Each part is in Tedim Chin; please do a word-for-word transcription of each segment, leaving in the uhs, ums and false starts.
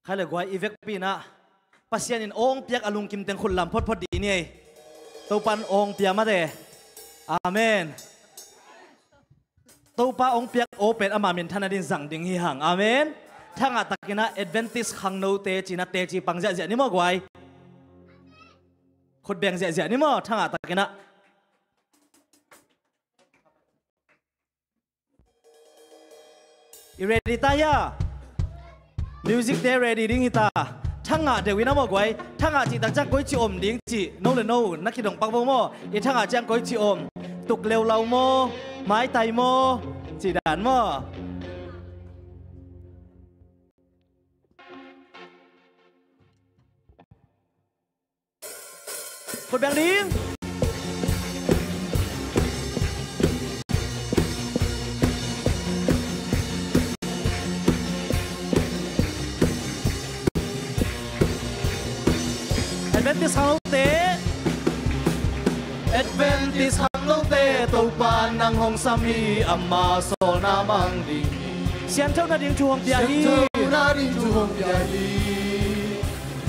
Khai le guai, i vekpi in ah Pasian in awng piak a lungkim teng khut lam photphot dih ni ei. Topa'n awng pia mate. Amen. Topa awng piak aw pen ama minthanna dingin zang ding hi hang. Amen. Thangah takin ah Adventist khangnote ci-in ah teci pang ziahziah ni maw guai. Khut beng ziahziah ni maw, thangah takin ah. I ready ta hia? Music te ready ding hi ta. Thangah deuh in ah maw guai. Thangah cih tak ciang koici om ding cih no le no na kidong pak vo maw. I thangah ciang koici om. Tuk leulau maw, maitai maw, cih dan maw. Khut beng ding. Adventist khangnote, Adventist khangnote, Topa nang hong sam hi, ama sawlna mang ding hi. Siangtho nading thu hong pia hi. Siangtho nading thu hong pia hi.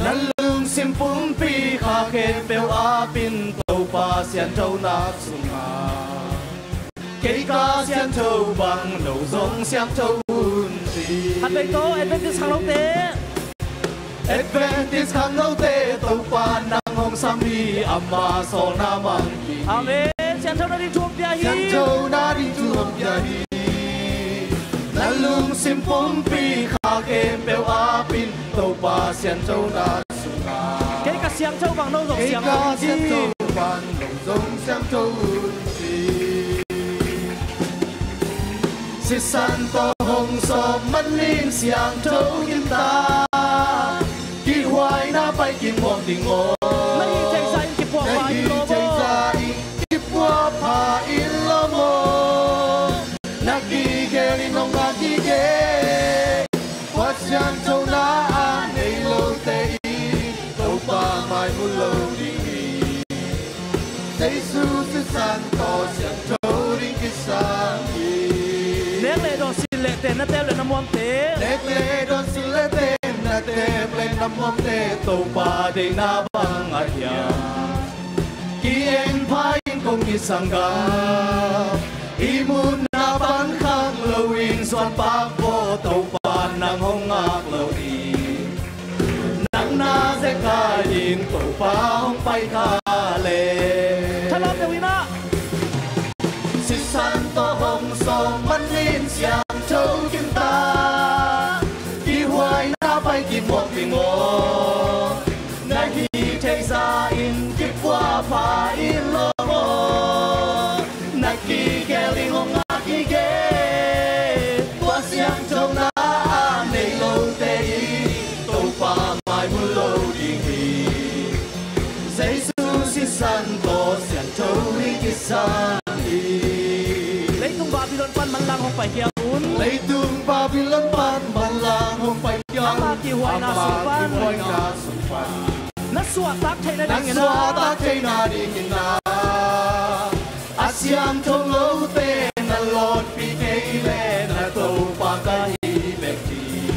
Na lungsim pumpi kha khempeuh ap in, Topa siangtho na sungah. Kei ka siangtho bang no zong siangtho un ci. Khatvei tawh Adventist khangnote. Adventist khangnote, Topa nang hong sam hi, ama sawlna mang hi. Amen. Siangtho nading thu hong pia hi. Siangtho nading thu hong pia hi. Na lungsim pumpi kha khempeuh ap in, Topa siangtho na sungah. Kei ka siangtho bang no zong siangtho un ci. Kei ka siangtho bang no zong siangtho un ci. Sisan tawh hong sawm manin siangtho khin ta. Kihhuaina pai kimuak ding aw. Na hih theih zah in kiphuak pha in lawm aw. Na hih theih zah in kiphuak pha in lawm aw. Na kikhel in hong ngak hi kei. Kua siangthona a nei lote in Topa mai mu lo ding hi. Jesu sisan tawh siangtho ding kisam hi. Nek le dawn, silh le ten, na tep le na muam te. Nek le dawn, silh le ten, na tep le na muam te, Topa deihna bang a hiam. Ki-en pha in kong kisanggam, i mutna pan khak loin suan pak vo, Topa nang hong ngak lo ding. Nang na zekai ding Topa hong pai kha leh. Thalawm deuh in ah. Sisan tawh hong sawm manin siangtho khin ta. Kihhuaina pai kimuak ding aw. Na hih theih zah in kiphuak pha in lawm aw. Na kikhel in hong ngak hi kei. Tua siangthona a nei lote in Topa mai mu lo ding hi. Jesu sisan tawh siangtho ding kisam hi. Leitung Babylon pan manlang hong paikhia un. Leitung Babylon pan manlang hong paikhia un. Ama kihhuaina sung pan. Ama kihhuaina sung pan. Na suahtak theih nadingin ah. Na suahtak theih nadingin ah. A siangtho lote na lawnpih kei leh na Topa ka hi bek ding.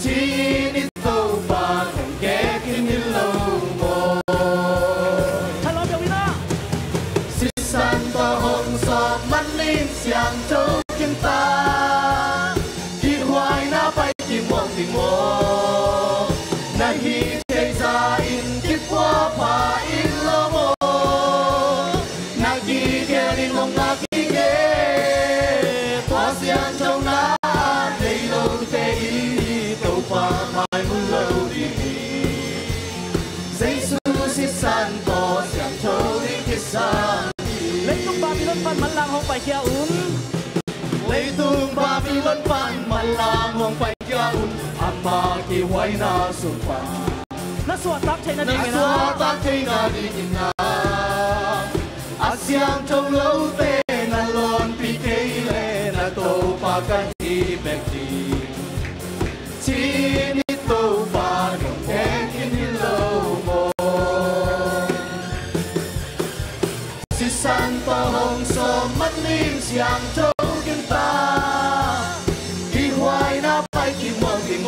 Ci-in i Topa hong kek khin hi lo maw. Thalawm deuh in ah. Sisan tawh hong sawm manin siangtho khin ta. Kihhuaina pai kimuak ding aw. Na hih theih zah in kiphuak pha in lawm aw. Na kikhel in hong ngak hi kei. Tua siangthona a nei lote in Topa mai mu lo ding hi. Jesu sisan tawh siangtho ding kisam hi. Leitung Babylon pan manlang hong paikhia un. Leitung Babylon pan manlang hong paikhia un. Ama kihhuaina sung pan. Na suahtak theih nadingin ah. Na suahtak theih nadingin ah. A siangtho lote na lawnpih kei leh na Topa ka hi bek ding. Ci-in i Topa hong kek khin hi lo maw. Sisan tawh hong sawm manin siangtho khin ta. Kihhuaina pai kimuak ding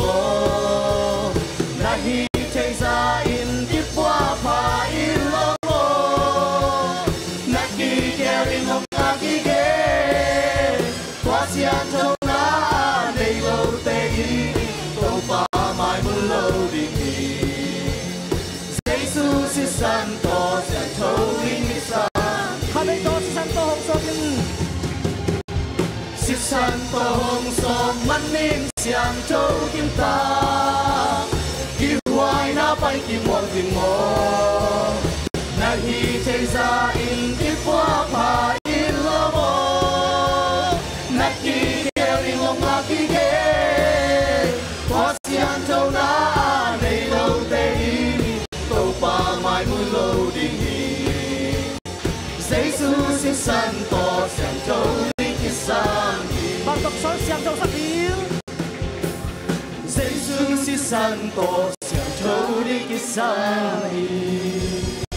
sisan tawh siangtho ding kisam hi.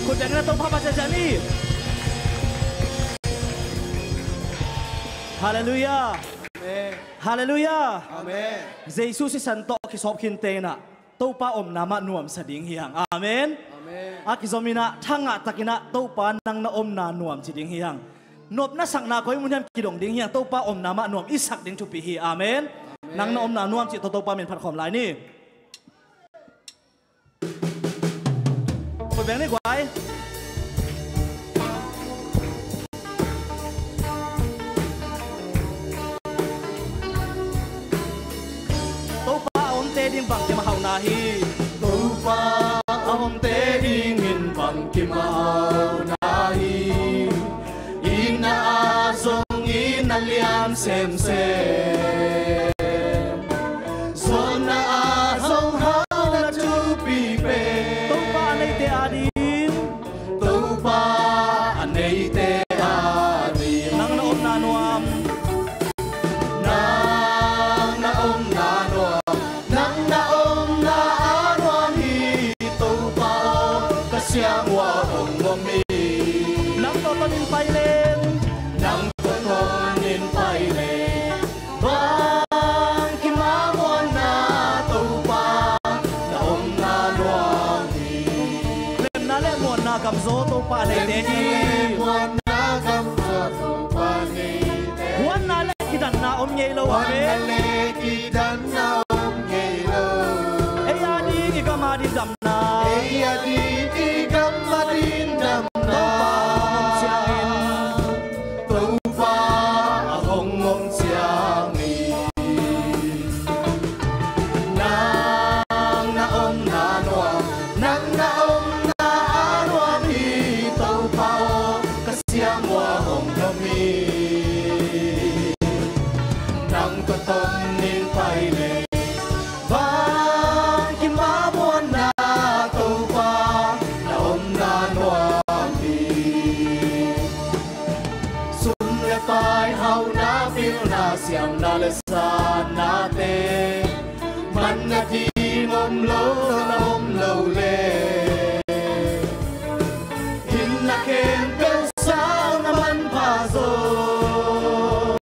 Khut bengin a Topa phat ziahziah ni. Halleluiah. Amen. Halleluiah. Amen. Jesu sisan tawh kisawp khinte in ah Topa omna mah nuamsa ding hi hang. Amen. Amen. A kizom in ah thangah takin ah Topa nang na omna nuam ci ding hi hang. Nopna sakna koi mun hiam kidong ding hi hang. Topa omna mah nuam i sak ding thupi hi. Amen. Amen. Nang na omna nuam cih tawh Topa min phat khawm lai ni. Khut beng ni guai. Topa a omte ding bangkim a hauhna hi. Topa a omte dingin bangkim a hauhna hi. Itna ah zong itna lian semsem, suanna ah zong hauhna thupi pen. Topa a neite ading. Topa a neite ading. Nang na omna nuam. Nang na omna nuam. Nang na omna a nuam hi Topa aw, ka siang ua hong om hi. Nang tawh tonin pai leng. Nang tawh tonin pai leng. Bangkim a muanna Topa na omna nuam hi. Lemna le muanna gam zaw Topa a neite hi. Lemna le muanna gam zaw Topa a neite. Huanna le kidanna om ngei lo. Huanna le kidanna om ngei lo. Ei a ding i gam a ding damna. Ei a ding i gam a ding damna. Topa hong om ciangin. Topa a hong om ciangin. Nang na omna nuam, nang na omna a nuam hi Topa aw, ka siang ua hong om hi. Nang tawh tonin pai leng. Bangkim a muanna Topa na omna nuam hi. Sum le pai hauhna pilna siamna le sannate manna ding om lo na om lo leh. Hinna khempeuh sang na manpha zaw.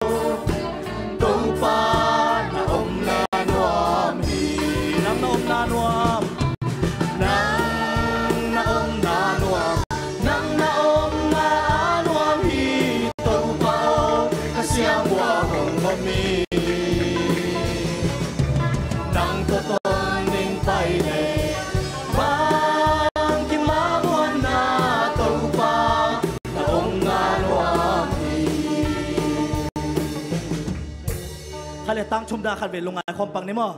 Topa na omna nuam hi. Nang na omna nuam. Nang na omna nuam. Nang na omna a nuam hi Topa aw, ka siang ua hong om hi. Nang tawh tonin pai leng. Bangkim a muanna Topa na omna nuam hi. Khat le tang thumna khat vei lungngai khawm pang ni maw.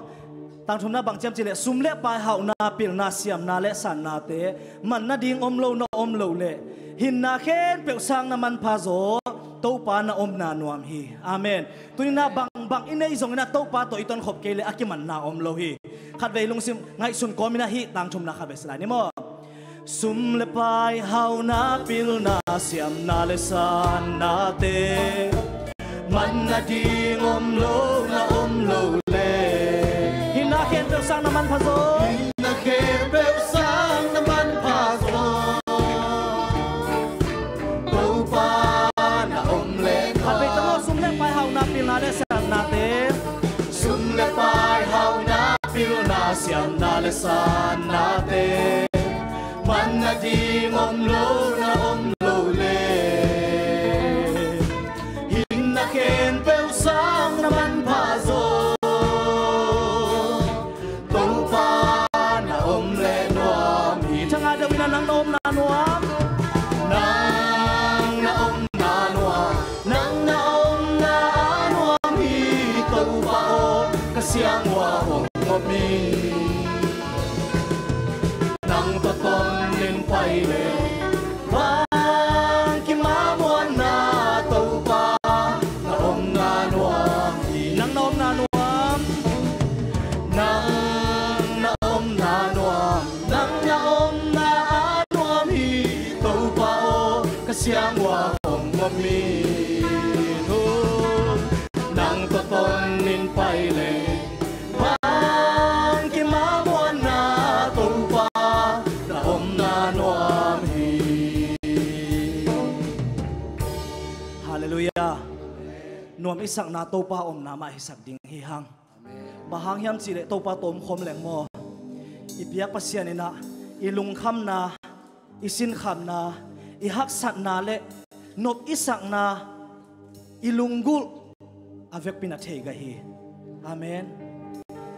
Tang thumna bang ciam cih leh sum le pai hauhna pilna siamna le sannate manna ding om lo na om lo leh hinna khempeuh sang na manpha zaw Topa na omna nuam hi. Amen. Tuni-in ah bangbang i nei zongin ah Topa tawh i tonkhop kei leh a kimanna om lo hi. Khatvei lungsim ngaihsun kawmin ah hih tang thumna khatvei si lai ni maw. Sum le pai hauhna pilna siamna le sannate manna ding om lo na om lo leh. Hinna khempeuh sang na manpha zaw. Hinna khempeuh sang na manpha zaw. Topa na om leh. Khatvei tang aw, sum le pai hauhna pilna le sannate. Sum le pai hauhna pilna siamna le sannate manna ding om lo na om lo leh. Hinna khempeuh sang na manpha zaw. Topa na om leh nuam hi. Thangah deuh in ah nang na omna nuam. Nang na omna nuam. Nang na omna a nuam hi Topa aw, ka siang ua hong om hi. Nang tawh tonin pai leh bangkim a muanna Topa na omna nuam hi. Nang na omna nuam. Nang na omna nuam. Nang na omna a nuam hi Topa aw, ka siang ua hong om hi. Nang tawh tonin pai leh bang theisakna Topa omna mah hisak ding hi hang. Bang hang hiam cihleh Topa tawh omkhawm leng maw? I biak Pasian in ah i lungkhamna, i sinkhamna, i haksatna le nop i sakna, i lunggulh a vekpi in a thei ka hi. Amen.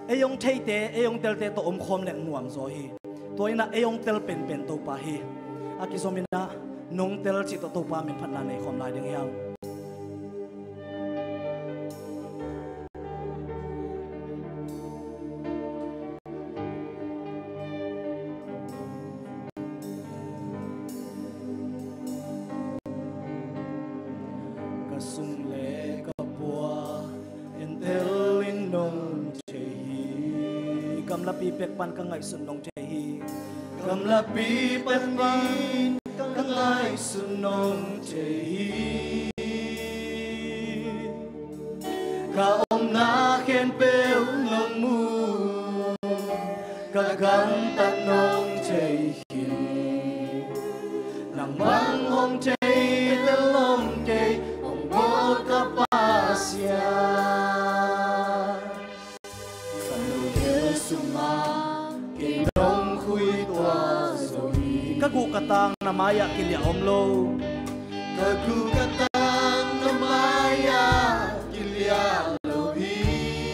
Ei hong theite, ei hong telte tawh omkhawm leng nuam zaw hi. Tua in ah ei hong tel penpen Topa hi. A kizom in ah nong tel cih tawh Topa min phatna nei khawm lai ding hi hang. Ka sung le ka pua entel in nong thei hi. Gamlapi pek pan ka ngaihsut nong thei hi. Gamlapi pan ka ngaihsut nong thei hi. Ka omna khempeuh nong mu, ka gamtat nong thei hi. Nangmah hong thei tel nong kei, hong bawl ka Pasian. Ka lungsim sungah kei nong khuituah zo hi. Ka guh ka tang na mai-ah kiliah om lo. Ka guh ka tang na mai-ah kiliah lo hi.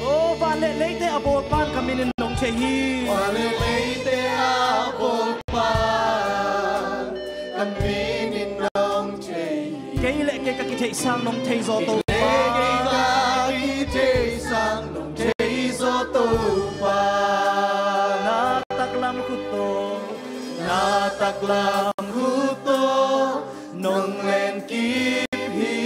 Oh, van le leite a bawlpa'n ka minin nong thei hi. Van le leite a bawlpa'n ka minin nong thei hi. Kei le kei ka kitheih sang nong thei zaw Topa. Kei le kei ka kitheih sang nong thei zaw Topa. Na taklam khut tawh, na taklam khut tawh nong len kip hi.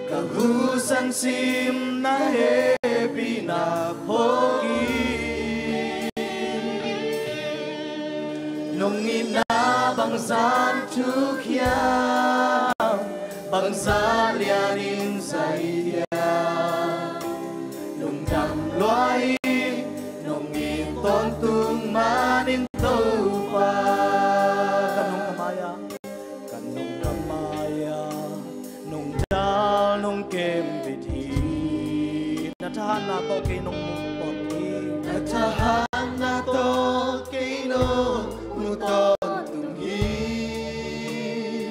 Ka husan sim na hehpihna phawk hi. Nong itna bangzah thuk hiam, bangzah lianin zai hiam. Lungdam lua ing, nong it tawntung manin Topa. Ka nong ka mai-ah, ka nong ka mai-ah nong dal nong kem bit hi. Na thahatna tawh kei nong mu tawntung hi. Na thahatna tawh kei nong mu tawntung hi.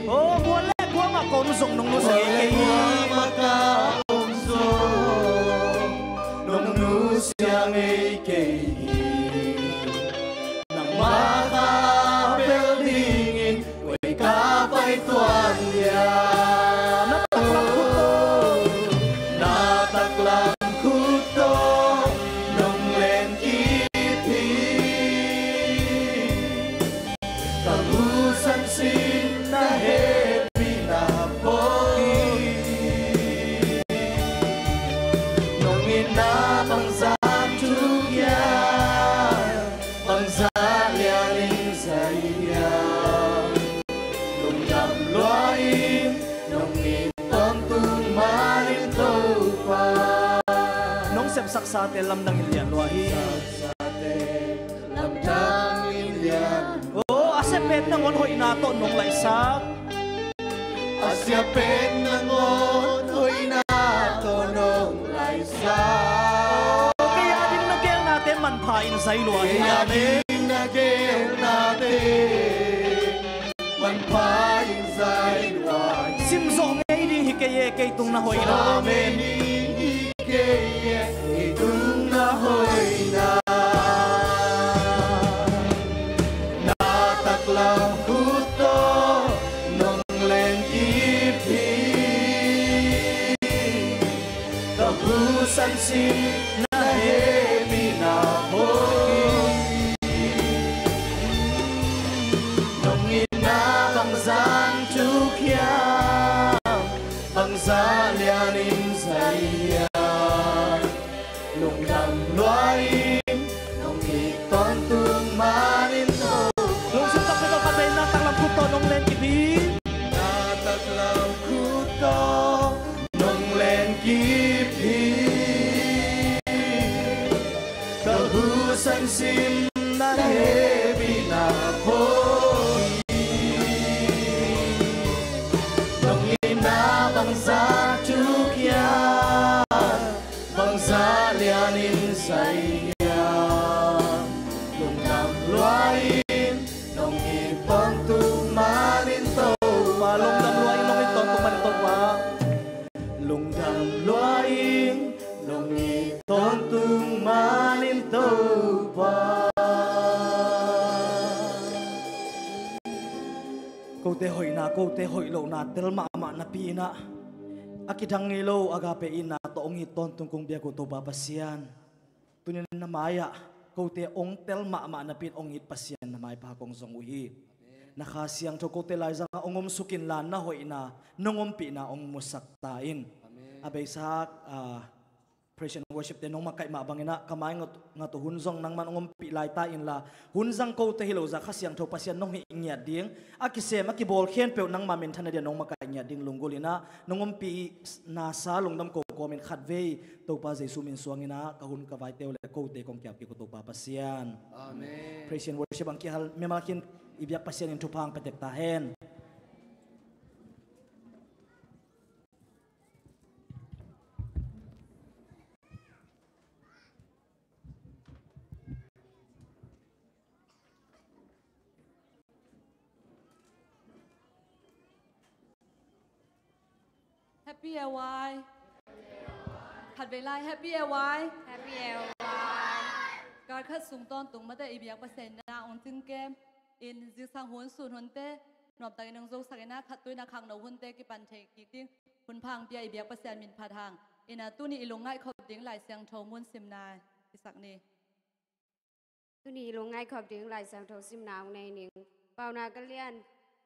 Oh, mual le guam ah ka om zong nong nusia ngei kei hi. Mual le guam ah ka om zong nong nusia ngei kei hi. Nangmah ka pel dingin koi ka pai tuan hiam. Na taklam khut tawh, na taklam khut tawh nong len kip hi. Ka husan sim na hehpihna phawk hi. Nong itna bangzah thuk hiam, bangzah lianin zai hiam. Lungdam lua ing, nong it tawntung manin Topa. Nong sepsaksate lamdang in lian lua hi. Sepsaksate lamdang in lian. Oh, a sia pen nangawn hoihna tawh nong laihsak. A sia pen nangawn hoihna tawh nong laihsak. Kei a ding na geelnate manpha in zai lua hi. Kei a ding na geelnate manpha in zai lua hi. Sim zawh ngei ding hi kei e, kei tung na hoihna. Sim zawh ngei ding hi kei e, kei tung na hoihna. Na taklam khut tawh nong len kip hi. Ka husan sim na hehpihna phawk hi. Nong itna bangzah thuk hiam, bangzah lianin zai hiam. Lungdam lua ing, nong it tawntung manin Topa. Lungsim takpi tawh khatvei na taklam khut tawh nong len kip hi. Na taklam khut tawh nong len kip hi. Ka husan sim na hehpihna phawk hi. Nong itna lianin sai hiam. Lungdam lua-in nong it tawntung manin Topa. Lungdam lua-in nong it tawntung manin Topa. Lungdam lua-in nong it tawntung manin Topa. Kote hoihna, kote hoih lohna tel mahmah napi-in ah, a kidang ngei lo agape itna tawh hong it tawntung kong biak uh Topa Pasian, tuni-in na mai-ah kote hong tel mahmah napi-in hong it Pasian na maipha kong zong uh hi. Na Kha Siangtho kote laizangah hong omsuk inla, na hoihna, nong ompihna hong musak ta in. A beisa, ah, praise and worship te nong makaih mah bangin ah, ka mai ngat, ngat uh hun zong nangman hong ompih lai ta inla, hun zang kote hi lo zah Kha Siangtho Pasian nong hih ngiat ding, a kisem a kibawl khempeuh nangma minthanna dia nong makaih ngiat ding lunggulh in ah, nong ompihna sa lungdam ko kawmin khatvei Topa Jesu min suangin ah, ka hun ka vaite uh le kote kong kiap kik uh Topa Pasian. Amen. Praise and worship ang kihal mimal khin i biak Pasian in thupha hong pia tek ta hen. Happy L Y. Khatvei lai, Happy L Y. Happy L Y. Kal khat sung tawntung mate i biak Pasian in ah hong cingkem in, zingsang hun sun hunte nuamtakin hong zosak in ah, khat tu-in ah khangno hunte kipan thei kik ding hun pha hong pia i biak Pasian min phat hang in ah, tuni i lungngaih khop ding Lai Siangtho mun simna hisak ni. Tuni i lungngaih khop ding Lai Siangtho simna hong nei ning. Paunak a lian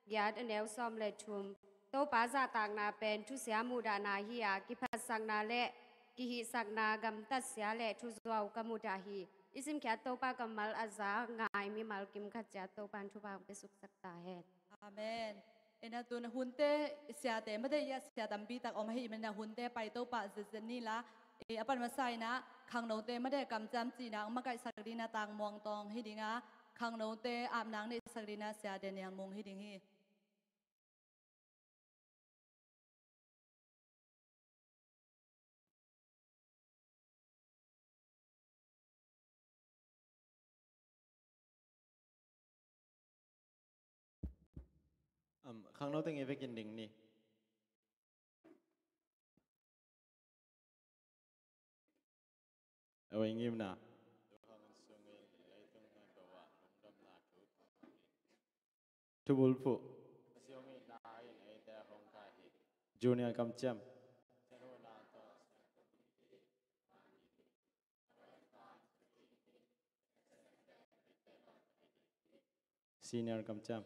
giat, a neu sawm le thum. Topa zahtakna pen thusia muhdahna hi-a, kiphatsakna le kihihsakna gamtatsia le thuzuau ka mudah hi. I simkhiat Topa kammal a za ngai mimal kim khat ciat Topa in thupha hong piasuksak ta hen. Amen. Ina tun hunte siate mate ia sia tampi tak om ahi manin ah hunte pai to pah zetzet ni la, i a pan masa in ah khangnote mate kamciam cihna hong makaihsak ding in ah tangmuang tawng hi ding a, khangnote apnang neihsak ding in ah sia Daniel Mung hi ding hi. Am, khangno teng i vekin ding ni. Aw, i ngimna. Thubulphuh. Junior kamciam. Senior kamciam.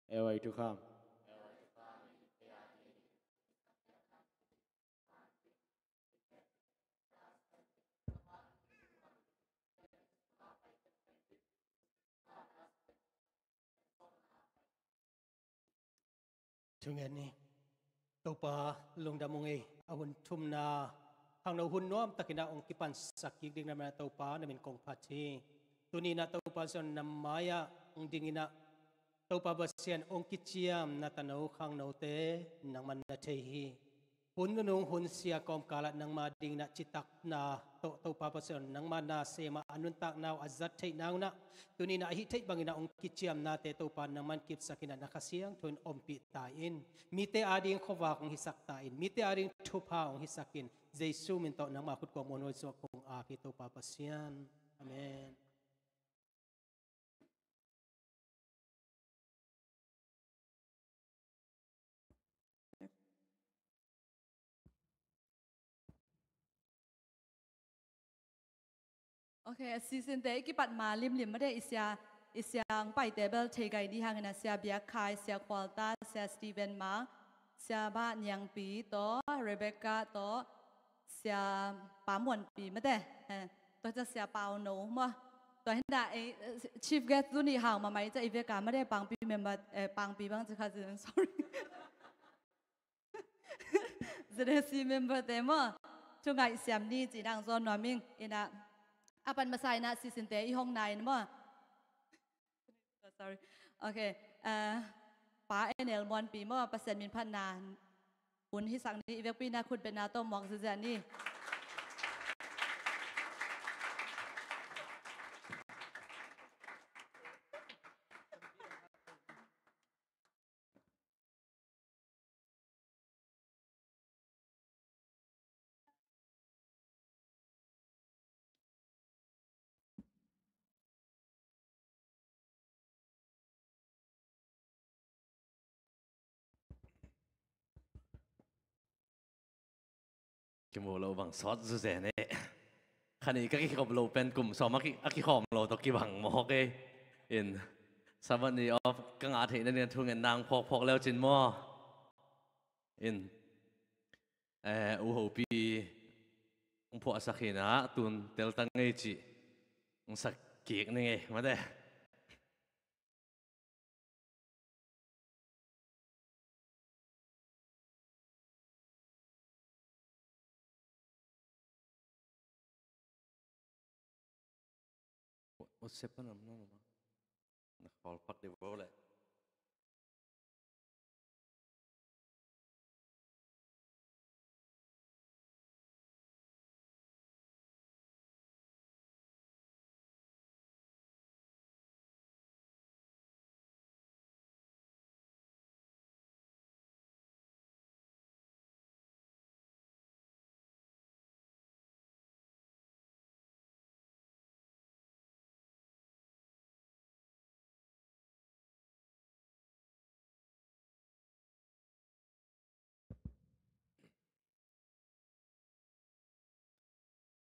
L Y Thukham. Thungen ni. Topa lungdam ung ei, a hun thumna khangno hun nuamtakin ah hong kipansak kik ding na manin ah Topa na min kong phat hi. Tuni in ah Topa Pasian na mai-ah hong dingin ah Topa Pasian hong kiciam na tano khangnote nangman na thei hi. Hun nunung hun sia kawmkal ah nangma dingin ah citakna tawh Topa Pasian nangma na sem a, a nuntakna uh a zat theih nang un ah, tuni in ah a hih theih bangin ah hong kiciamnate Topa nangman kipsak in ah na Kha Siangtho in ompih ta in. Mite ading khuavak hong hisak ta in. Mite ading thupha hong hisak in. Jesu min tawh nangma khut kong muanhuai suak kong ap hi Topa Pasian. Amen. Ok, a sisinte i kipat ma limlim mate i sia, i sia hong paite bel thei gai dih hangin a sia Biak Khai, sia Khual Tan, sia Steven Mang, sia Bah Niangpi tawh, Rebecca tawh, sia Pa Muanpi mate, eh, tua ciang sia Pau No maw. Tua hi na, eh, chief guest tu nih hau mahmah i ciang i veka mate pangpi member, eh, pangpi bang ci kha, sorry. Zenesi member te maw. Thu ngaihsiam ni ci nang zawn nuam ing. Ina, A pan masa in ah sisinte i hong nai in maw? Sorry. Ok. Ah, Pa Enel Muanpi maw, Pasian min phatna hun hisak ni, i vekpi in ah khut betna tawh muak ziazia ni. Kimu lo bang sawt zuzen e. Khan i ka kikhop lo pen kum sawm a ki, a kikhawm lo tawh kibang mawk e. In, Sabbath ni off ka ngah theih nading a thungen nang phawkphawk leu cin maw? In, eh, U Hopi hong phuahsak hi in ah, tun teltang ngei cih hong sak kik ning e, mate. Ua, ua, sepa nam na ma. Na khawl pak dih bo leh.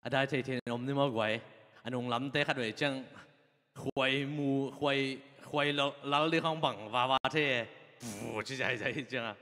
A dai thei thei in om ni maw guai. A nung lamte khat vei ciang khuai mu, khuai, khuai lal, lal dih khawng bang vava thei e. Pu, ci zai zai ciang a.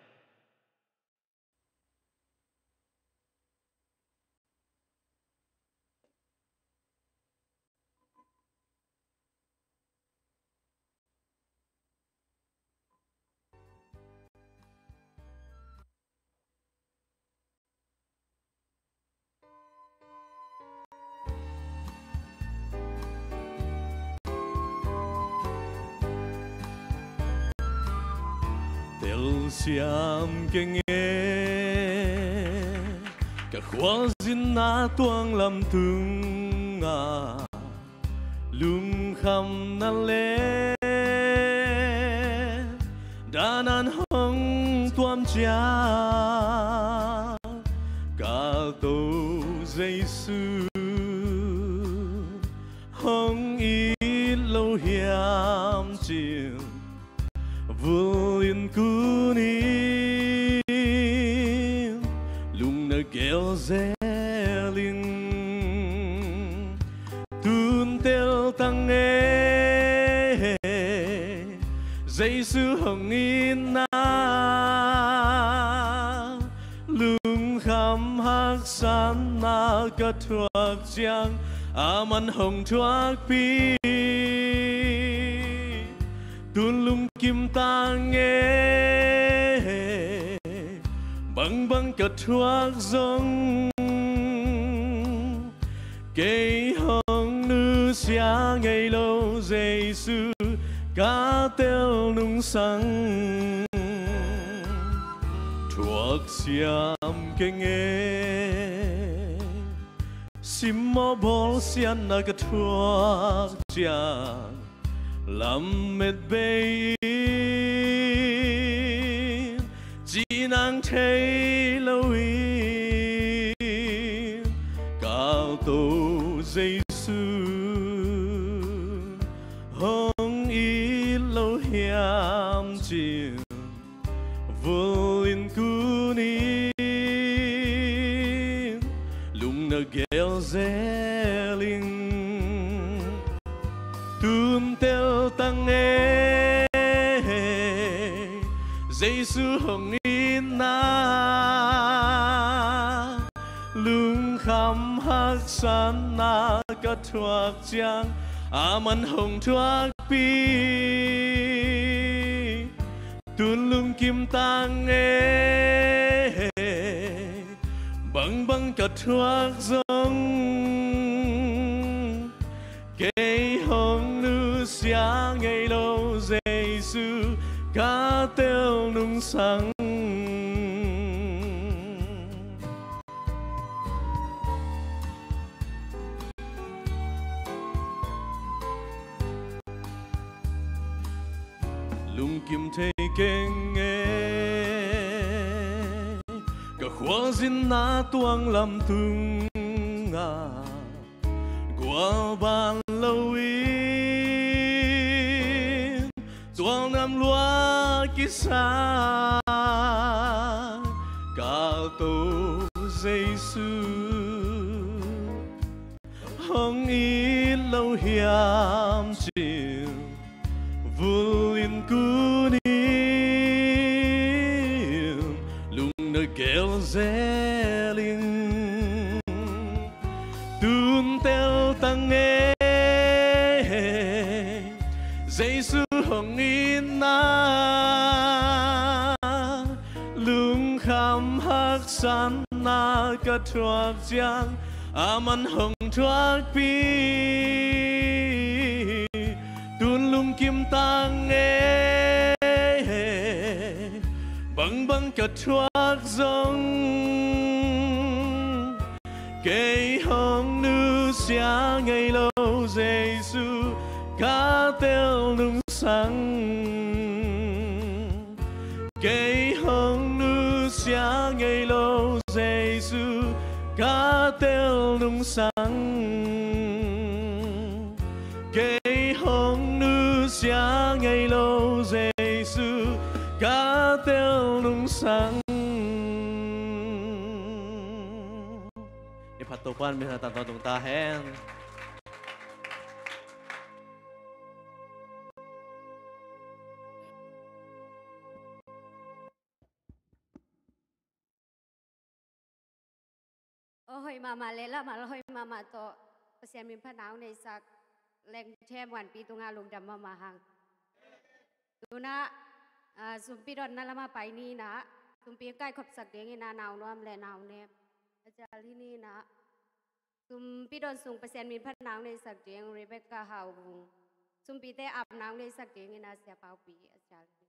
Telsiam keng e, ka khualzinna tuang lam tungah lungkhamna le dan an hong tuam ciang, ka To Jesu hong it lo hiam cih vul in kun in lung na gel zel in. Tun teltang e, Jesu hong itna, lungkham haksatna ka thuak ciang, aman hong thuakpi. Tun lungkim tang e, bangbang ka thuak zong, kei hong nusia ngei lo Jesu ka tel nungsang. Thuak siam keng e, simmawh bawlsiatna ka thuak ciang, lammet bei in, cinang thei lo in, ka To Jesu hong it lo hiam cih vul in kun in, lung na gel zel in. Tun teltang e, Jesu hong itna, lungkham haksatna ka thuak ciang, aman hong thuakpi. Tun lungkim tang e, bangbang ka thuak zong, sia ngei lo Jesu ka tel nungsang. Lungkim thei keng e, ka khualzinna tuang lam tungah gualban loin tualnam lua kisa kalto Jesu hong it lo hiam cin, vul in kun in lung na gel zel in, tun tel tang e, Jesu hong itna. Lungkham haksatna ka thuak ciang, aman hong thuakpi. Tun lungkim tang e, bangbang ka thuak zong, kei hong nusia ngei lo Jesu ka tel nungsang. Kei hong nusia ngei lo Jesu ka tel nungsang. Kei hong nusia ngei lo Jesu ka tel nungsang. I phat Topa'n minthanna tangtawn tung ta hen. Aw hoih mahmah le lamah hoih mahmah tawh Pasian min phatna hong neisak Leng Them Wanpi tungah lungdam mahmah hang. Tuna, ah, sumpi dawnna lamah pai ni in ah, sumpi kaikhopsak dingin ah Nau Nuam le Nau Nem a cial hi ni in ah, sumpi dawn sung Pasian min phatna hong neisak ding Rebecca Hau Vung, sumpite apna hong neisak dingin ah Sia Paupi a cial hi.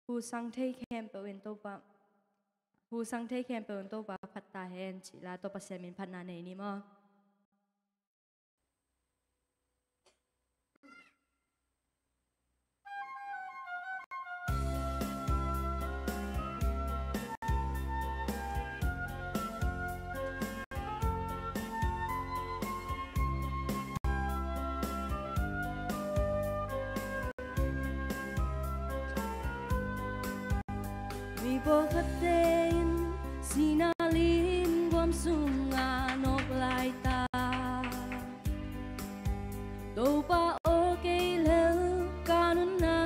Hu sang thei khempeuh in Topa, hu sang thei khempeuh in Topa phat ta hen cih la tawh Pasian min phatna nei ni maw? Mi pawlkhatte in sihna limguam sungah nawk lai ta. Topa aw, kei lel ka nunna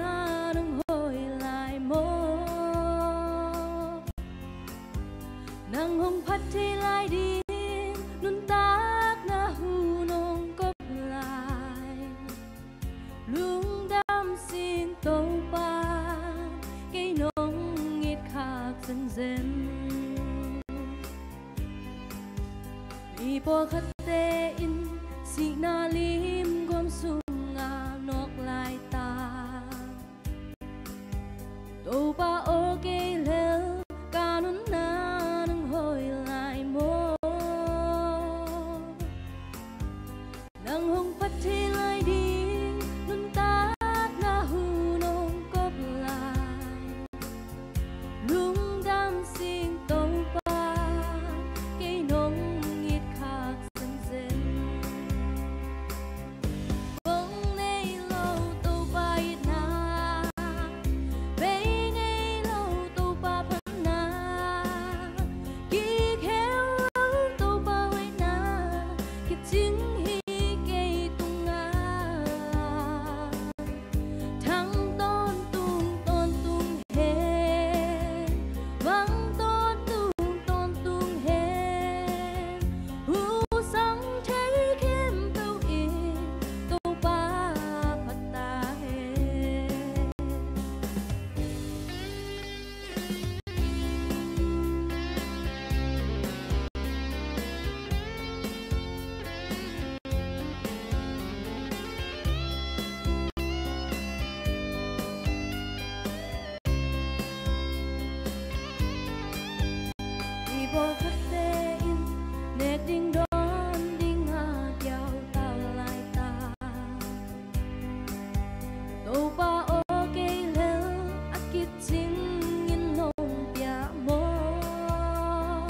nong hawi lai maw? Nang hong phat thei lai ding nuntakna hun hong kop lai. Lungdam sing Topa, kei nong it khak zenzen. Mi pawlkhatte in sihna limguam sungah nawk lai ta. Topa aw, kei lel ka nunna nong hawi lai maw? Nang hong phat thei lai ding nuntakna hun hong kop lai. Lungdam sing Topa, kei nong it khak Pawlkhatte in nek ding dawn dingah kiau ta laitak. Topa aw, kei lel a kicing in nong piak maw?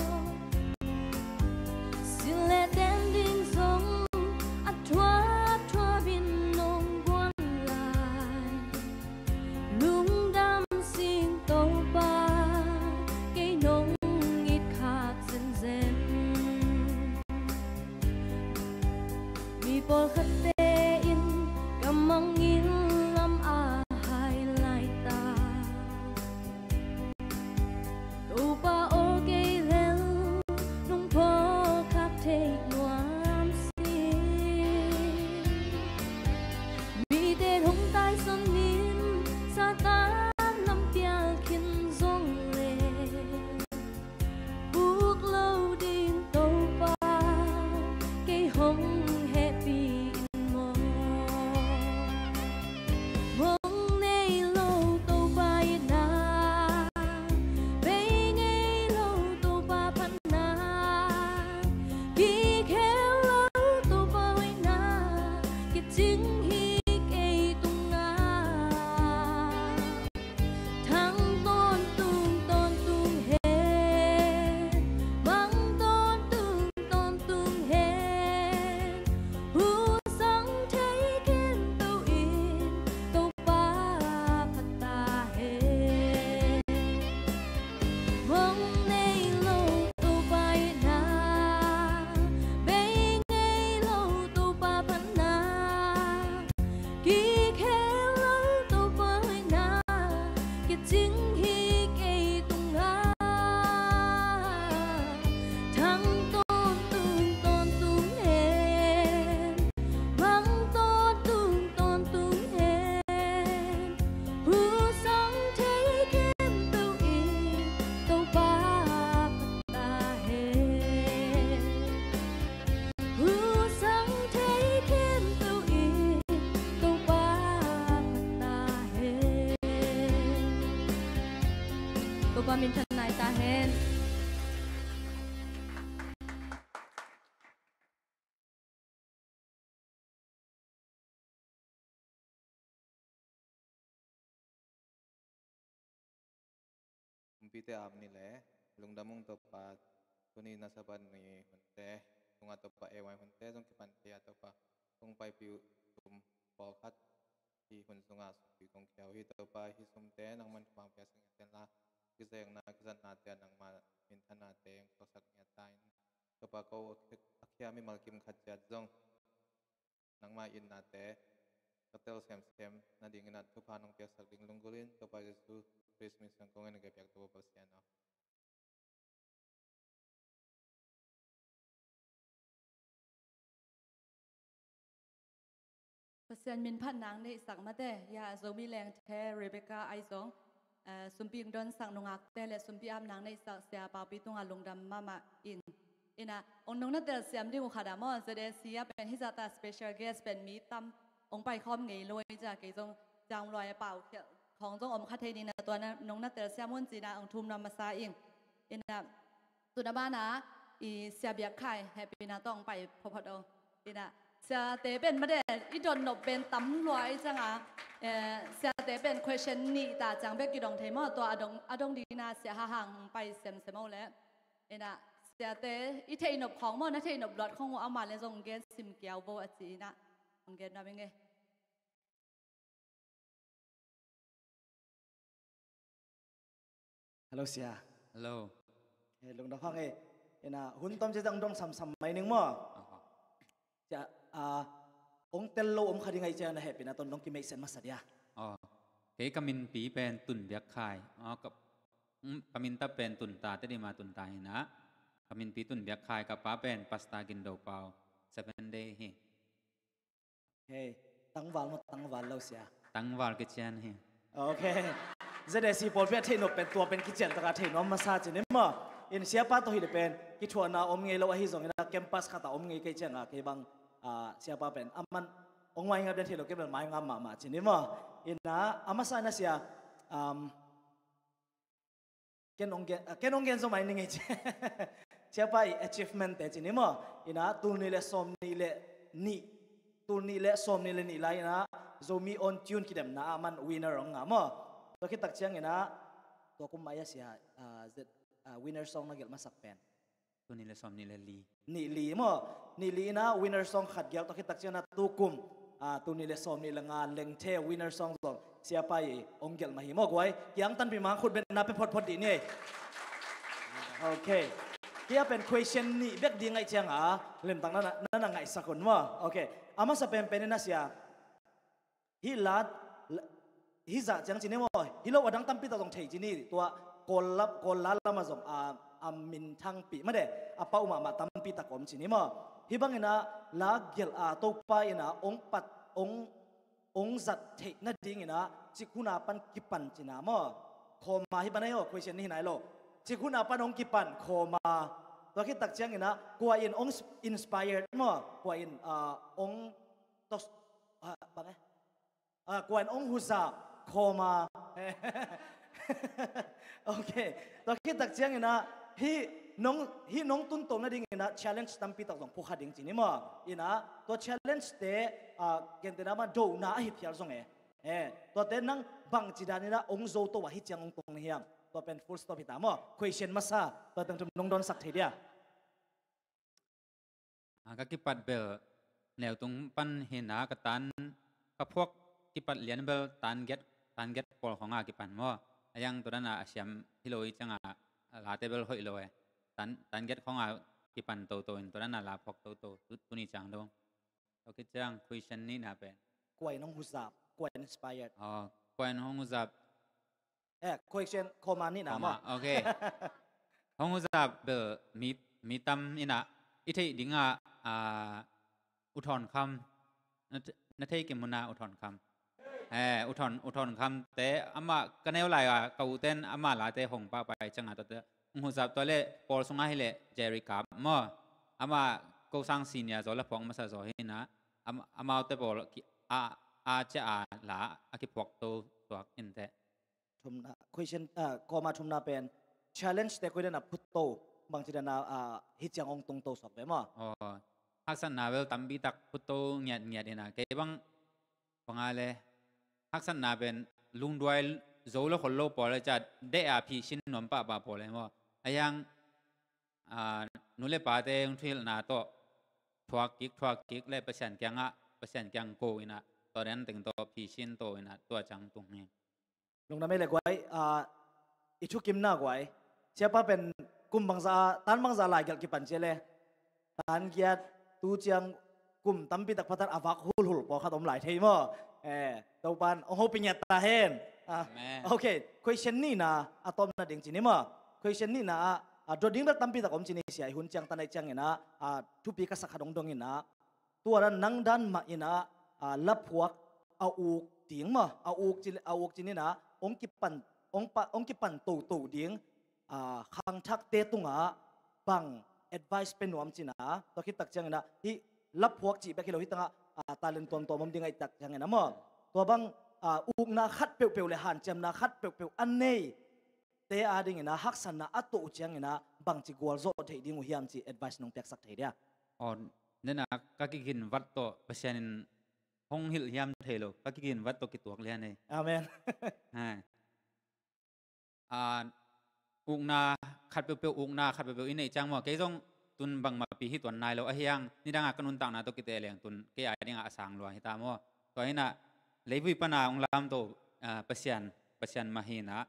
Silh le ten ding zong a thuapthuap in nong guan lai. Lungdam sing Topa, kei nong it khak zenzen. Mi pawlkhatte in ka mangngilh lam a hai laitak. Topa aw, kei lel nong phawk khak thei nuam sing. Mite hong taisan in Satan lam pial khin zong leh, puk lo ding Topa kei hong hehpih in maw? Mong nei lo Topa itna, bei ngei lo Topa phatna, kikhel lo Topa hoihna, kicing hi kei tungah. Thang tawntung tawntung hen, mang tawntung tawntung hen, hu sang thei khempeuh in Topa phat ta hen. Mong nei lo Topa itna, bei ngei lo Topa phatna, kikhel lo Topa hoihna, kicing hi kei tungah. Thang tawntung tawntung hen, mang tawntung tawntung hen, hu sang thei khempeuh in Topa phat ta hen. Hu sang thei khempeuh in Topa phat ta hen. Topa minthanna hi ta hen. Kumpite aap ni le lungdam ung Topa, tuni na Sabbath ni hunte sungah Topa, ei huai hunte zong kipan thei a Topa, kong paipih uh sum pawlkhat hi hun sungah sumpi kong khia uh hi Topa, hi sumte nangman thupha piaksak ngiat hen la, kizekna kizatnate ah nangma minthannate hong suaksak ngiat ta in Topa, ko a khia mimal kim khat ciat zong nangma itnate ka tel semsem nadingin ah thupha nong piaksak ding lunggulhin Topa Jesu Khrist min suang kong en, ka biak Topa Pasian aw. Pasian min phat nang neihsak mate, ya Zomi Lengthe Rebecca ahi zong, eh, sumpi hong donsak nungakte le sumpi ap nang neihsak Sia Paupi tungah lungdam mahmah in. Ina, hong nong na telsiam ding uh khat ah maw, Z A C ah pen hizah ta special guest pen mi tam hong paikhawm ngei lo hi, ciah kei zong ciang luai a pau khial khawng zong om kha thei ni na, tua na nong na telsiam un ci-in ah hong thum nuam masa ing. Ina, tuna banah i Sia Biak Khai hehpihna tawh hong pai photphot aw. Ina, siate pen mate i dot nop pen tam lua i ciangah, eh, siate pen question nih ta ciang bek kidong thei maw, tua a dong, a dong dingin ah Sia Hahang hong pai semsem aw leh. Ina, siate i theih nop khawng maw, na theih nop luat khawng uh amah le zong gen sim kiau bo a ci-in ah hong gen nuam ing e. Hello Sia. Hello. Eh, lungdam hang e. Ina, hun tom ciang dong samsam mai ning maw. Aha. Sia, ah, hong tel lo om kha ding ahih ciang na hehpihna tawh dong kimeihset masa dia. Oh. Kei ka minpi pen Tun Biak Khai. Oh, ka, mm, ka min tap pen Tun Ta te di ma, Tun Ta hi na. Ka minpi Tun Biak Khai, ka pa pen Pastor Gin Do Pau, Seven Day hi. Hei, tangval maw, tangval lo Sia? Tangval kician hi. Ok. Z A C pawlpi a theih nop pen tua pen kician taka theih nuam masa ci ni maw. In Siapa tawh hi le pen kithuahna om ngei lo ahi zongin ah campus khat ah om ngei kei ciangah kei bang, ah, Siapa pen a man hong mai ngap den thei lo, kei bel mai ngap mahmah ci ni maw. In ah, a masa in ah Sia, um, Ken ong gen, ah, ken ong gen zo mai ning ei ci. Siapa i achievement te ci ni maw. Ina tul nih le sawm nih le nih, tul nih le sawm nih le nih lai ina Zomi On Tune kidemna ah man winner ong ngah maw. Tua khit tak ciang ina tua kum mai a sia, ah, zet, ah, winner song na gelh masak pen. Tul nih le sawm nih le li. Nih li maw. Nih li ina winner song khat gelh, tua khit tak ciang ina tu kum, ah, tul nih le sawm nih le nga lengthe winner song zong siapa i ong gelh mah hi maw guai. Kiang tanpi mang khut beng na pe photphot dih ni. Ok. Hia pen question nih bek ding ngaih ciang a lemtang na na na ngaihsak un maw. Ok. A masa penpen ina sia hih la, la, hih zah ciang ci ni maw. Hi lo a dang tampi tak zong thei ci ni. Tua Kawl lam, Kawl la lam a zong a, a minthangpih mah de, a pau mahmah tampi tak om ci ni maw. Hih bang ina la gelh a Topa ina ong pat, ong, ong zat theih nading ina cik hun a pan kipan cina maw. Khawma hih pan ahi aw, question nih hi nai lo. Cik hun a pan ong kipan khawma. Tua khit tak ciang ina kua in ong inspired maw, kua in, ah, ong tos, ah, bang eh, ah, kua in ong huzap khawma. Ok. Tua khit tak ciang ina hih nong, hih nong tunto nading ina challenge tampi tak zong phukha ding ci ni maw. Ina tua challenge te, ah, gentehna mah dona ahi phial zong e. Eh, tuate nang bangci dan ina ong zo to a hih ciang ong tung na hiam. Tua pen full stop hi ta maw. Question masa tua teng tum nong donsak thei dia. Ah, ka kipat bel neutung pan hi na ka tan, ka phuak kipat lian bel tan giat, tan giat pawl khong a kipan maw. A yang tua dan a a siam hi lo i ciang a late bel hoih lo e. Tan, tan giat khong a kipan toto in tua dan a la phuak toto tu, tuni ciang dong. Tua khit ciang question nihna pen. Kua in hong huzap, kua in inspired. Oh, kua in hong huzap. Eh, question khawma nihna maw. Ok. Hong huzap bel mi, mi tam ina i theih ding a, ah, U Thawn Kham. Na, na thei kim mu na U Thawn Kham. Eh, U Thawn, U Thawn Kham te amah ka neu lai a ka u ten amah late hong pahpah i ciang a tuate hong huzap tua le pawl sung a hi le Jerry Kap maw. Amah ko sang senior zaw la phuak masa zaw hi na. Am, amaute pawl ki, a, a cia a la a kiphuak to tuak in te. Thumna, question, ah, khawma thumna pen challenge te koi dan a phut to, bangci dan a, ah, hih ciang ong tung to sawk ve maw. Oh, haksatna bel tampi tak phut to ngiat ngiat ina kei bang, bang a le haksatna pen lungduai zo lo khol lo pawl le cia deh a phi sin nuam pahpah pawl le maw. A yang, ah, nu le pate hong thuhilhna tawh thuak kik, thuak kik le Pasian kiangah, Pasian kiang ko ina tua dan teng tawh phi sin to ina tua ciang tung hi. Lungdam ei le guai, ah, i thukimna guai. Siapa pen kum bangza, tan bangza lai gelh kipan cia le. Tan giat tu ciang kum tampi tak pha tan a vak hulhul pawlkhat om lai thei maw. Eh, Topan ong hopih ngiat ta hen. Ah, amen. Ok, question nihna a tawpna ding ci ni maw. Question nihna ah, ah, dot ding bel tampi tak om ci ni sia i hun ciang tan aih ciang ina, ah, thupi ka sak khat ong dong ina. Tua dan nang dan mah ina, ah, laphuak a uk ding maw, a uk ci, a uk ci nina ong kipan, ong pa, ong kipan toto ding, ah, khangthakte tungah bang advice pe nuam cina, tua khit tak ciangina hih laphuak cih bek hi lo, hih tangah, ah, talent tuamtuam om ding ahih tak ciangina maw. Tua bang, ah, ukna khat peuhpeuh le hanciamna khat peuhpeuh a nei te adingina haksatna a toh uh ciangina bangci gualzawh theih ding uh hiam cih advice nong piaksak thei dia? Aw, nena ka kiginvat tawh Pasian in hong hilh hiam thei lo, ka kiginvat tawh kituak lian ei. Amen. Hai. Ah, ukna khat peuhpeuh, ukna khat peuhpeuh i neih ciang maw, kei zong tun bangmahpi hi tuan nai lo, ahi hang nidanga ka nuntakna tawh kite leng tun kei a dinga a sang lua hi ta maw. Tua hina leivui pana hong lamto, ah, Pasian, Pasian mah hina,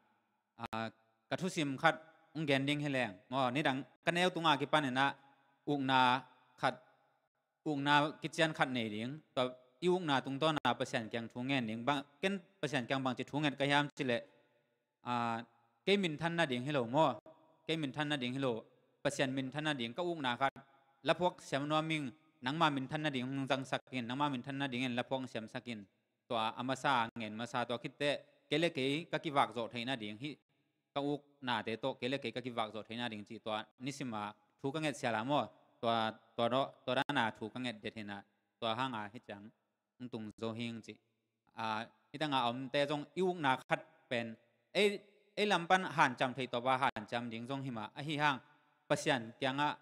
ah, ka thusim khat hong gen ding hi leng maw, nidang ka neu tunga kipanina ukna khat, ukna kician khat nei ding. Tua i ukna tungtawna Pasian kiang thu ngen ding. Bang, ken Pasian kiang bangci thu nget ka hiam cileh, ah, kei minthan nading hi lo maw. Kei minthan nading hi lo. Pasian minthan nading ka ukna khat laphuak siam nuam ing, nangma minthan nading hong zangsak in, nangma minthan nadingin laphuak siamsak in. Tua a masa, a ngen masa, tua khitteh kei le kei ka kivak zawh theih nading hih ka uknate tawh kei le kei ka kivak zawh theih nading cih tua nisima thu ka nget siala maw. Tua, tua, tua, tua dana thu ka nget det hina, tua hanga hih ciang hong tung zo hing cih. Ah, hih tanga omte zong i ukna khat pen ei ei lam pan hanciam thei tawpa hanciam ding zong hi mah. Ahi hang Pasian kiangah,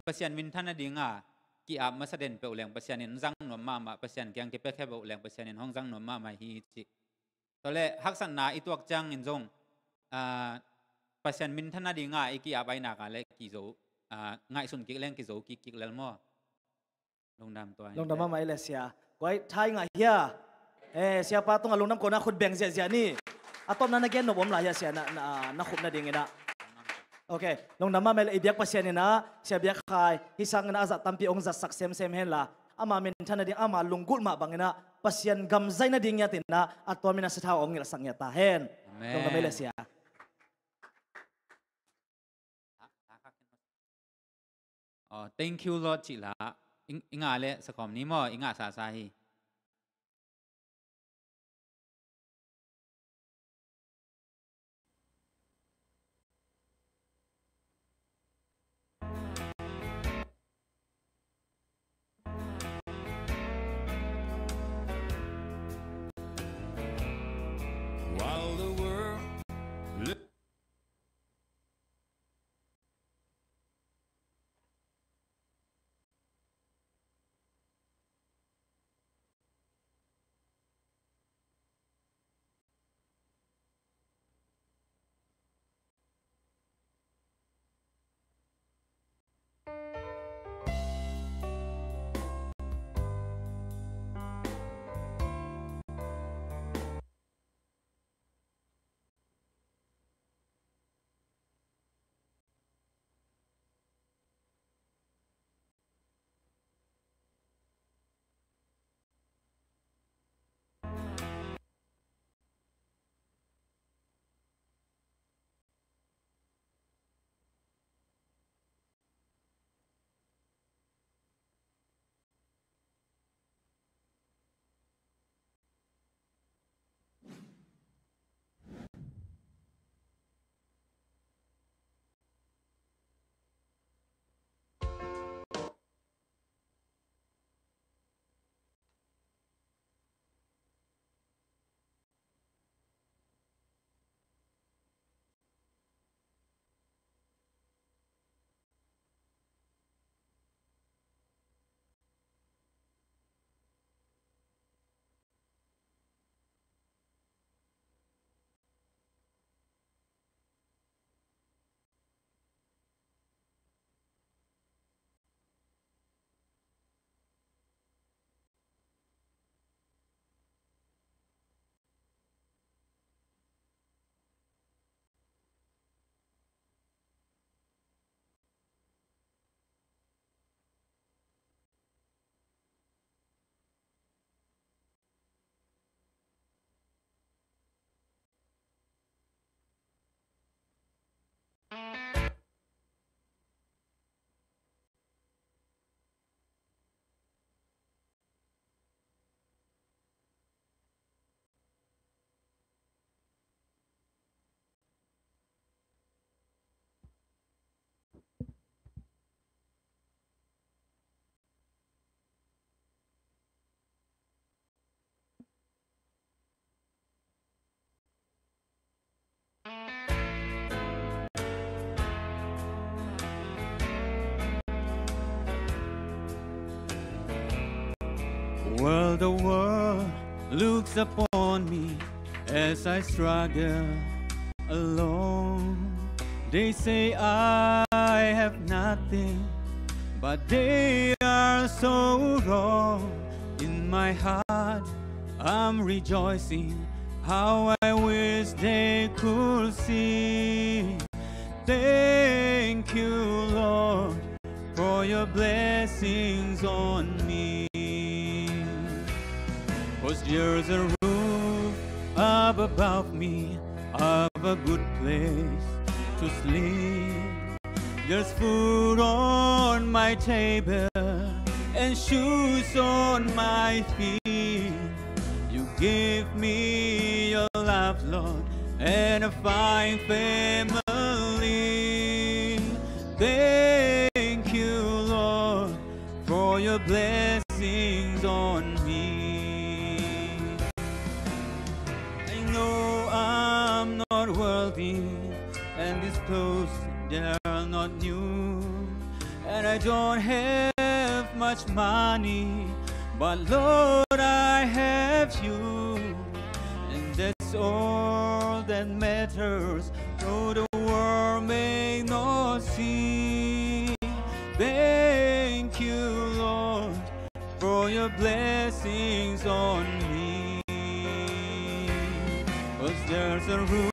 Pasian minthan nadinga ki-ap masa den peuh leng Pasian in zang nuam mahmah, Pasian kiang kipiakhia peuh leng Pasian in hong zang nuam mahmah hi ci. Tua leh haksatna i tuak ciangin zong, ah, Pasian minthan nadinga i ki-ap ahi nak leh kizo, ah, ngaihsun kik leng kizo kikkik lel maw? Lungdam tua. Lungdam mahmah ei le sia. Guai, thai ngah hia? Eh, siapa tungah lungdam kona khut beng ziahziah ni. A tawpna na gen nop om lai hia sia, na, na, na khupna dingin ah. Ok, lungdam mahmah ei le, i biak Pasian in ah, Sia Biak Khai, hih sangin ah a zat tampi hong zatsak semsem hen la, ama minthan nading, ama lunggulh mah bangin ah Pasian gam zai nading ngiat in ah, a tuamin a sathau hong ngilhsak ngiat ta hen. Amen. Lungdam ei le sia. Oh, thank you Lord cih la. I, i ngah leh sakhawm ni maw, i ngah sasa hi. While the world While the world looks upon me as I struggle alone, they say I have nothing, but they are so wrong. In my heart, I'm rejoicing. How I wish they could see. Thank you, Lord, for your blessings on me. 'Cause there's a roof up above me, I've a good place to sleep. There's food on my table and shoes on my feet. You give me your love, Lord, and a fine family. Thank you, Lord, for your blessings on me. I know I'm not not worthy, and these clothes, they are not new. And I don't have much money, but Lord, I have you. And that's all that matters, though the world may not see. Thank you, Lord, for your blessings on me. 'Cause there's a roof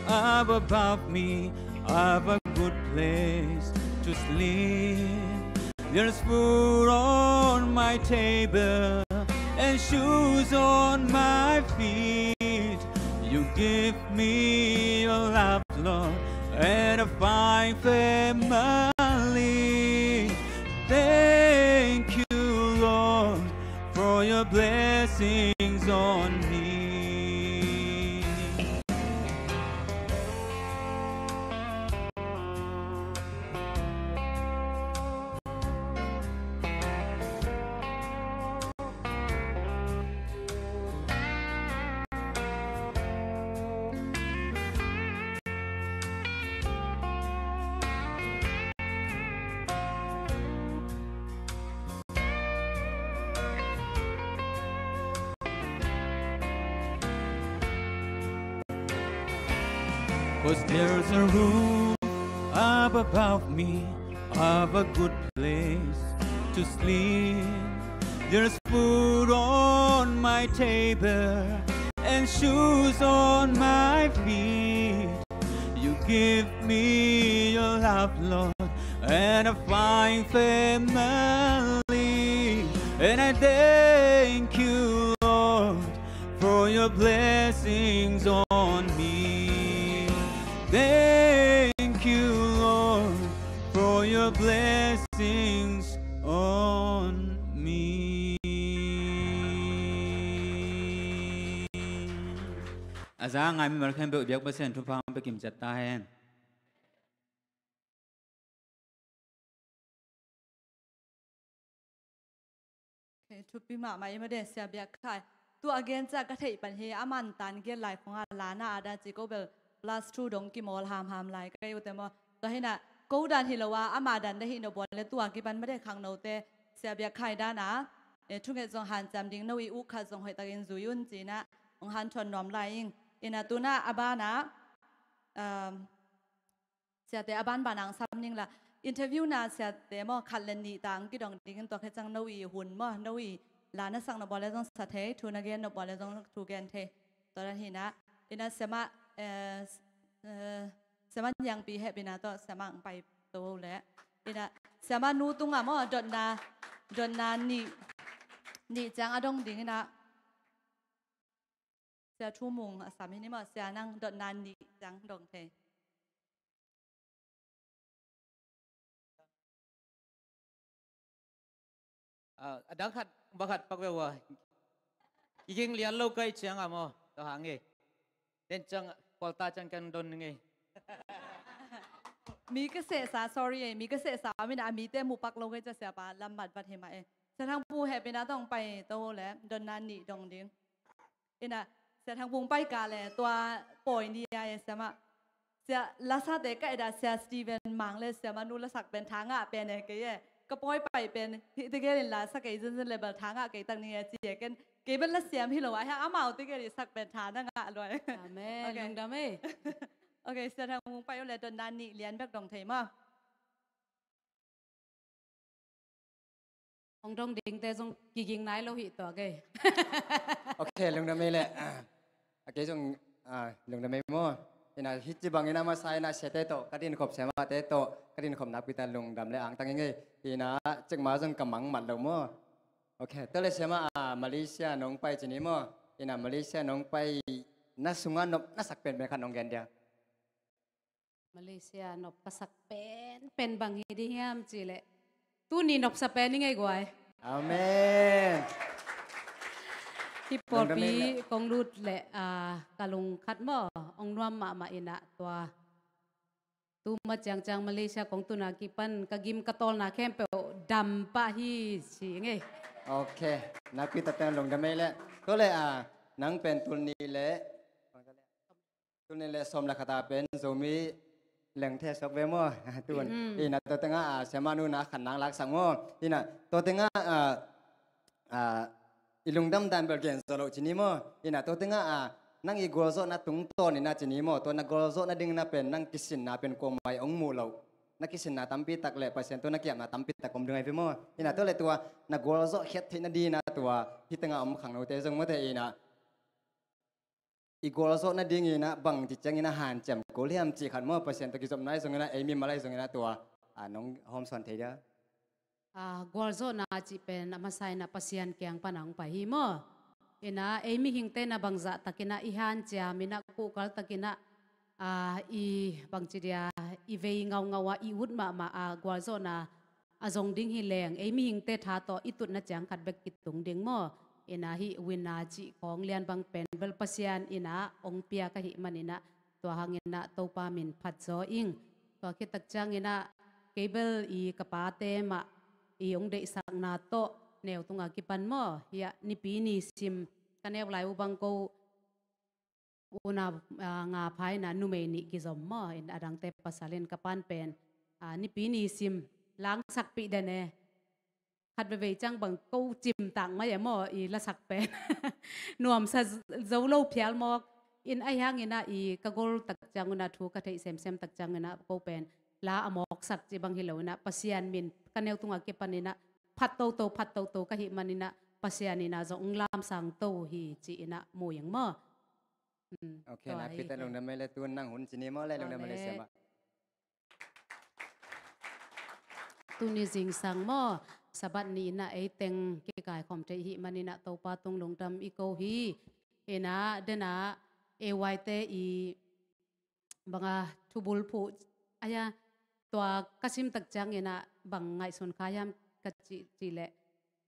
up above me, I've a good place to sleep. There's food on my table and shoes on my feet. You give me your love, Lord, and a fine family. Thank you, Lord, for your blessings on me. 'Cause there's a roof up above me, I've a good place to sleep. There's food on my table and shoes on my feet. You give me your love, Lord, and a fine family. And I thank you, Lord, for your blessings on me. Thank you, Lord, for your blessings on me. A za a ngai mimal khempeuh biak Pasian thupha hong pia kimciat ta hen. Okay, thupi mahmah i mah de, Sia Biak Khai. Tu a gen ciang ka theih pan hi, a man tan gen lai khong a la na a dan ci ko bel plus two dong kimawl hamham lai ka hi uh te maw. Tua hi na, ko dan hi lo a, ama dan de hi nop uh leh tu a kipan mah de khangnote, Sia Biak Khai dan a, eh, thunget zong hanciam ding, no i uk khat zong hoih takin zui un ci na, hong hanthawn nuam lai ing. Ina tu na a ban a, um, Siate a banban ang sam ning la. Interview na siate maw khat le nih tang kidong dingin tua khe cang no i hun maw, no i la na sak nop uh leh zong sa thei, thu na gen nop uh leh zong thu gen thei. Tua dan hi na. Ina siamah, eh, s-, eh, siamah Niangpi hehpihna tawh siamah ang pai to leh. Ina siamah nu tungah maw dotna, dotna nih, nih ciang a dong ding ina. Sia Thu Mung a sam hi ni maw, sia nang dotna nih ciang dong thei. Ah, a dang khat, va khat pak ve ua. Kiging lian lo kai ciang a maw, to hang e. Den ciang, kualta ciang kan don nge. Mi ka sehsa, sorry e, mi ka sehsa, a min a mite mu pak lo kai cia siapa, lam mat vat hi mah e. Sia Thang Pu hehpihna tawh hong pai to le, dotna nih dong ding. Ina, Sia Thang Pu hong pai ka le, tua pawi ni a e siamah. Sia lasate ka et a Sia Steven Mang le siamah nu lasak pen tha ngah pen e kei e. Ka pawi pai pen, hih tegel in lasak kei zenzen le bel tha ngah kei tak ni e ci e ken. Kei bel lasiam hi lo a, hia amau tegel i sak pen tha na ngah luai. Amen. Okay. Lungdam e. Okay, Sia Thang Pu hong pai uh le dotna nih lian bek dong thei maw. Hong dong dingte zong kiging nai lo hi tua kei. Ok, lungdam ei leh. Ah, a kei zong, ah, lungdam ei maw. Ina hih ci bangin a masa ina siate tawh ka dinkhop, siamahte tawh ka dinkhop nakpi ta lungdam le angtang ing ei. Ina cikmah zong ka mang mat lo maw. Ok, tua le siamah, ah, Malaysia nong pai ci ni maw. Ina Malaysia nong pai na sungah nop na sak penpen khat nong gen dia. Malaysia nop ka sak penpen bang hi ding hiam cih leh tuni nopsa pen i ngei guai. Amen. Hih pawlpi kong lut leh, ah, ka lung khat maw, hong nuam mahmah ina tua. Tu ma ciangciang Malaysia kong tun a kipan ka gim ka tawlna khempeuh dam pah hi ci ngei. Ok. Nakpi taktak lungdam ei leh. Tua leh, ah, nang pen tul nih leh Tuni le sawm le khat a pen Zomi leng the sok ve maw? Tun. Mm. Ina tua tengah, ah, siamah nu na khan nang laksak maw? Ina tua tengah, ah, ah, i lungdam dan bel gen zo lo ci ni maw? Ina tua tengah, ah, nang i gualzawhna tungtawn ina ci ni maw? Tua na gualzawhna ding na pen nang kisinna pen kuamah i ong muh lo. Na kisinna tampi tak le Pasian tua na kiapna tampi tak om ding ai ve maw? Ina tua le tua na gualzawh khiat theihna ding ina tua hi tengah om khang note zong mawte ina. I gualzawh nading ina bangci ciangin a hanciam kul hiam cih khat maw, Pasian tawh kizopna ahi zongin a, ei mimal ahi zongin a tua, a, nong hawmsawn thei dia? A, gualzawhna cih pen a masa ina Pasian kiang pan a hong pai hi maw? Ina ei mihingte na bangzah takin a i hanciam ina kuhkal takin a, a, i bangci dia, i vei ngaungau a i ut mahmah a gualzawhna a zong ding hi leng, ei mihingte tha tawh i tutna ciang khat bek kitung ding maw? Ina hih wina cih khawng lian bang pen bel Pasian ina ong piak ahih man ina tua hang ina Topa min phat zaw ing. Tua khit tak ciang ina kei bel i ka pate mah i ong deihsakna tawh neu tunga kipan maw? Hiah nipi ni sim ka neu lai uh bang ko unau, a, nga pha ina numei nih kizom maw? In a dangte pasal in ka pan pen, a, nipi ni sim langsakpih den e. Khat veivei ciang bang ko cimtak mai e maw i lasak pen. Nuamsa z-, zo lo phial mawk. In ahi hang ina i ka gol tak ciang una thu ka theih semsem tak ciang ina ko pen la a mawksak ci bang hi lo ina Pasian min ka neu tunga kipan ina phat toto, phat toto ka hih man ina Pasian ina zong lamsang to hi ci ina mu ing maw? Hmm, okay, tua na hi Peter hi. Lungdam mai le tun nang hun ci ni maw le lungdam mai le siamah. Tuni zingsang maw, Sabbath ni ina ei teng kikaikhawm thei hih man ina Topa tung lungdam i ko hi. Ina dena A Y te i banga thubul phuh aya tua ka sim tak ciang ina bang ngaihsun kha hiam ka cih, cih leh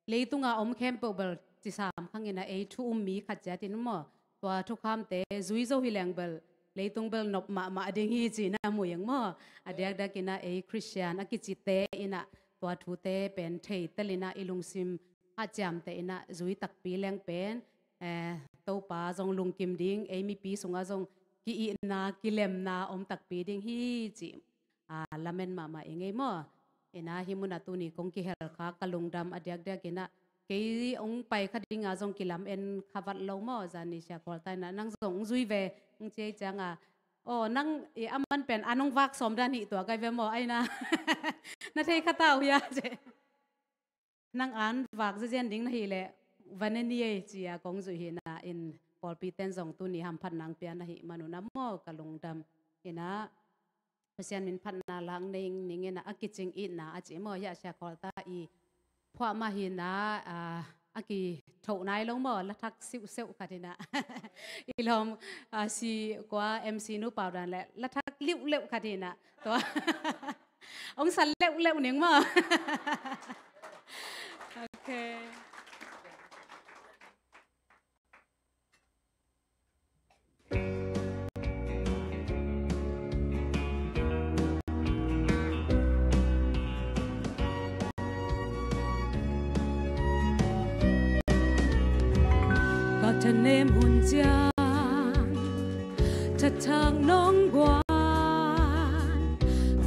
leitunga om khempeuh bel cisam khang ina ei thu um mi khat ciat in maw? Tua thukhamte zui zo hi leng bel leitung bel nop mahmah ding hi ci ina mu ing maw? A diakdiak ina ei Khristian a kicite ina tua thute pen thei tel ina i lungsim a ciamte ina zui takpi leng pen, eh, Topa zong lungkim ding, ei mipi sunga zong ki-itna kilemna om takpi ding hi ci, a, lamen mahmah i ngei maw? Ina hih muna tuni kong kihel kha ka lungdam a diakdiak ina kei ong pai kha dinga zong kilam en kha vat lo maw? Zani sia khual ta ina nang zong ong zui ve ong ciai cianga, aw nang i aman pen a nong vak sawm dan hih tua kai ve maw? Aina na thei kha tau hia ce. Nang an vak zezian ding na hih leh va ne ni ei ci-a kong zuih hi na in pawlpi ten zong tuni hamphatna ang pia na hih manun a maw ka lungdam. Ina Pasian min phatna lang nei ning ina a kicing itna a ci maw hiah sia khawl ta i phuah mah hi na, a, a kithoh nai lo maw la thak siuhseuh khat hi na. I lawm, a, si kua M C nu pau dan le la thak liuhleuh khat hi na. Tua Ong san leuhleuh ning maw? Okay. Ka thanem hun ciang thathak nong guan,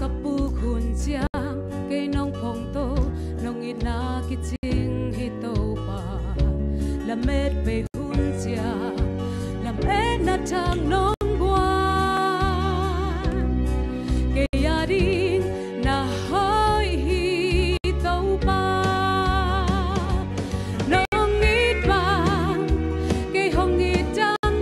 ka puk hun ciang kei nong phongto, nong itna kicing hi Topa. Lamet bei hun ciang lametna thak nong guan, kei ading na hoih hi Topa. Nong it bang kei hong it dang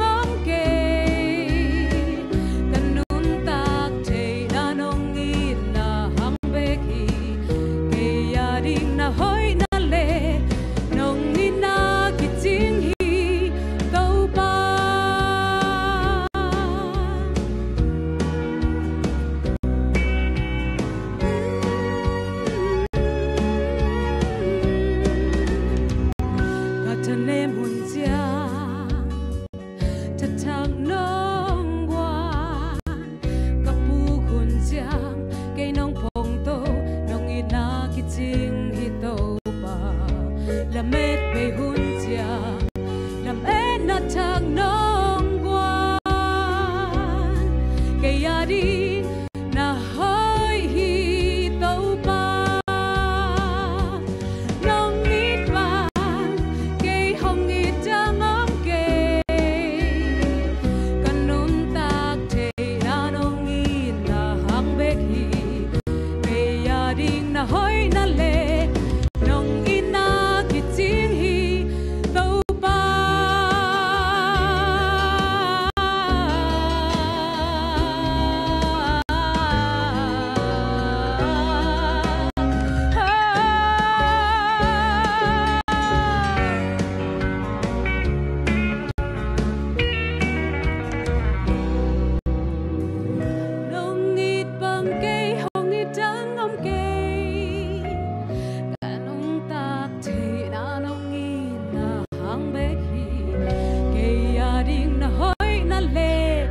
na hoihna le nong itna kicing hi, Topa. Nong it bang kei hong it dang om kei. Ka nuntak theihna nong itna hang bek hi. Kei a ding na hoihna le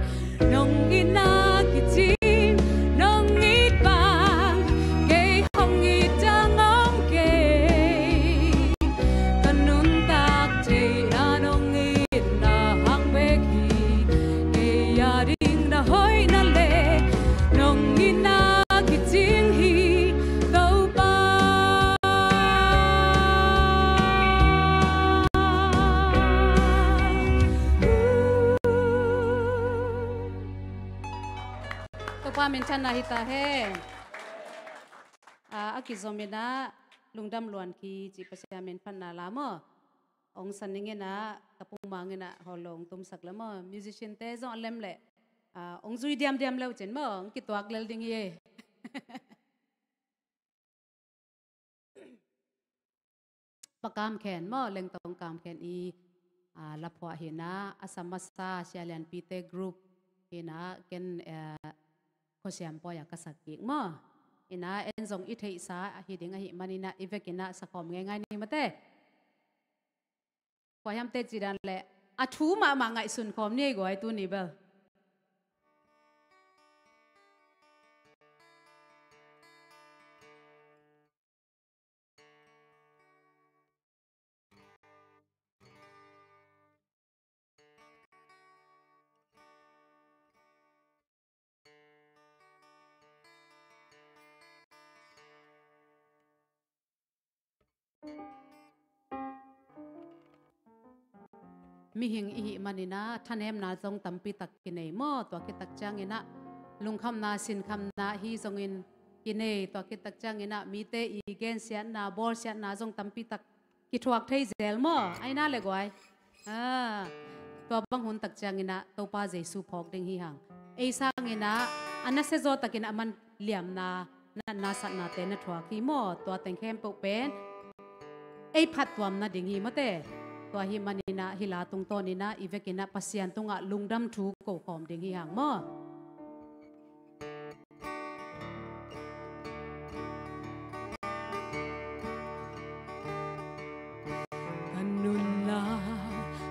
nong itna kicing, nong it bang kei hong it dang om kei. Ka nuntak theihna nong itna hang bek hi. Kei a ding na hoihna le nong itna kicing hi, Topa. Topa minthanna hi ta hen. A, a kizom in ah Lungdam Luan Khi cih Pasian minphatna la maw. Ong san ning in ah, ka pung mang in ah, holo ong tumsak le maw. Musician te zong a lem le, a, ong zui diamdiam le uh cin maw, ong kituak lel ding hi e. Pa Kam Khen maw, Lengtong Kam Khen i, a, laphuah hi in ah, a sa masa Sia Lian Pi te group hi in ah, ken, eh, khuasiam pawi a ka sak kik maw. In ah, en zong i theihsa ahi ding ahih man in ah, i vek in ah sakhawm ngeingai ni mate. Kua hiam te ci dan le, a thu mahmah ngaihsun khawm ni ei guai tuni bel. Mihing i hih man in ah thanemna zong tampi tak kinei maw. Tua khit tak ciangin ah lungkhamna, sinkhamna hi zongin kinei. Tua khit tak ciangin ah mite i gensiatna, bawlsiatna zong tampi tak kithuak thei zel maw. Ai na le guai. A, tua bang hun tak ciangin ah Topa Jesu phawk ding hi hang. Ei sangin ah a nasia zaw takin a man liamna, natna, satnate na thuak hi maw. Tua teng khempeuh pen ei phattuam nading hi mawte. Tua ahih man in ah hih la tungtawn in ah i vek in ah Pasian tungah lungdam thu ko khawm ding hi hang maw. Ka nunna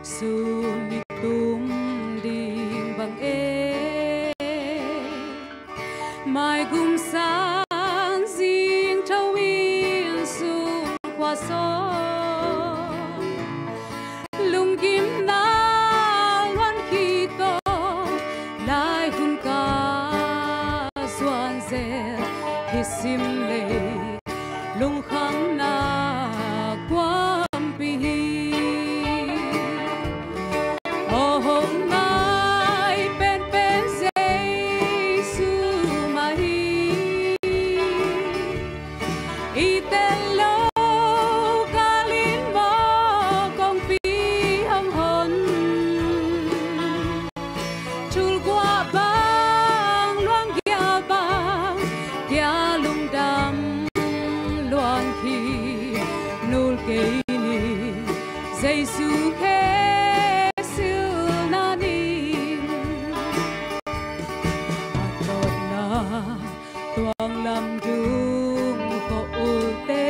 sun i tum ding bang e, maigum sang zing tho in sung khua sawm. Lunggimna luan khit tawh lai hun ka zuan zel hi sim lei, lungkhamna kuampi hi. Aw hong ngai penpen Jesu mah hi. I tel lo kalin maw kongpi hong hon. Thulguah bang luanggia bang kia lungdam luang khi nul kei ni. Jesu khe silna ning a tawtna tuang lam dung ko ulte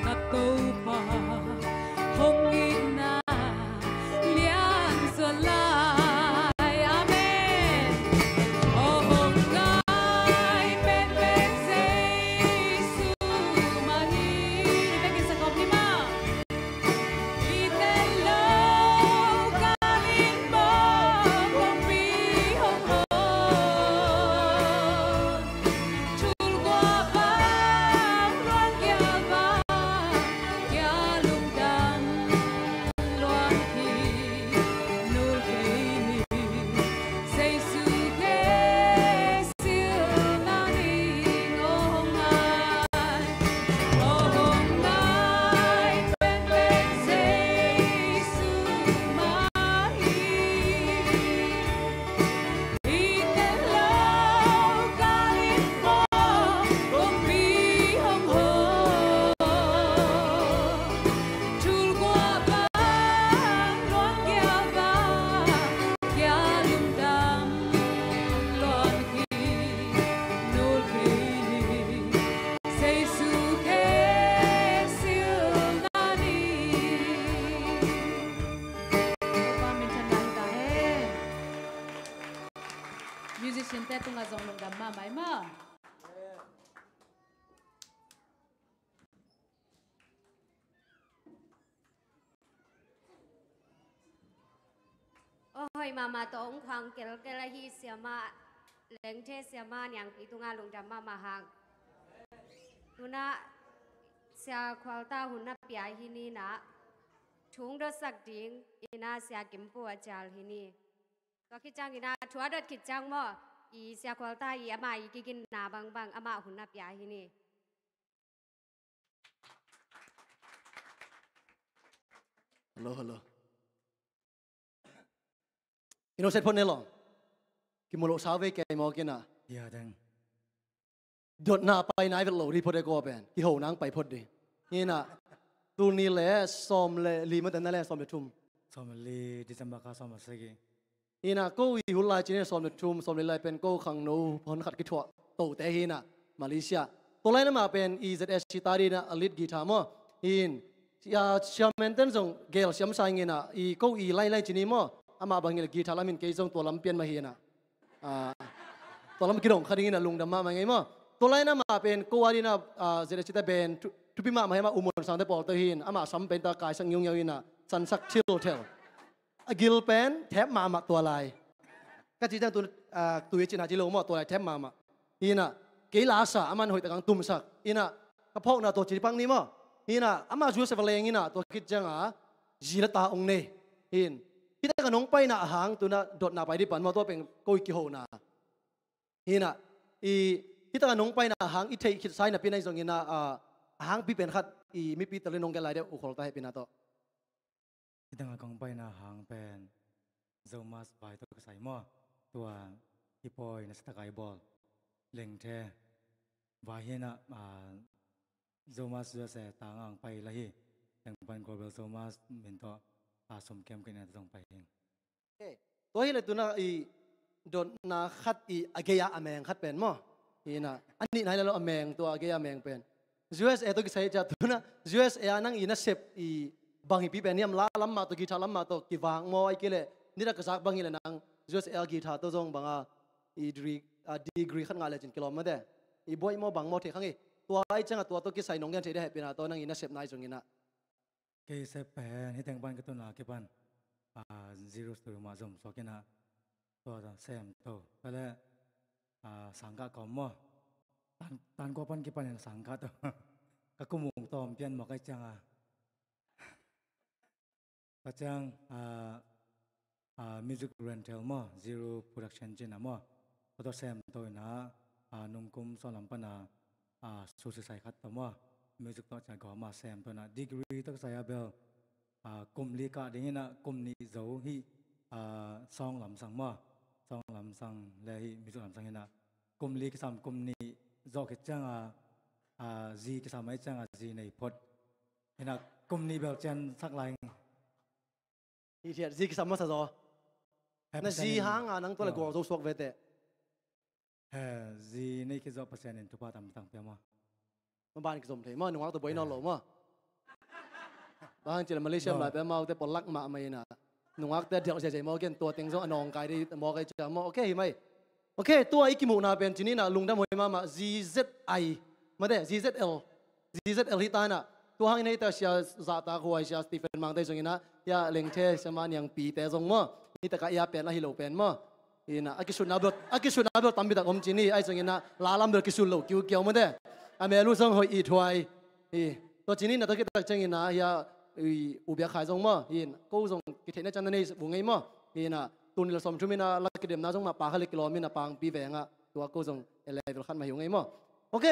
Ka Topa hong itna liansuan lai. Amen. Aw hong ngai penpen Jesu mah hi. Bek in sa kawm ni maw. I tel lo kal in maw kongpi hong hon. Thul guah bang luan kia bang kia lungdam luan hi. Nul kei ni Jesu kei silna ning aw hong ngai. Aw hong ngai penpen Jesu mah hi. I tel lo kal in maw kongpi hong hon. Thul guah bang luan kia bang kia lungdam luan hi. Nul kei ni Jesu kei silna ning. Topa minthanna hi ta hen. Musician te tungah zong lungdam mahmah hi maw. Aw hoih mahmah tawh hong khuang kelkel ahi Siamah Lengthe, Siamah Niangpi tungah lungdam mahmah hang. Tunah Sia Khualta hun na pia hi ni inah, thu hong dotsak ding inah Sia Kim Pu a cial hi ni. Tua khit ciang inah thu a dot khit ciang maw, i Sia Khualta i amah i kiginna bangbang amah hun na pia hi ni. Hello, hello. Innocent phone ne lo. Kimu lo sa ve kei maw kina. Ya dang. Dotna pai nai vet lo ri phot e ko pen. Kiho nang pai phot di. Hina. Tuni le sawm le li mah ten na le sawm le thum. Sawm le li, December kha sawm le sagi. Hina, ko i hun lai cin in sawm le thum, sawm le lai pen ko khangno hon khat kithuah tote hina, Malaysia. Tua lai na mah pen i Z S guitar hina, a lead guitar maw. Hin, sia, sia menten zong gel siam sa hina, i ko i lai lai cin in maw. Amah bang hina guitar lam hin kei zong tua lam pian mah hina. Ah, tua lam kidong kha ding hina lungdam mahmah ngei maw. Tua lai na mah pen ko a dina, ah, Z S guitar band, thu, thupi mahmah hema umon sangte pawlte hin, amah sam pen ta kaisak ngiungiau hina, sansak thilthel. A gil pen thep mahmah tua lai. Ka ci ciang tu, ah, tui a cina ci lo maw tua lai thep mahmah. Hina, kei la sa, aman hoih takang tumsak. Hina, ka phawkna tua ci pak ni maw. Hina, ama Joseph a leng hina, tua khit cianga, zi la ta ong nei. Hin, hita ka nong paina a hang, tuna dotna pai di pan maw, tua pen ko i kihona. Hina, i, hita ka nong paina a hang, i theih khit sai napi na i zong hina, ah, a hang pi pen khat, i mipi tali nong gelh lai deuh, u khol ta hehpina tawh. Hidang a kong paina hang pen Zomas vai tawh kisai maw. Tua i pawi na sitakai bawl Lengthe vai hina, ah, Zomas U S A tang ang pai la hi. Tengpan Global Zomas min tawh, ah, sum kem kena zong pai hing. Okay. Tua hi le tuna i dotna khat i a gei a a meng khat pen maw. Hina, a nih nai le lo a meng tua a gei a meng pen. U S A tawh kisai cia tuna, U S A nang i nasep i bang hi pi pen hiam la lam mah tawh, guitar lam mah tawh, kivak maw ai kile, nida ka zak bang hi le nang, U S A guitar tawh zong banga, i degree, a degree khat ngah le cin kilawm mate. I buai maw bang maw thei khang hi. Tua ai cianga tua tawh kisai nong gen thei de hehpina tawh nang i nasep nai zong ina. Kei sep pen, hi teng pan ka tun a kipan, ah, zero studio mah zom suak ina, tua ta sem to. Kale, ah, sangkah kawm maw. Tan, tan kua pan kipan in sangkah to. Ka kumung tawm pian maw kai ciang a. Ka ciang, ah, ah, music rental maw, zero production cin a maw. Tua ta sem to ina, ah, nungkum sawlam pan a, ah, susisai khat tawh maw. Music tawh cia gawm a sem tawh na degree tawh kisai a bel, ah, kum li kah ding ina kum nih zo hi, ah, sawng lamsang maw. Sawng lamsang le hi music lamsang ina kum li kisam kum nih zawh khit cianga, ah, zi kisam ai cianga zi nei phot. Ina kum nih bel cian sak lai. Hi thiat zi kisam masa zaw. He, na Pasian zi in hanga nang tua le gual zo suak vete. He, zi nei khit zawh Pasian in thupha tampi tang pia maw. Maban kizom thei maw, nungak tawh buai nawn lo maw. Bang hang ci leh Malaysia lai pia maute pualak mahmah ina. Nungakte a dialh ziazia maw, gen tua teng zong a nawngkai dei maw, kai cia maw. Ok, hi mai. Ok, tua i kimuhna pen ci ni ina, lungdam huai mahmah, Z Z I. Mate, Z Z L. Z Z L hi ta ina. Tua hangin hei ta sia zahtak huai sia Stephen Mangte zong ina, hia Lengthe, sia Ma Niang Pite zong maw. Hi taka ia pen a hi lo pen maw. Ina, a kisutna bel, a kisutna bel tampi tak om ci ni, ahi zong ina, la lam bel kisun lo kiukiau mate. A mel uh zong hoih it huai. Hi, tua ci ni ina, tua khit tak ciang ina, hia, i, U Bia Khai zong maw. Hi ina, ko zong kitheihna ciang na nei bu ngei maw. Hi ina, tul nih le sawmthum ina, la kidemna zong mah pa kha le kilawm ina Pangpi veng ah. Tua ko zong A level khat mah hi uh ngei maw. Ok.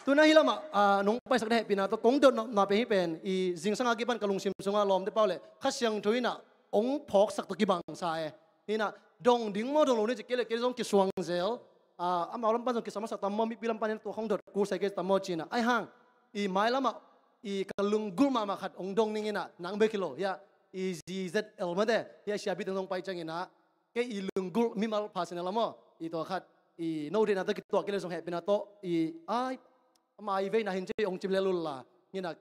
Tu ina hi lamah, ah, nong paisak ding hehpihna tawh kong dotna pen hi pen, i zingsang a kipan ka lungsim sungah lawmte pau le Kha Siangtho ina hong phawksak tawh kibangsa e. Hi ina, dong ding maw, dong lo ni ci kei le kei zong kisuang zel. Ah, amau lam pan zong kisam a sak tam maw, mipi lam pan ina tua khong dot kul sai kei tam maw ci ina. Ahi hang, i mai lamah, i ka lunggulh mahmah khat hong dong ning ina, nang bek hi lo, hia, i Z Z L mate, hia siapi teng zong pai ciang ina, kei i lunggulh mimal personal a maw, i tua khat, i no deihna tawh kituak kei le zong hehpihna tawh, i ai, ama i veina hin ci hong cim le lul la, ina,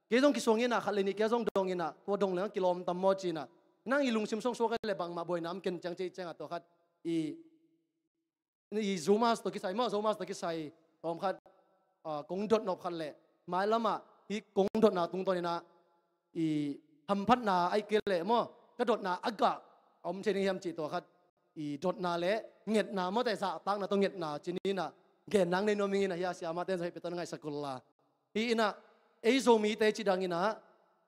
kei zong kisuang ina, khat le nih kia zong dong ina, tua dong le kilawm tam maw ci ina. Nang i lungsim sung suak le bangmah buaina om ken ciang ci ciang a tua khat, i i Zomas tawh kisai maw, Zomas tawh kisai tawm khat, ah, kong dot nop khat le mai lamah hi kong dotna tungtawn ina i hamphatna ahi kei le maw, ka dotna a gah a om thei ding hiam cih tua khat, i dotna le ngetna mawte, zahtakna tawh ngetna ci ni ina, gen nang nei nuam ing ina, hia siamate zong hehpih tawh na ngaihsak un la. Hi ina, ei Zomite ci dang ina,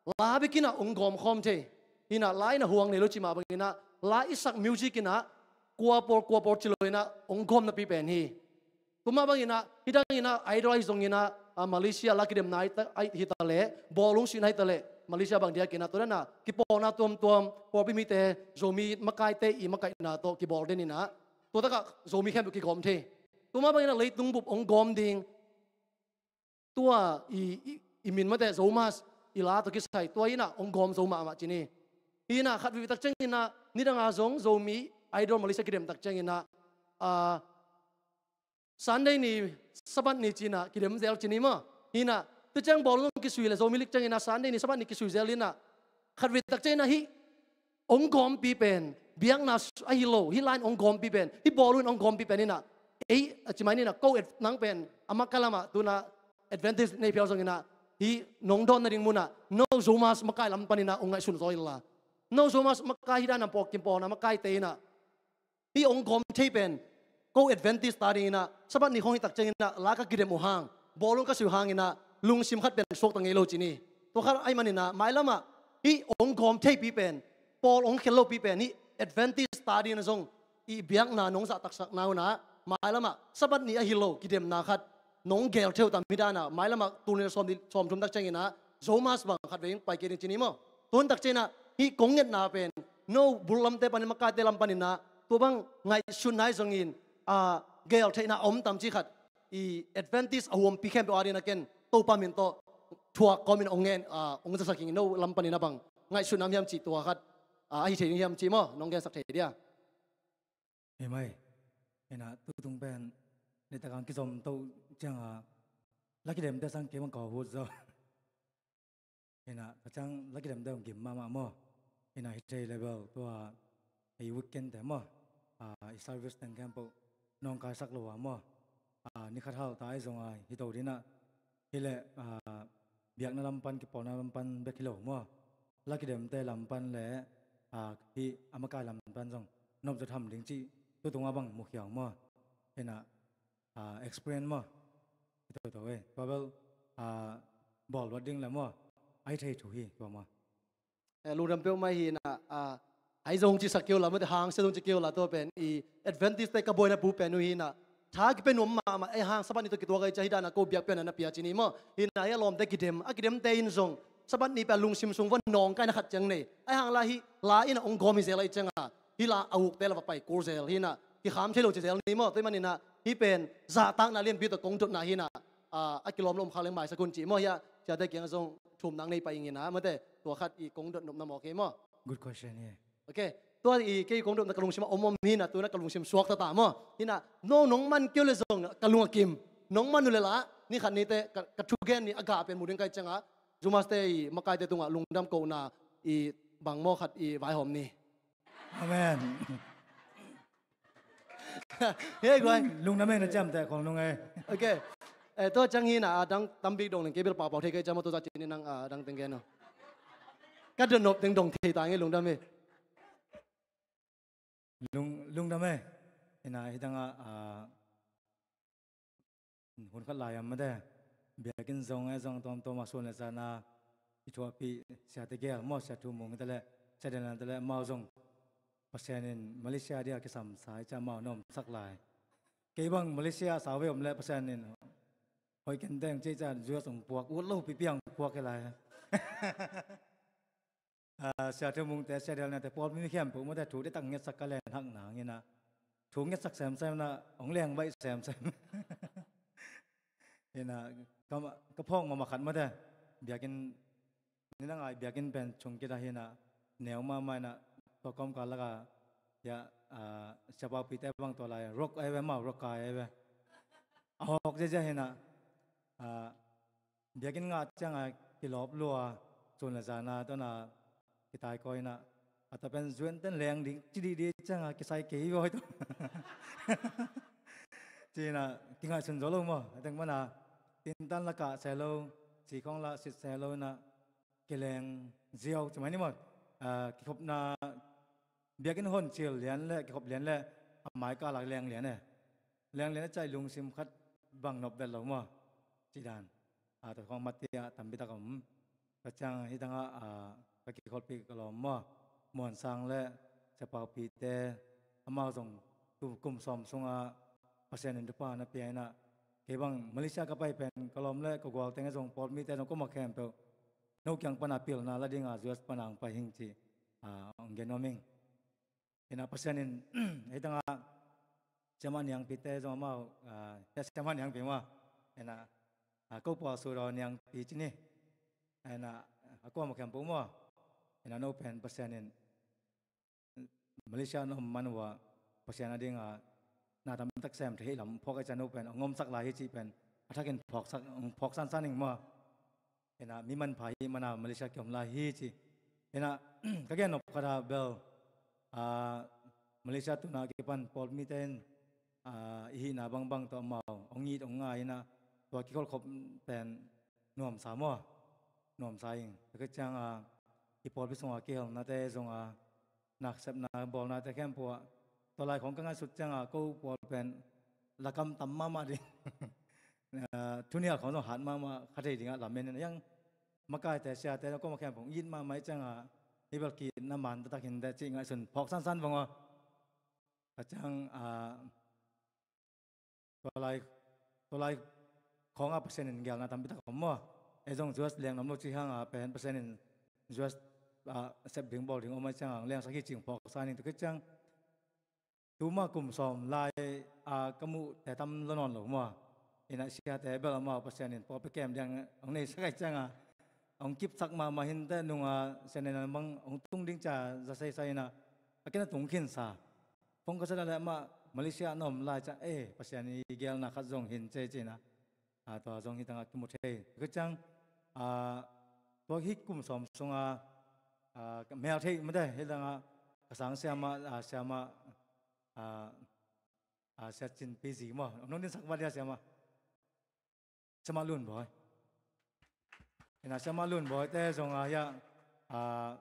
la bek ina hong gawm khawm thei. Hi ina, la ina huang nei lo ci mah bang ina, la i sak music ina, kua pawl, kua pawl ci lo ina, hong gawm napi pen hi. Tua mah bang ina, hi dang ina, Idol ahi zong ina, ah, Malaysia la kidemna ahi ta, ahi, hi ta le, bawlung sihna hi ta le, Malaysia bang diak ina, tua dan a, kipawlna tuamtuam, pawlpi mite, Zomi makaite i makaihna tawh kibawl den ina, tua takah Zomi khempeuh kigawm thei. Tua mah bang ina, leitung bup hong gawm ding, tua i, i, i min mate Zomas, i la tawh kisai, tua ina hong gawm zo mahmah ci ni. Hi ina khat vei tak ciang ina, nidang a zong Zomi Idol Malaysia kidem tak ciang ina, ah, Sunday ni, Sabbath ni ci ina kidem zel ci ni maw. Hi ina, tu ciang bawlung kisui le Zomi League ciang ina Sunday ni, Sabbath ni kisui zel ina, khat vei tak ciang ina hi hong gawmpi pen biakna s-, ahi lo, hi line hong gawmpi pen, hi bawlung hong gawmpi pen ina, ei, a ci mai ni ina, ko et nang pen a makai lamah tu ina advantage nei phial zong ina, hi nong dawn nading mun ah no Zomas makai lam pan ina hong ngaihsun zaw in la. No Zomas makai hi dan a pawlkim pawlna makaite ina, hi hong gawm thei pen ko advantage ta ding ina, Sabbath ni khawng hi tak ciang ina la ka kidem uh hang, bawlung ka sui uh hang ina, lungsim khat pen suak ta ngei lo ci ni. Tua khat ahi man ina, mai lamah hi hong gawm theipi pen, pawl hong khel lopi pen, hi advantage ta ding ina zong i biakna nong zahtaksakna uh ina, mai lamah Sabbath ni ahi lo kidemna khat nong gel theu tam hi dan a, mai lamah tul nih le sawm, sawmthum tak ciang ina Zomas bang khat vei hong pai kei ding ci ni maw. Tun tak ciang ina hi kong ngetna pen no bul lamte pan ina, makaite lam pan ina, tua bang ngaihsutna ahi zongin, ah, gel theihna a om tam ci khat, i advantage a huampi khempeuh a ding ina ken Topa min tawh thuak kawm ina hong ngen, ah, hong zasak ing, no lam pan ina bang ngaihsutna om hiam cih tua khat, ah, ahi thei ding hiam cih maw, nong gensak thei dia. Hi mai. Hi ina, tu tung pen, ni takang kizom to ciang a, la kidemte sang kei bang ka hut zo. Hi ina, ka ciang la kidemte hong gim mahmah maw. Hi ina, hi thei level, tua, hi weekend te maw. Ah, i service teng khempeuh, nawngkaisak lo a maw. Ah, ni khat hal ta ahi zong a, hi to ding ina, hi le, ah, biakna lam pan, kipawlna lam pan bek hi lo maw. La kidemte lam pan le, ah, hi a makai lam pan zong nop zaw tham ding cih tu tungah bang mu khiang maw. Hi ina, ah, experience maw. Hi to to e. Tua bel, ah, bawl luat ding le maw. Ahi thei thu hi, tua maw. Eh, lungdam peuhmah hi ina, ah, ahi zong ci sak kei uh la, mate hang sia zong ci kei uh la, tua pen i advantage te ka buaina pu pen uh hi ina. Tha kipia nuam mahmah, ahi hang Sabbath ni tawh kituak ahi ciang hi dan a ko biak pian a na pia ci ni maw. Hi ina, hi a lawmte kidem, a kidemte in zong Sabbath ni pia lungsim sung va nawngkaina khat ciang nei. Ahi hang la hi, la ina hong gawm hi zel ahi ciang a, hi la a ukte la va pai kul zel hi ina, kikham thei lo ci zel ni maw. Tua ahih man ina, hi pen zahtakna lianpi tawh kong dotna hi ina, ah, a kilawm lo om kha leng maisak un ci maw, hia, ciate kiang zong thum nang nei pai ing ina, mate, tua khat i kong dot nopna maw kei maw. Good question hi. Ok. Tua i kei kong dotna ka lungsim a om om hi ina, tu ina ka lungsim suak ta ta maw. Hi ina, no, nong man kei uh le zong ka lung a kim. Nong man uh le la, Ni khat ni teh ka, ka thugen ni a gah pen mu ding ka hih ciangah, Zumaste i makaite tungah lungdam kohna i bangmaw khat i vaihawm ni. Amen. Hei guai. Lungdam e, na ciamteh khol nung e. Ok. Eh, tua ciang hi na, a dang tambik dong ning, kei bel paupau thei ka hih ciang maw, tua za cin ni nang, a dang teng gen aw. Ka donnop teng dong thei ta ngei, lungdam e. Lung, lungdam e. Ina, hi tangah, a, hun khat lai a mate, biakinn zong e zong tawmtawm a sun le zan a i thuahpih Siate Gel maw, Sia Thu Mung te le Sia Daniel te le amau zong Pasian in Malaysia dia kisam sa i ciang amau na omsak lai. Kei bang Malaysia sau ve om le Pasian in hoih kenteng ci i ciang U S hong puak, ut lo pipiang puak hi lai. Ah, Sia Thu Mung te, Sia Daniel te, pawlpi mi khempeuh mate thu deihtak ngetsak ka len hak nang ina. Thu ngetsak semsem na, hong leng baih semsem. Ina, ka, ka phawk mahmah khat mate. Biakinn, ni na ngai biakinn pen chung kita hi na, neu mahmah ina, tua kawmkal laka, ya, ah, Sia Pau Pi te bang tua lai, rock ai ve mau, rock ai ai ve. A hawk ziazia hi na, ah, biakinn ngah ciangah kilawp lua, sun le zan a tawna kitai kawina, a ta pen zuenten leng ding ci dih dih ciangah kisai kei hi vawi tawh. Cina kingaihsun zo lo maw, a teng mana tintan la kah se lo, ci khawng la sit se lo ina kileng ziau ci mai ni maw. Ah, kikhopna biakinn hon cil lian le kikhop lian le a mai kah lak leng lian e. Leng lian a cai lungsim khat bang nop vet lo maw. Ci dan. A, tua khawng mate ah tampi tak om. Tua ciang hi tangah, a, ka kikholhpih ka lawm maw. Muan Sang le Sia Pau Pi te amau zong tu kum sawm sungah Pasian in thupha na pia ina. Kei bang Malaysia ka pai pen ka lawm le ka gual teng e zong pawlmite zong kuamah khempeuh no kiang pana pilna la dinga U S pana hong pai hing ci, a, hong gen nuam ing. Ina Pasian in, hei tangah, Siamah Niangpi te zong amau, ah, Siamah Niangpi maw. Ina, ah, ko pua su daw Niangpi ci ni. Ina, a kuamah khempeuh maw. Ina no pen Pasian in, Malaysia na om man uh ah, Pasian a dingah, na tamtak sem thei lam, phawk a ciang no pen, a ngomsak lai hi cih pen, a thakin phawksak, phawk sansan ing maw. Ina, mi manpha hi mana Malaysia kiom lai hi ci. Ina, ka gen nop khat a bel, a, Malaysia tuna kipan pawlmite in, a, i hihna bangbang tawh amau, hong it hong ngai ina, tua kikholhkhop pen nuamsa maw, nuamsa ing. Tua khit ciang, a, i pawlpi sunga kihelnate zong a, nasepna bawlnate khempeuh ah. Tua lai khawng ka ngaihsut ciangah ko pawl pen lakam tam mahmah ding. Ah, thunial khawng zong hat mahmah kha thei dingah lamen in a yang makaite siate kuamah khempeuh it mahmah ih ciangah hih bel ki-itna man taktak hinteh cih ngaihsun phawk sansan vong aw. Ka ciang, ah, Tua lai, tua lai khawngah Pasian in gelna tampi tak om maw. Ei zong U S leng nuam lo cih hangah pen Pasian in U S, ah, sep ding bawl ding om ahih ciangah lengsak hi cih phawk sa ning tua khit ciang. Tuma kum sawm lai, ah, ka muhte tam lo nawn lo maw. Ina siate bel amau Pasian in pawlpi kem ding hong neisak ahih ciangah hong kipsak mahmah hinteh nunga siate bang hong tung ding cia za seisai ina a kena tung khinsa. Phone ka sa dah leh amah Malaysia ah na om lai ciah, eh, Pasian i gelna khat zong hi in ci ci-in ah. Ah, tua zong hih tangah kimu thei. Tua ciang, ah, tua hih kum sawm sungah, ah, ka mel thei mate, hih tangah ka sang siamah, ah, siamah, ah, ah, Sia Cin Pi Zi maw. Om nong dinsak vat dia siamah. Siamah Lun Bawi. Ina siamah Lun Bawi te zong ah, hiah, ah,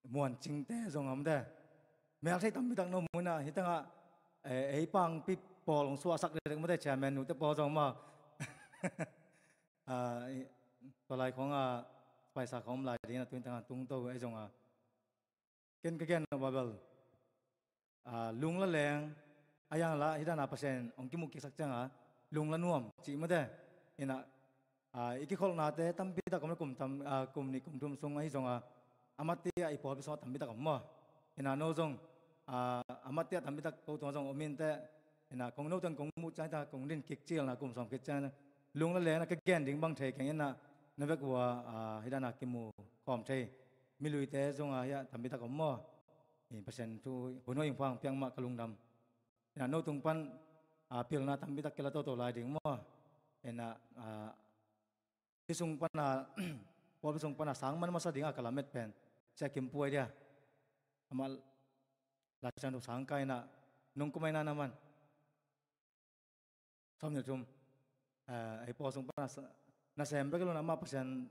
Muan Cing te zong a mate. Mel thei tampi tak no mu ina, hih tangah, eh, ei pangpi pawl hong suahsak dekdek mate, chairman nu te pawl zong maw. Ah, tua lai khawngah paisa khawng om lai ding ina, tu in tangah tung to ei zong a. Ken ka gen nop ah bel, ah, lung la leng, a yang la, hih dana Pasian hong kimuh kiksak ciangah, lung la nuam, cih mate. Ina, ah, i kikholhnate tampi tak om le kum tam, ah, kum nih kum thum sung ahi zongah, a mate ah i pawlpi sungah tampi tak om maw. Ina no zong, ah, a mate ah tampi tak ko tungah zong om inteh, ina kong no teng kong muh ciang ta kong din kik cilna kum sawm khit ciang, lung la lengna ka gen ding bang thei keng ina, na vek uh ah, ah, hih dana kimu khawm thei. Miluite zongah hiah tampi tak om maw. Pasian thu hun huai hong pha hong piak mah ka lungdam. Ina no tung pan a, pilna tampi tak kila toto lai ding maw. Ina, a, hih sung pana, pawlpi sung pana sang man masa dinga ka lamet pen Sia Kim Puai dia. Amah Laisiangtho sang kai ina nung kumai na na man. Sawm nih thum. A, ei pawl sung pana sa-, nasem bek lo na amah Pasian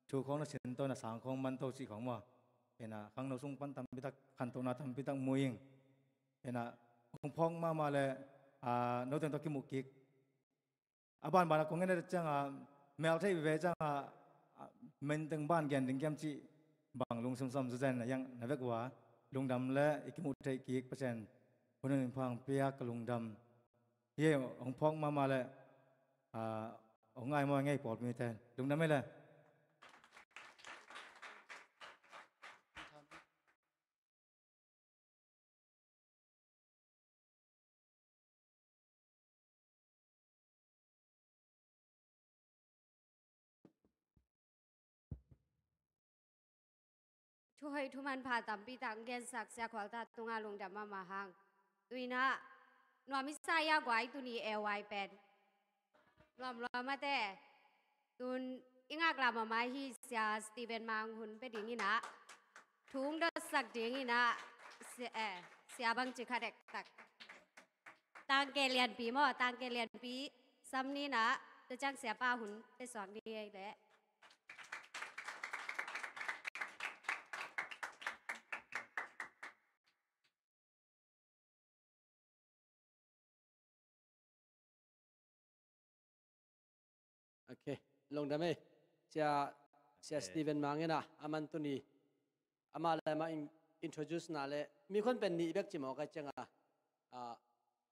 thu khawng na sin to na sang khawng man to cih khawng maw. Ina khangno sung pan tampi tak khantohna tampi tak mu ing. Ina hong phawk mahmah le, a, no teng tawh kimuh kik. A banban a kong ngen a cianga mel thei veve cianga, a, menteng ban gen ding kiam cih bang lungsim sawm zazen na yang na vek ua. Lungdam le i kimuh thei kik Pasian hun in phang piak ka lungdam. Hi hong phawk mahmah le, a, hong ngai maw ngei pawlpi mite. Lungdam ei le. Thuhoih thuman pha tampi tak gensak Sia Khualta tunga lungdam mahmah hang. Tuina nuam i sa ia guai tuni A Y pen. Nuam lua mate. Tun i ngakla mahmah hi Sia Stephen Mang hun pe ding ina. Thung dotsak ding ina. Sia, eh, Sia bang ci kha dektak. Tangke lianpi maw, tangke lianpi. Sam ni ina, tu ciang Sia pa hun pe suak ni ei le. Ok, lungdam ei. Sia, Sia Ok. Stephen Mang ina, aman tuni. Amah le amah in-, introduce na le. Mi khon pen nih bek ci maw kai cianga. A,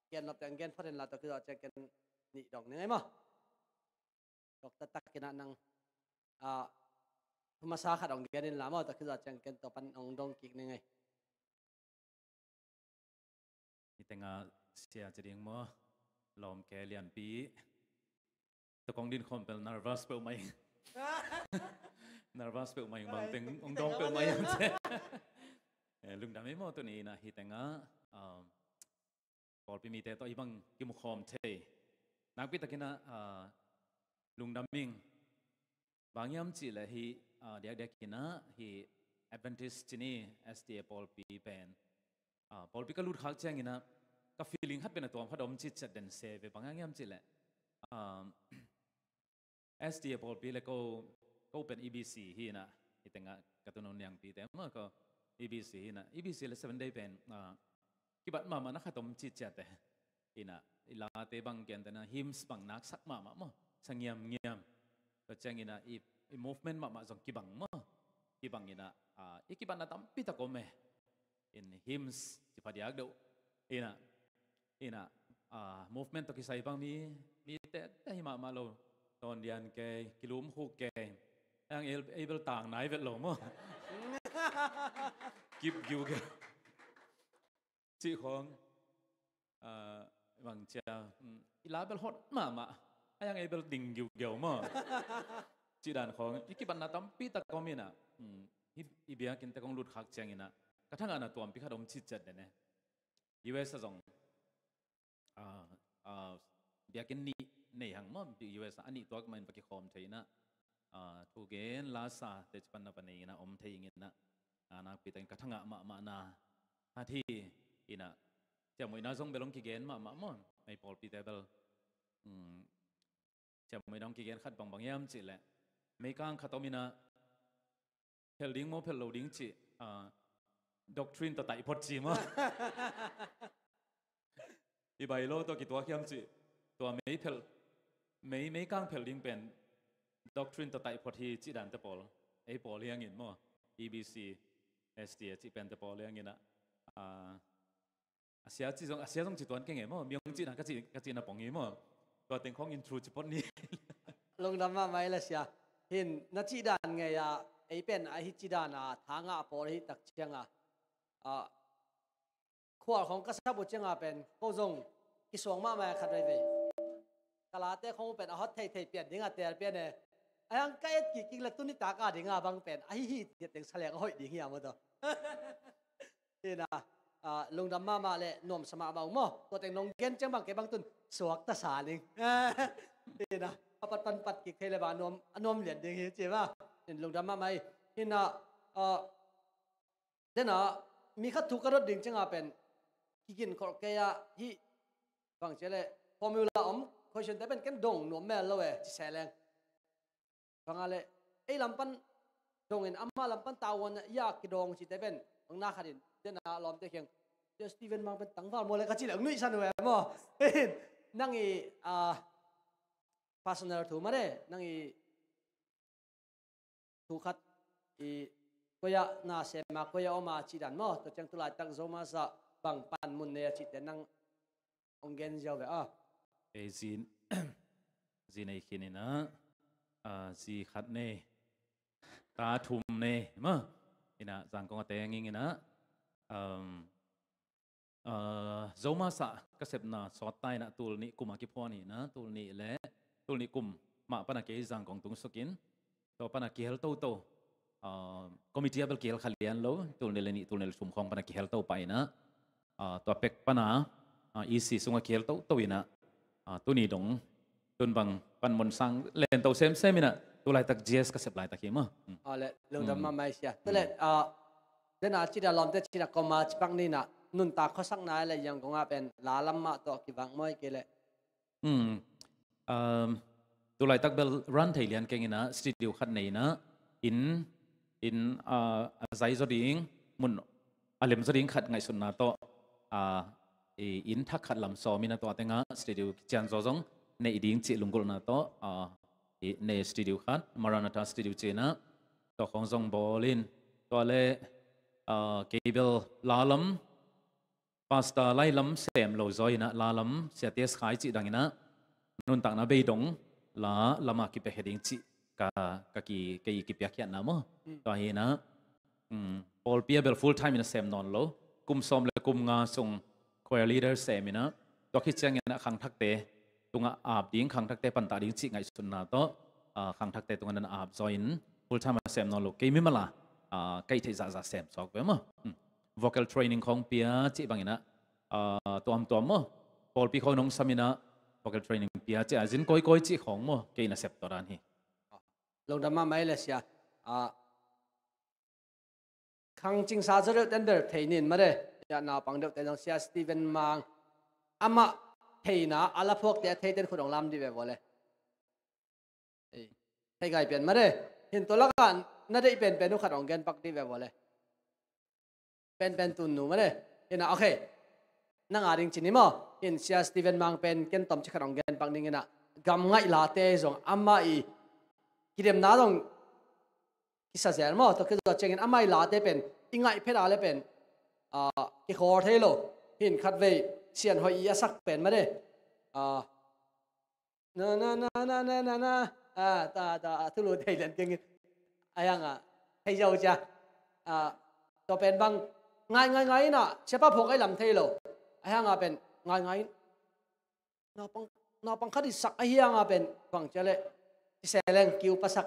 gen lop teng gen phot in la tawh kizawh ciang ken nih dong ning ei maw. Doctor tak ina nang, a, thu masa khat hong gen in la maw, tawh kizawh ciang ken tua pan hong dong kik ning ei. Hi tenga Sia ci ding maw, lawm ke lianpi. Tua kong din khawm pel nervous peuhmah ing. Nervous peuhmah ing bang teng hong dong peuhmah ing. Eh, lungdam ei maw tuni ina hi tenga, um, pawlpi mite tawh hi bang kimu khawm thei. Nakpi takin ah, ah, lungdam ing. Bang hiam cih leh hi, ah, diakdiak ina hi Adventist cini S D A pawlpi pen. Ah, pawlpi ka lut khak ciang ina ka feeling khat pen a tuam khat om citciat den se ve bang hiam cih leh. Ah, S D A pawlpi le ko, ko pen E B C hi ina, hi tenga ka tunu niangpi te maw ko E B C hi ina, E B C le Seven Day pen, ah, kibat mahmah na khat om citciat te. Ina, i late bang gen te na hymns bang naksak mahmah maw, sa ngiamngiam. Tua ciang ina, i, i movement mahmah zong kibang maw. Kibang ina, ah, i kibatna tampi tak om e. In hymns ci phadiak deuh. Ina, ina, ah, movement tawh kisai bang mi, mi tete hi mahmah lo. Tawn dian kei, kilum khuk kei. Ang ei bel tang nai vet lo maw. Kip giugeu. Cih khawng, ah, bang cia, mm, i la bel hot mahmah. Ayang ei bel ding giugeu maw. Cih dan khawng, i kibatna tampi tak om ina. Mm, hi, i biakinn te kong lut khak ciang ina. Ka thangahna tuampi khat om citciat den e. U S a zong, ah, ah, biakinn nih nei hang maw, U S a nih tuak mah in va kikhawm thei ina. Ah, thugen lasa te ci pan na va nei ina om thei ing ina. Ah, nakpi takin ka thangah mahmahna. Hat hi ina. Ciammuhna zong bel hong kigen mahmah maw. Mei pawlpi te bel. Hmm. Ciammuhna hong kigen khat bangbang hiam cih leh. Meikang khat om ina. Phelh ding maw, phelh lo ding cih, ah, doctrine tawh taih phot ci maw. I bai lo tawh kituak hiam cih, tua mei phelh, mei, meikang phelh ding pen doctrine tawh taih phot hi cih dan te pawl, ei pawl hiangin maw, E B C, S D A cih pen te pawl hiangin ah, ah, a sia ci zong, a sia zong ci tuan keng e maw, mi hong cih dan ka cih, ka cihna pong hi maw. Tua teng khawng intro ci phot ni. Lungdam mahmah ei le sia. Hin, na cih dan ngei ah, ei pen ahi cih dan a, thangah pawl ahi tak ciang a. Ah, khual khawng ka sap uh ciang a pen, ko zong, kisuang mahmah khat veivei. Ka late khawng uh pen, a hot theithei pian ding a tel pian e. Ayang ka et kikik le tuni tak a ding a bang pen, ahi hi, tiat teng sa leng a hoih ding hi a maw tawh. Ina, ah, lungdam mahmah le nuamsa mahmah ung maw. Tua teng nong gen ciang bang kei bang tun suak ta sa ning. Ina, a pat pan pat kik thei le ba a nuam, a nuam lian ding hi ci ba. In lungdam mahmah hi. Ina, a, dena mi khat thu ka dot ding cianga pen kikin kholh kei a hi. Bang cia le formula om question te pen ken dong nuam mel lo e ci se leng. Bang a le ei lam pan dongin ama lam pan tavuan a ia kidong ci te pen bang na khatin dena lawmte kiang, Sia Steven Mang pen tangval maw le ka ci le ong nuihsan uh e maw. Nang i, a, personal thu mah de, nang i thu khat i koia na sema koia oma ci dan maw, tua ciang tu laitak Zomasa bang panmun nei a ci te nang ong gen ziau ve a. Ei zi, zi nei khin ina, a, zi khat nei, ta thum nei maw. Ina Zangkong a te nging ina, um, a, Zomasa ka sepna sawt ta ina tul nih kum a kiphuan ina, tul nih le tul nih kum mah pana kei Zangkong tung sukin, tua pana kihel toto, a, committee a bel kihel kha lian lo, tul nih le nih, tul nih le thum khawng pana kihel to pa ina, a, tua pek pana, a, E C sunga kihel toto ina, a, tuni dong tun bang panmun sang len to semsem ina, tu laitak G S ka sep laitak hi maw. Hmm. A le, lungdam mahmah hi sia. Tu le, a, dena ci da lawmte ci da koma ci pak ni na, nuntak khuasakna le Yangon a pen la lam mah tua kivang maw kei le. Hmm. Um, tu laitak bel run thei lian keng ina studio khat nei ina, inn, inn, a, a zai zaw ding, mun a lem zaw ding khat ngaihsutna tawh, a, i, inn thak khat lam sawm ina tua tenga studio kician zaw zong nei ding cih lunggulhna tawh, a, i, nei studio khat, Maranatha Studio ci ina, tua khawng zong bawl in, tua le, a, kei bel la lam, Pastor lai lam sem lo zaw ina la lam Sia T S Khai cih dang ina nuntakna bei dong la lama kipia khe ding cih ka, ka ki, ka i kipia khiatna maw. Hmm. Tua hi ina, um, pawlpi a bel full time ina sem nawn lo. Kum sawm le kum nga sung choir leader sem ina, tua khit ciang ina khangthakte tungah ap ding, khangthakte pantah ding cih ngaihsutna tawh, a, khangthakte tungah nan ap zaw in full time a sem nawn lo. Kei mimal a, a, ka i theih zahzah sem suak ve maw. Hmm. Vocal training khawng pia cih bang ina, a, tuamtuam maw. Pawlpi khawng nong sam ina vocal training pia cih a zin kawikawi cih khawng maw. Kei na sep tua dan hi. Lungdam mahmah le sia. A, khangcingsa zaw deuh ten bel thei nin mare. Sia naupang deuh ten zong Sia Steven Mang amah theina a la phuakte a thei ten khut ong lam dih ve vawle. Ei, thei ngai pian mare. Hin tua lakah na deih penpen uh khat ong gen pak dih ve vawle. Penpen tun nu mare. Ina, okay. Nang a ding ci ni maw. In Sia Steven Mang pen ken tom ci khat ong gen pak ning ina. Gam ngaih late zong amah i kidemna zong kisa zel maw. Tua kizua ciangin amah i late pen i ngaih phet a le pen, a, kikhawr thei lo. Hin khatvei Sian Hoih i a sak pen mare. A, na, na, na. A, ta, ta, a, thulu thei lian kengin. A hiang a, thei ziau cia. A, tua pen bang, ngai, ngai, ngai ina, siapa phuak ai lam thei lo. A hiang a pen, ngai, ngai. Naupang, naupang khat i sak a hiang a pen, bang cia le, i seleng, kiu pa sak.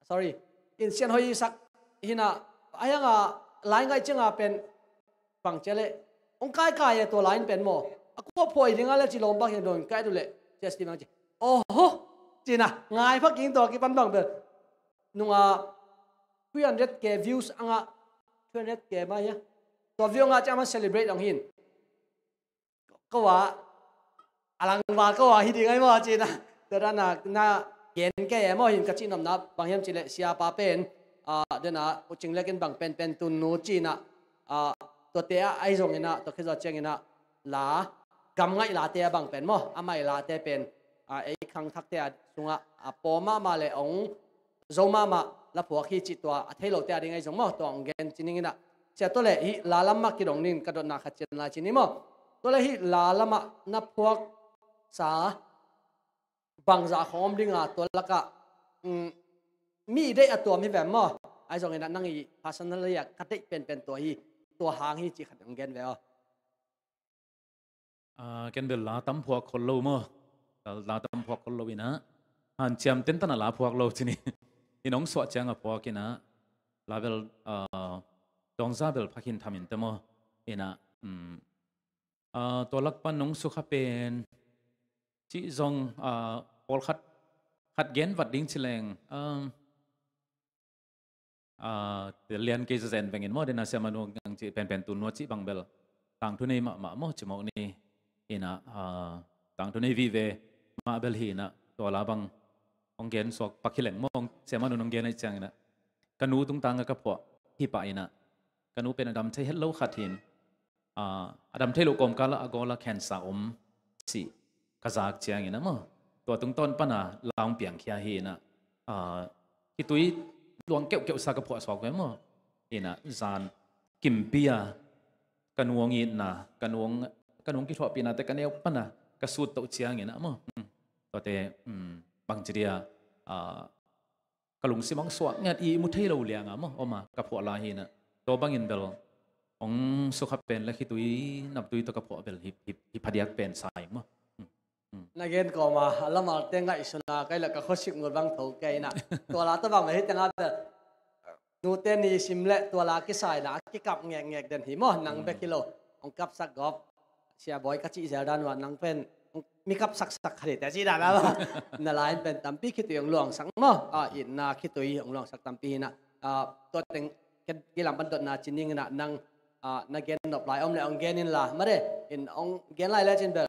Sorry. In Sian Hoih i sak, hina, a hiang a, lai ngai ciang a pen, bang cia le, ong kaikai e tua lain pen maw. A kua phuai ding a le ci lawm bang hian dong kai du le, Sia Steven Mang ci. Oho, cina, ngai pha king tua kipan bang bel. Nunga three hundred K views anga, three hundred K mai ya. Tua view anga ciang man celebrate ong hin. Ko a, a langval ko a hi ding ai maw cina. Tua dan a, na gen kei e maw hin ka cihnopna bang hiam ci le siapa pen, a, dena u cing lekin bang penpen tun nu cina, a, tuate a, ai zong ina, tua khizua ciang ina, la, gam ngaih late a bang pen maw, amah i late pen, a, ei khangthakte a sungah, a, pawm mahmah le ong zo mahmah la phuak hi cih tua, a thei lote a ding ai zong maw, tua ong gen ci ning ina. Sia tua le hih la lam mah kidong ning ka dotna khat cian lai ci ni maw. Tua le hih la lamah na phuaksa bangzah khawng om dinga tua lakah, um, mi i deih a tuam hi vem maw? Ai zong ina nang i personally a ka deih penpen tua hi, tua hang hi cih khat ong gen ve aw. A, ken bel la tam phuak khol lo maw. La, la tam phuak khol lo ina. Hanciam tentan a la phuak lo ci ni. I nong suah ciang a phuak ina. La bel, a, dongza bel phakin thamin te maw. Ina, um, a, tua lak pan nong sukha pen. Cih zong, ah, pawlkhat, khat gen vat ding ci leng, um, ah, tel lian kei zazen vengin maw, dena siamanu ang cih penpen tun nua cih bang bel tangthu nei mahmah maw, ci mawk ni. Inah, ah, tangthu nei vive mah bel hi inah, tua la bang hong gen suak pak hi leng maw, siamanu hong gen ahih ciang inah, ka nu tungtanga ka phuah hi pah inah, ka nu pen a dam thei het lo khat hi in, ah, a dam thei lo kawmkal ah a gawl ah cancer om cih ka zak ciang inah maw, tua tungtawn pana la hong piangkhia hi inah, ah, khitui luang keuhkeuh sa ka phuah suak ve maw. Inah zan kimpi a ka nu hong itna, ka nu hong, ka nu hong kithuahpihnate ka neu pana ka sut toh ciang inah maw. Hmm. Tuate, hmm, bangci dia, ah, ka lungsim hong suak ngiat, ihmu thei lo lianga maw, om a ka phuah lai hi inah. Tua bangin bel hong sukha pen le khitui naptui tawh ka phuah bel hi, hi, hi phadiak pen sa ing maw. Hmm. Hmm. Na gen kawma a lamalte ngaihsuna kai le ka khuasik ngut bang tho kei inah. Tua la tawh bang bel hi tengah bel nute ni sim le tua la kisa inah a kikap ngekngek den hi maw, nang bek hi lo. Hong kapsak gawp. Sia Bawi ka cih zel dan uh ah nang pen mi kapsaksak kha dite cih dan ah maw. Na la in pen tampi khitui hong luangsak maw. Ah, itna khitui hong luangsak tampi hi inah. Ah, tua teng kei lam pan dotna ci ning inah, nang, ah, na gen nop lai om le hong gen inla, mare, in hong gen lai le cin bel,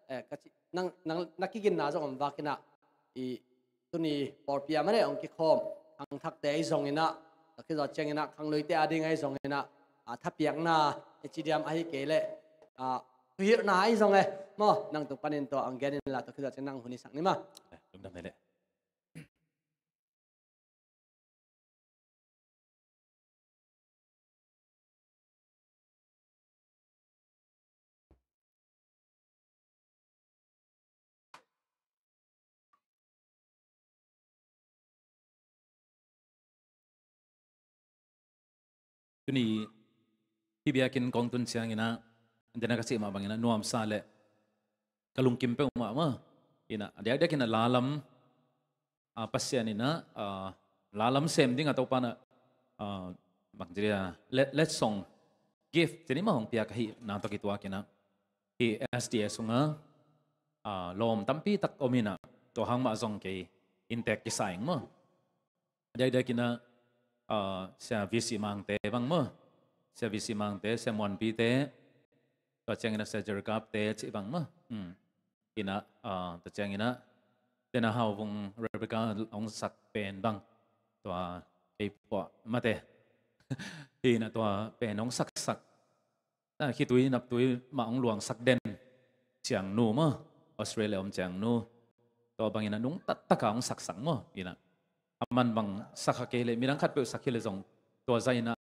eh, ka cih, nang, nang na kiginna zong om vak inah, i tuni pawlpi ah mane hong kikhawm khangthakte ahi zong inah, tua khit zawh ciang inah khangluite ading ahi zong inah, a, thapiakna i ci diam ahi kei leh, a, thuhilhna ahi zong e maw, nang tung panin tua hong gen inla, tua khit zawh ciang nang hun i sak ni maw. Eh, lungdam leh. Tuni hih biakinn kong tun ciang inah, dena ka cih mah bang inah nuamsa le ka lungkim peuhmah maw. Inah a diakdiak inah la lam, ah, Pasian inah, ah, la lam sem ding a Topa inah, ah, bangci dia, let, letsong gift ci ni maw, hong piak ahihna tawh kituak inah, hih S D A sungah, ah, lawm tampi tak om inah, tua hang mah zong kei inntek kisa ing maw. A diakdiak inah, ah, Sia V C Mangte bang maw, Sia V C Mangte, Sia Muanpite, tua ciang inah Sia Jerkapte cih bang maw. Hmm. Inah, ah, tua ciang inah, dena Hau Vung Rebecca hong sak pen bang, tua kei phuah mate. Hi inah tua pen hong saksak, ah, khitui naptui mah hong luangsak den Ciangnu maw, Australia om Ciangnu. Tua bang inah nungta taka hong saksak maw. Inah aman bang sak kha kei leh, midang khatpeuh sak hi leh zong tua zah inah,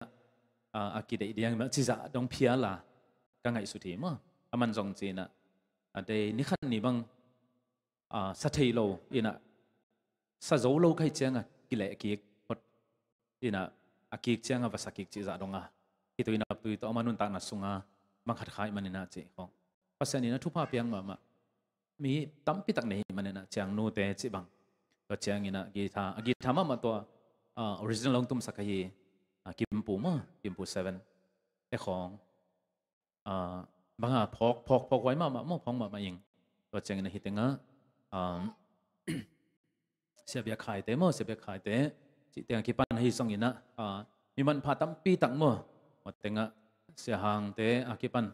ah, a kideih diang mah cih zah dong phial a ka ngaihsut hi maw. Aman zong ci inah, a dei ni khat ni bang, ah, sa thei lo inah, sa zo lo ka hih ciangah kileh kik phot inah, a kik ciangah va sa kik cih zah dong a, khitui naptui tawh ama nuntakna sungah bang khat kha ahih man inah cih khawng. Pasian inah thupha piak mahmah. Mi tampi tak nei ahih man inah, Ciangnute cih bang. Tua ciang inah guitar, a guitar mahmah tua, ah, original hong tumsak ahi, ah, Kimpu maw, Kimpu Seven te khawng, ah, bang a phawk, phawk, phawk huai mahmah maw, phawk mahmah ing. Tua ciang inah hih tengah, um, Sia Biak Khaite maw, Sia Biak Khaite cih teng a kipan ahi zong inah, ah, mi manpha tampi tak maw. Tua tengah Sia Hangte a kipan,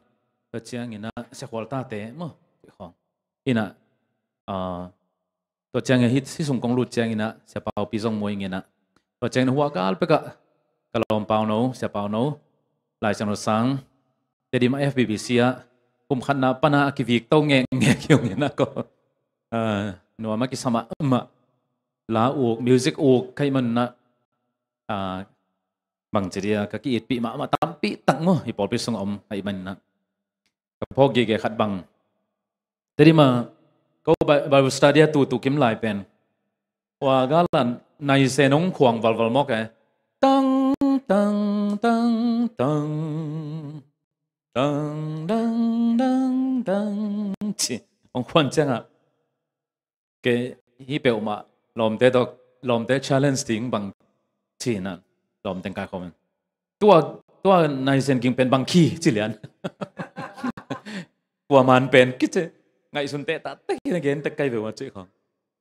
tua ciang inah Sia Khualtate maw, cih khawng. Inah, ah, tua ciang inah hih, hih sung kong lut ciang inah Sia Paupi zong mu ing inah. Tua ciang inah hua gal pekah ka lawm Pauno, Sia Pauno, Lai Siangtho Sang, Tedim a F B B C ah kum khatna pana a kivik to ngekngek hi ung inah ko. Ah, nuam a kisa mahmah. La uk, music uk ka hih man inah, ah, bangci dia ka ki-itpih mahmah tampi tak maw, hih pawlpi sungah om ahih man inah. Ka phawk gige khat bang, Tedim a ko Bi-, Bible study a tutu kim lai pen, hua gal a naisen hong khuang valval mawk e. Tang, tang, tang, tang. Tang, tang, tang, tang. Ci hong khuan ciangah, kei hih peuhmah lawmte tawh, lawmte challenge ding bang ci inah lawm teng kaikhawm in, tua, tua naisen ging pen bang khi ci lian. Tua man pen kici, ngaihsun teh ta teh hi na gen tek kai ve ua cih khong.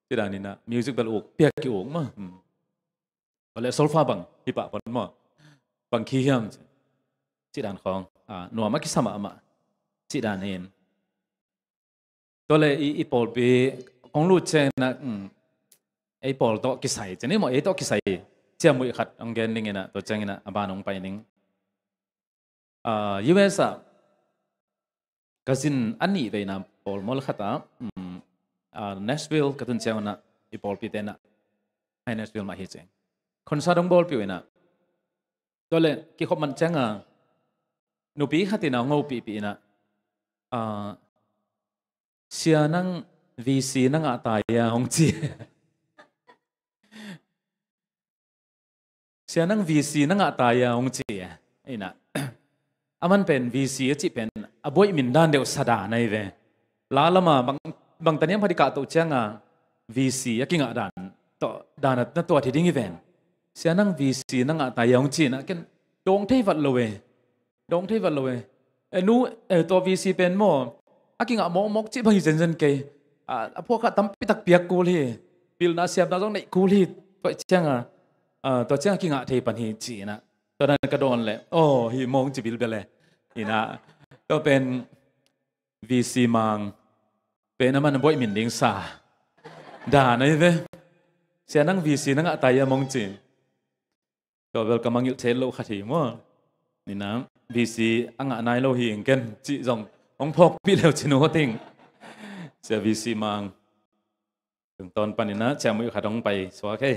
Ci dan in ah music bel uk piak ki uk maw. Hmm. Tua leh solfa bang hi pah pon maw. Bang khi hiam ci. Ci dan khong. Ah, nuam a kisa mahmah. Ci dan in. Tua leh i, i pawlpi kong lut ciangin ah, um, ei pawl tawh kisai, ciang ni maw, ei tawh kisai ciamnuih khat hong gen ning in ah, tua ciangin ah a ban hong pai ning. Ah, U S ah ka zin a nih veina pawl mawl khat ah, um, ah, Nashville ka tun ciangin ah i pawlpite in ah, ai Nashville mah hi ciang. Concert hong bawlpih uh in ah. Tua leh kikhop man ciangin ah nupi khat in ah hong hopihpih in ah, ah, "Sia nang V C na ngah ta hia?" hong ci. "Sia nang V C na ngah ta hia?" hong ci. In ah, aman pen V C a cih pen a buaih min dan deuh sa dan ahi ve. La lam ah bang, bang taniam phat i kahtoh ciangin V C a kingah dan tawh dan a na tuat hi ding hi ven. "Sia nang V C na ngah ta hia?" hong ci in ah ken dawng thei vat lo e. Dawng thei vat lo e. "Eh, nu, eh, tua V C pen maw, a kingah mawkmawk cih bang hi zenzen kei. Ah, a phuak kha tampi tak piak kul hi. Pilna siamna zong neih kul hi. Tua ciangin, ah, tua ciangin a kingah thei pan hi," ci in ah. Tua dan ka dawn leh, "Aw, hi mawng," ci bilbel e. In ah, tua pen V C mang pen aman a buaih min ding sa dan ahi ve. "Sia nang V C na ngah ta hia?" hong ci. Tua bel ka mangngilh thei loh khat hi maw. In ah V C a ngah nai lo hi ing ken cih zong hong phawkpih leu cin uh ting. Sia V C mang. Tungtawn panin ah ciamnuih khat hong pai suak hi.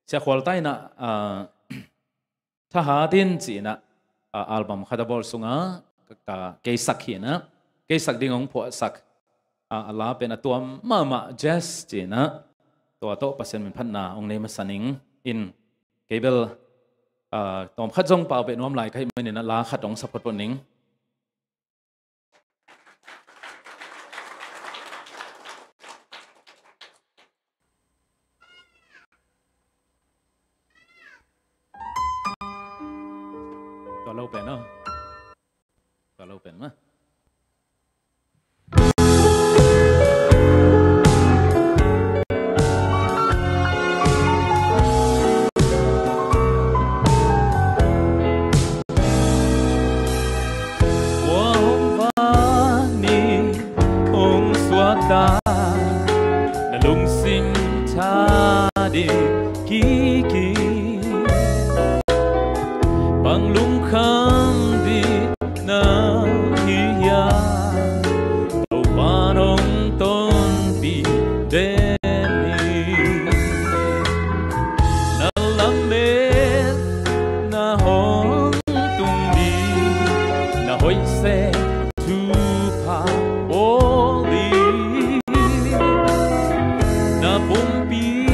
Sia Khualta in ah, ah, Thahat In ci in ah, ah, album khat a bawl sungah ka, ka keisak hi in ah, keisak ding hong phuahsak, ah, a la pen a tuam mahmah, Jazz ci in ah, tua tawh Pasian min phatna hong nei masa ning in, kei bel, ah, tawm khat zong pau beh nuam lai ka hih manin ah la khat hong sa photphot ning. Tua lo pen aw. Tua lo pen mah. 我 hong van in hong suakta, na lungsim thahat ding kik in, bang lungkham ding na hi hiam, Topa'n hong tonpih den hi. Na lametna hong tung ding, na hoih seh thupha bawl ding, na pumpi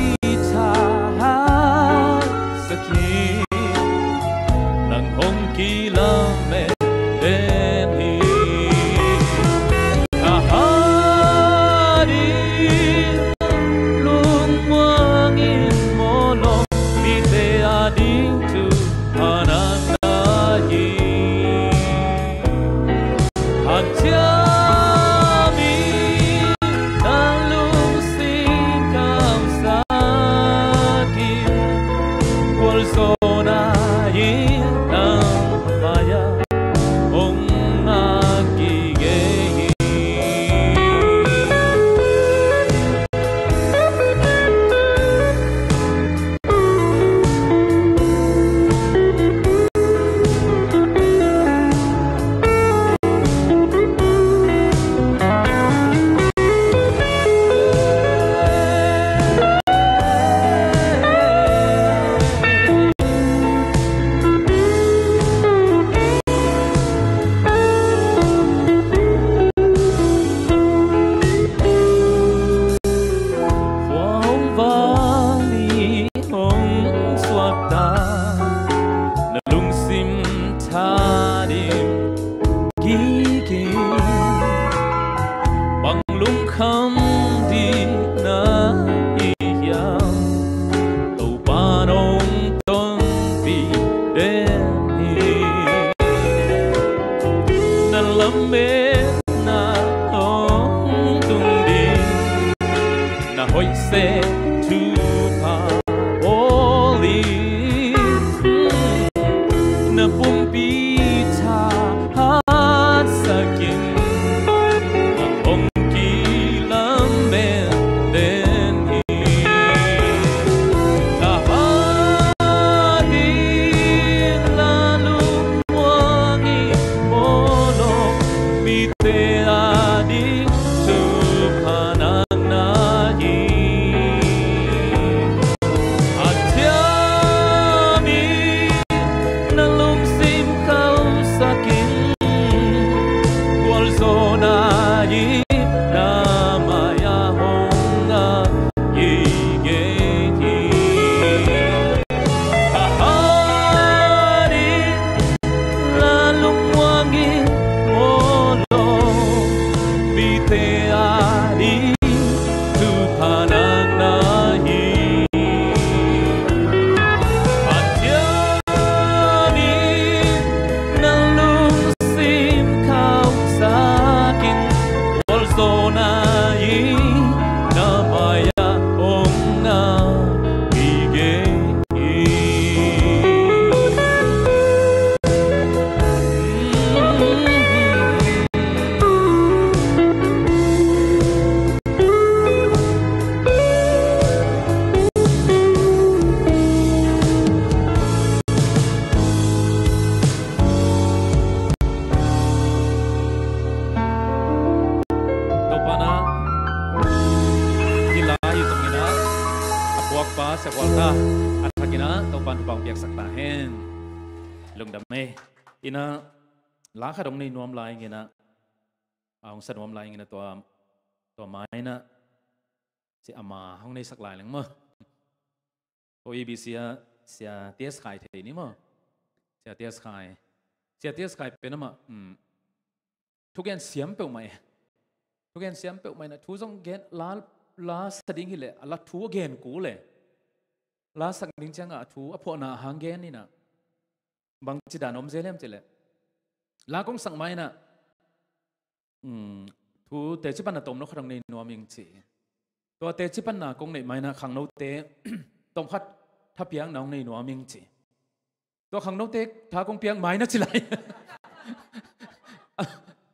Tawkpa Sia Khual Tha a thakin ah Topa'n thupha hong piaksak ta hen. Lungdam ei. Ina, la khat hong nei nuam lai ing ina, a hong sa nuam lai ing ina, tua, tua mai ina, sia ama hong neisak lai leng maw. Ko A B C ah Sia T S Khai thei ni maw. Sia T S Khai. Sia T S Khai pen amah, um, thugen siam peuhmah e. Thugen siam peuhmah ina, thu zong gen, la, la sa ding hileh a la thu a gen kul e. La sak ding ciangah a thu a phuahna a hang gen ina, bangci dan om zel hiam cileh, la kong sak mai ina, um, thu teci panna tomno khat hong nei nuam ing ci. Tua teci panna kong neih mai ina khangnote tomkhat thapiakna hong nei nuam ing ci. Tua khangnote tha kong piak mai ina ci lai.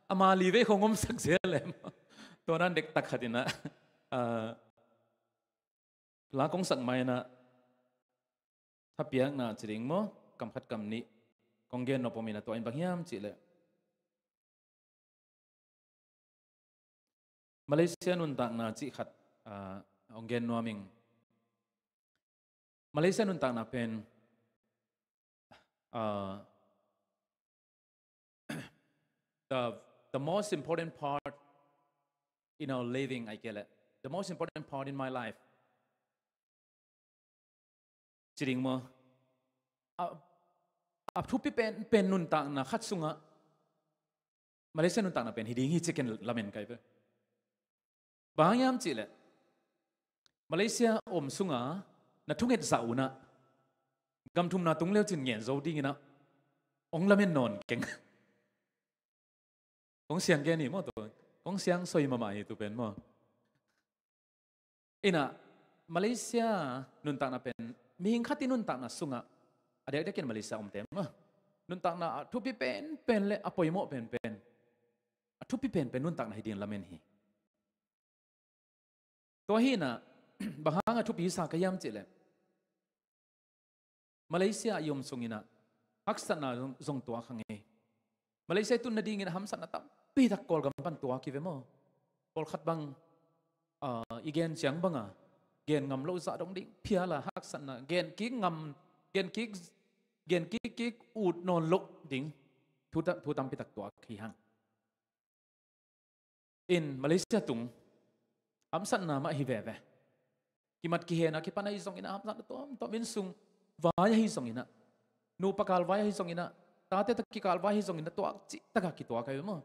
Ama li vei kong omsak zel em. Tua dan dektak khat ina, ah, la kong sak mai ina thapiakna ci ding maw, kam khat kam nih kong gen nop om ina, tua in bang hiam cihleh, Malaysia nuntakna cih khat, ah, hong gen nuam ing. Malaysia nuntakna pen, ah, the, the most important part in our living, ahih kei leh, the most important part in my life ci ding maw? A, a thupi pen, pen nuntakna khat sungah Malaysia nuntakna pen hi ding hi ci ken lamen kai ve. Bang hang hiam cihleh, Malaysia om sunga na thunget zah un ah gam thumna tung leu cin ngen zo ding ina hong lamen nawn keng. Kong siang gen hi maw, tua kong siang soi mahmah hi tu pen maw. Ina, Malaysia nuntakna pen, mihing khat i nuntakna sungah, a diakdiakin Malaysia omte maw, nuntakna a thupi penpen le a poimawh penpen, a thupi penpen nuntakna hi ding lamen hi. Tua hi ina, bang hang a thupi sa ka hiam cihleh, Malaysia i om sung ina haksatna zong, zong tuak kha ngei. Malaysia i tun nadingin hamsatna tampi tak Kawlgam pan tuak hi ve maw. Pawlkhat bang, ah, i gen ciang banga gen ngam lo zah dong ding phial a, haksatna gen kik ngam, gen kik, gen kik kik ut nawn loh ding thu ta, thu tampi tak tuak hi hang. In Malaysia tung hamsatna mah hi veve. Kimat kihen a kipan ahi zong ina hamsatna tuamtuam, inn sung vai ahi zong ina, nupa kal vai ahi zong ina, tate tawh kikal vai ahi zong ina, tuak cih taka kituak ahi maw.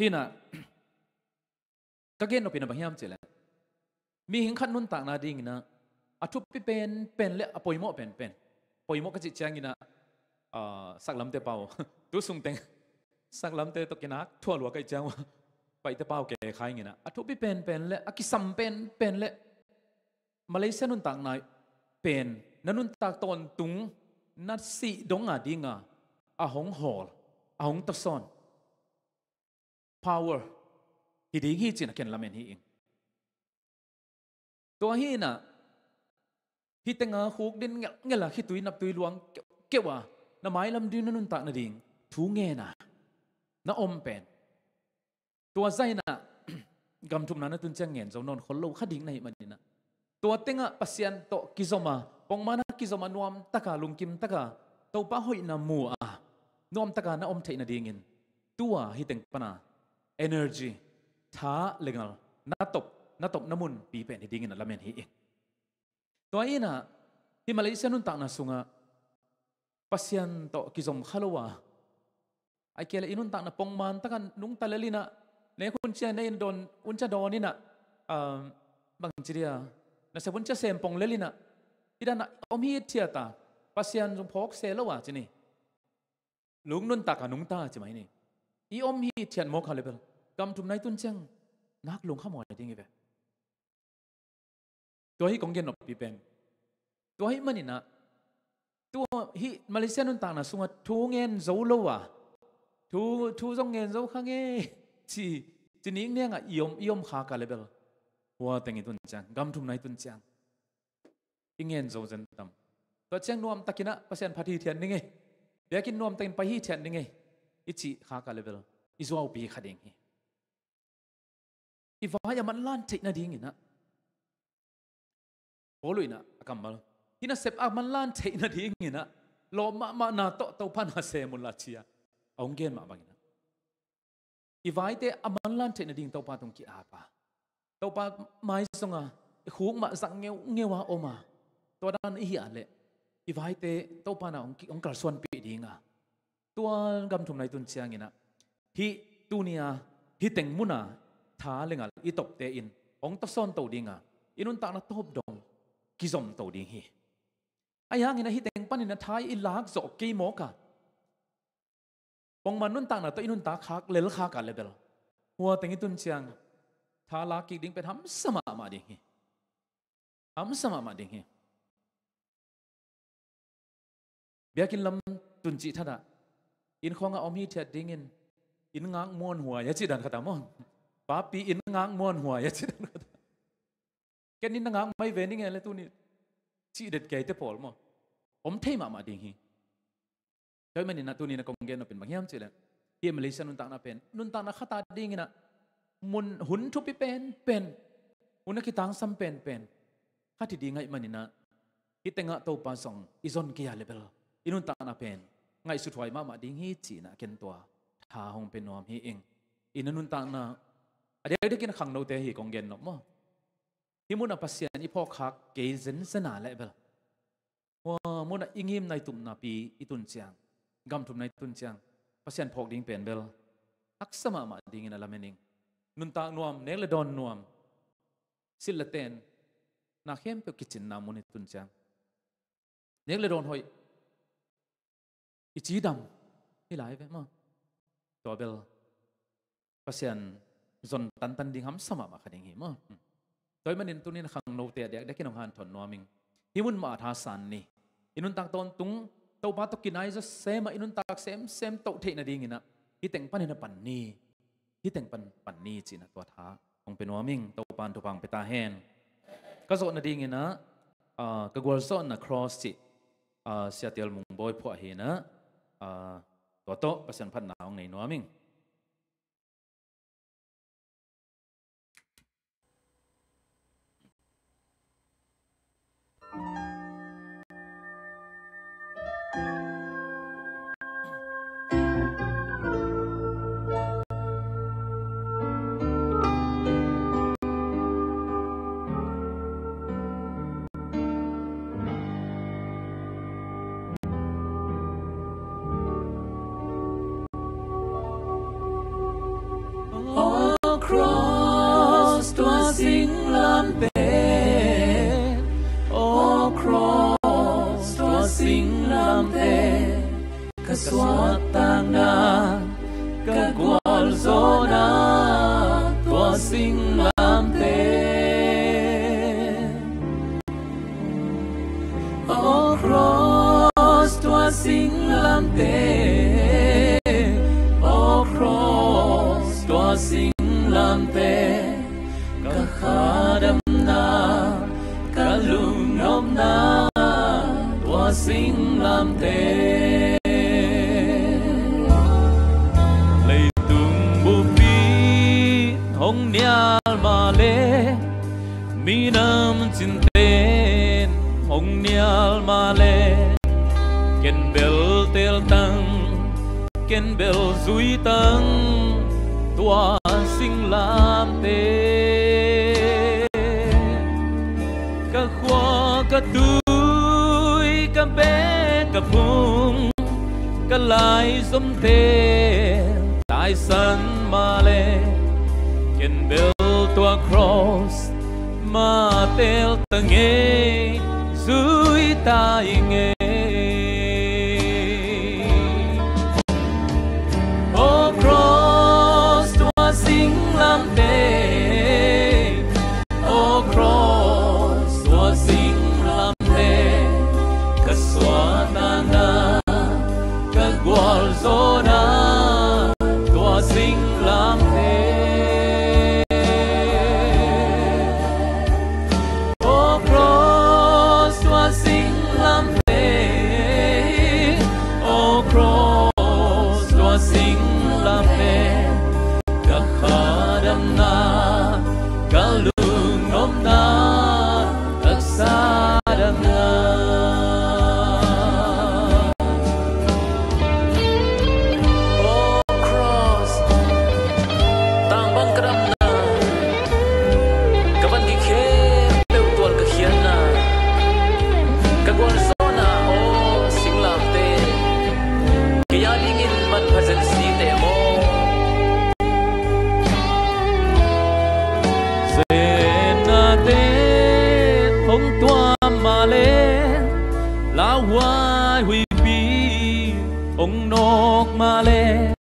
Hi ina, ka gen nop ina bang hiam cihleh, mihing khat nuntakna ding ina a thupi penpen le a poimawh penpen, poimawh ka cih ciang ina, ah, saklamte pau, tu sungteng saklamte tawh kinak thuah lua ka hih ciang ua, Paite pau ke kha ing ina, a thupi penpen le a kisam penpen le Malaysia nuntakna pen na nuntak tawntung na sih dong a dinga a hong hawl, a hong tawsawn power hi ding hi cin a ken lamen hi ing. Tua hi ina, hih tenga khuk din ngelhngelh a, khitui naptui luang keuhkeuh a, na mailam ding na nuntak nading thu ngen a na om pen, tua zah ina gam thumna na tun ciang ngen zo nawn khol lo kha ding na hih man ina, tua tengah Pasian tawh kizom a, pongman a kizom a, nuam taka, lungkim taka Topa hoihna mu a, nuam taka na om theih nadingin tua hih teng pana energy, tha le ngal na top, na top na munpi pen hi dingin a lamen hi ing. Tua ina, hih Malaysia nuntakna sungah Pasian tawh kizom kha lo a, ahih kei leh i nuntakna pongman taka nungta lel ina, nek hun cia nei dawn, hun cia dawn ina, um, bangci dia, nasep hun cia sem pong lel ina, hih dana om hithiat a, Pasian zong phawk se lo a ci ni. Lung nuntak a nungta ci mai ni. I om hithiat mawk a le bel gam thumna i tun ciang nak lungkham huai ding hi ve. Tua hi kong gen noppi pen. Tua hi man ina, tua hi Malaysia nuntakna sungah thu ngen zo lo a, thu, thu zong ngen zo kha ngei ci, ci ning niangah i om, i om khak a le bel, hua teng i tun ciang, gam thumna i tun ciang i ngen zo zen tam. Tua ciang nuamtak ina Pasian phat hithiat ni ngei, biakinn nuamtak in pai hithiat ni ngei i cih khak a le bel i zuaupi kha ding hi. I vai a manlan theih nading ina, Paul in ah a kammal, hih nasep a manlan theih nadingin ah lawp mahmahna tawh Topa na sem unla ci-a a hong gen mah bangin ah, i vaite a manlan theih nading Topa tung ki-ap a, Topa mai zonga i khuk mah zak ngeungeu a om a, tua dan i hih a leh i vaite Topa na hong ki-, hong kalsuanpih ding a, tua gam thumna i tun ciangin ah, hih tuni-a hih teng muna tha le ngal i topte in hong tawsawn to ding a, i nuntakna tawp dong kizom to ding hi. Ahi hangin ah hih teng panin ah tha i lak zawh kei mawk a, pongman nuntakna tawh i nuntak khak lel khak a leh bel, hua teng i tun ciang tha lak kik ding pen hamsa mahmah ding hi. Hamsa mahmah ding hi. Biakinn lam tun cih thadah, inn khawngah om hithiat dingin inn ngak muanhuai a cih dan khat a maw? Papi inn ngak muanhuai a cih dan khat a. Ken inn na ngak mai ve ning e le tuni, cih det kei te pawl maw? Om thei mahmah ding hi. Tua ahih manin ah tuni-in ah kong gen nop pen bang hiam cih leh, hih Malaysia nuntakna pen nuntakna khat a dingin ah mun hun thupi penpen, hun a kitangsam penpen khat hi ding ahih manin ah, hih tengah Topa zong i zon kei a leh bel i nuntakna pen ngaihsuthuai mahmah ding hi ci-in ah ken tua tha hong pia nuam hi ing. I na nuntakna a diakdiakin a khangnote hi kong gen nop maw? Hih munah Pasian i phawk khak kei zenzen a leh bel, hua munah i ngimna i tupnapi i tun ciang, gam thumna i tun ciang, Pasian phawk ding pen bel haksa mahmah dingin a lamen ing. Nuntak nuam, nek le dawn nuam, silh le ten, na khempeuh kicinna mun i tun ciang, nek le dawn hoih i cidam hi lai ve maw? Tua bel Pasian zon tantan ding hamsa mahmah kha ding hi maw? Hmm. Tua ahih manin tuni-in khangnote a diakdiakin hong hanthawn nuam ing. Hih mun mah a thasan ni. I nuntak tawntung Topa tawh kinai zaw sem a, i nuntak semsem toh theih nadingin ah hih teng panin a pan ni. Hih teng pan, pan ni ci-in ah tua tha hong pia nuam ing. Topa'n thupha hong pia ta hen. Ka zawh nadingin ah, ah, ka gualzawhna cross cih, ah, Sia Tial Mung Bawi phuah hi-in ah, ah, tua tawh Pasian phatna hong nei nuam ing. Aw cross tua singlamteh, aw cross tua singlamteh, ka suahtakna, ka gualzawhna tua singlamteh. Aw cross tua singlamteh, aw cross tua singlamteh, ka khadamna, ka lungnopna tua singlamteh. Leitung bup in hong nial mah leh, minam cinten hong nial mah leh, ken bel teltang, ken bel zuitang tua singlamteh. Ka khua, ka tui, ka beh, ka phung, ka laizomte taisan mah leh, ken bel tua cross mah teltang ei, zui ta ing ei. Aw cross tua singlamteh, aw cross tua singlamteh, ka suahtakna, ka gualzawhna tua singlamteh. Aw cross Huai huipi hong nawk mah leh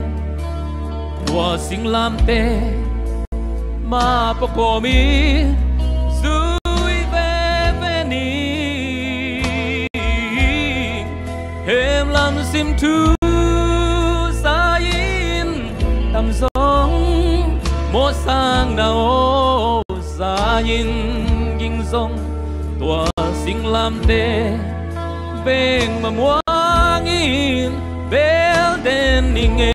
tua singlamteh mah pua kawm in zui veve ni. Hemlam sim thu za-in tam zong, mawhsakna aw za-in ging zong, tua singlamteh bek mah muang in bel den ning e.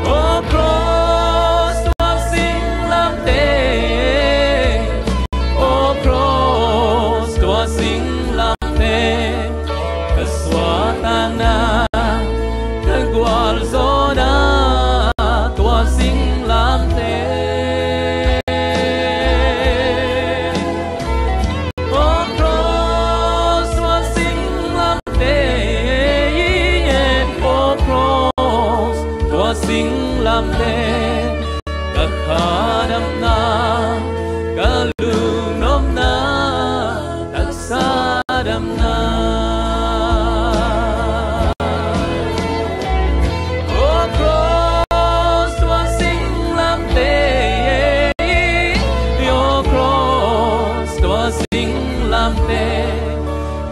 Aw cross, tua singlamteh, aw cross, tua singlamteh, ka suahtakna, ka gualzawhna, tua singlamteh. Aw cross, tua singlamteh, aw cross, tua singlamteh, ka khanamna, ka lungnopna, taksa damna. Aw cross, tua singlamteh, aw cross, tua singlamteh,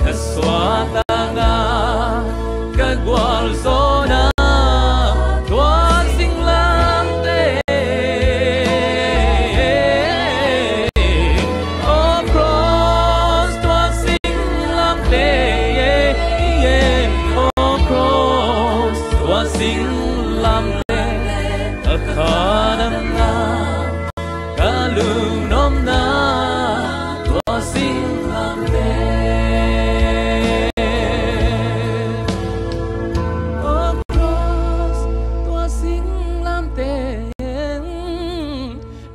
ka suahtakna, ka gualzawhna, tua singlamteh. Aw cross, tua singlamteh, aw cross, tua singlamteh, ka khanamna, ka lungnopna, tua singlamteh. Aw cross, tua singlamteh,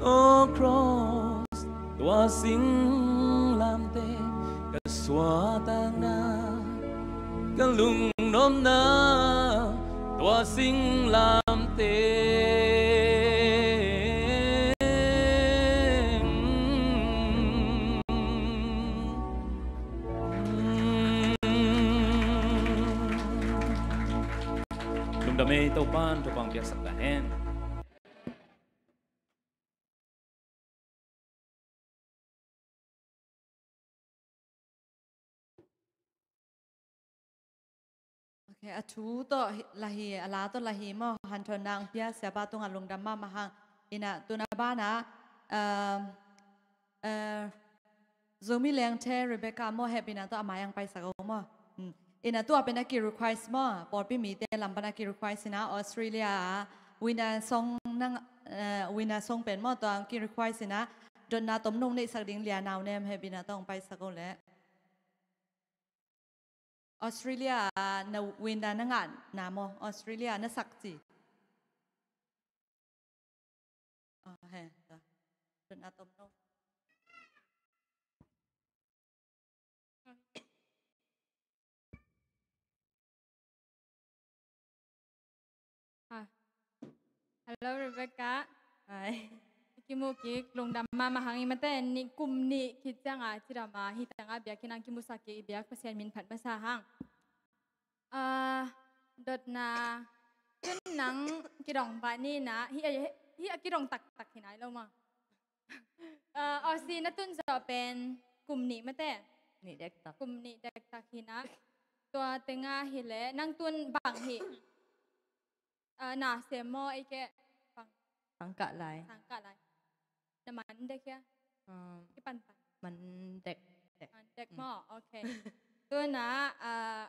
aw cross, tua singlamteh, ka suahtakna, ka lungnopna, tua singlamteh. Lungdam ei, Topa'n thupha piaksak ta hen. Ok, a thu tawh hi, la hi, a la tawh la hi maw, hanthawn nang pia siapa tungah lungdam mahmah hang. Ina tuna bana, um, uh, Zomi Lengthe Rebecca maw, hehpihna tawh a mai-ah paisak o maw. Hmm. Ina tua pen a ki request maw, pawlpi mite lam pan a ki request ina Australia ah Wina song nang, eh, Wina song pen maw tua ki request ina dotna tom nong neihsak ding Lia Nau Nem, hehpihna tawh paisak o leh. Australia ah na Wina na ngahna maw, Australia na sak ci. Ah, he, ta. Dotna tom nong. Ah. Hello, Rebecca. Hi. Kimu kik, lungdam mahmah hang. I mate nih kum nih khit ciang a cidam a hi tangah biakinn ah kimusak kik i biak, Pasian min phat masa hang. Ah, dotna tun nang kidong pah ni na, hi a, hi a kidong taktak hi nai lo maw. Ah, Aussie na tun zawh pen kum nih mate. Nih dektak. Kum nih dektak hi na. Tua tengah hi leh nang tun bang hi. Ah, na sem maw ei keh bang. Sangkah lai. Sangkah lai. Na man dek hia? Um, kipan pan. Man dek. Dek. Man dek maw. Ok. Tuna, ah,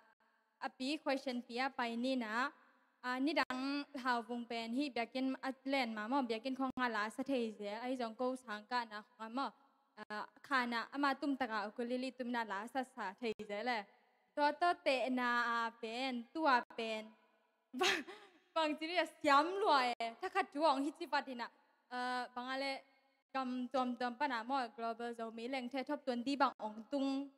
a pi question pi a pai ni na, ah, nidang Lauvung pen hih biakinn a len ma maw, biakinn khong a la sa thei zel, ahi zong ko sangkahna khong a maw, ah, khana ama tumtaka ukulele tumna la sa sa thei zel e. Tua tawh tehna a pen, tua pen bang, bang ci dih a siam lua e. Thakhat thu hong hi ci vat hi na, eh, bang a le gam tuamtuam pan a maw, Global Zomi Lengthe Top twenty bang hong tung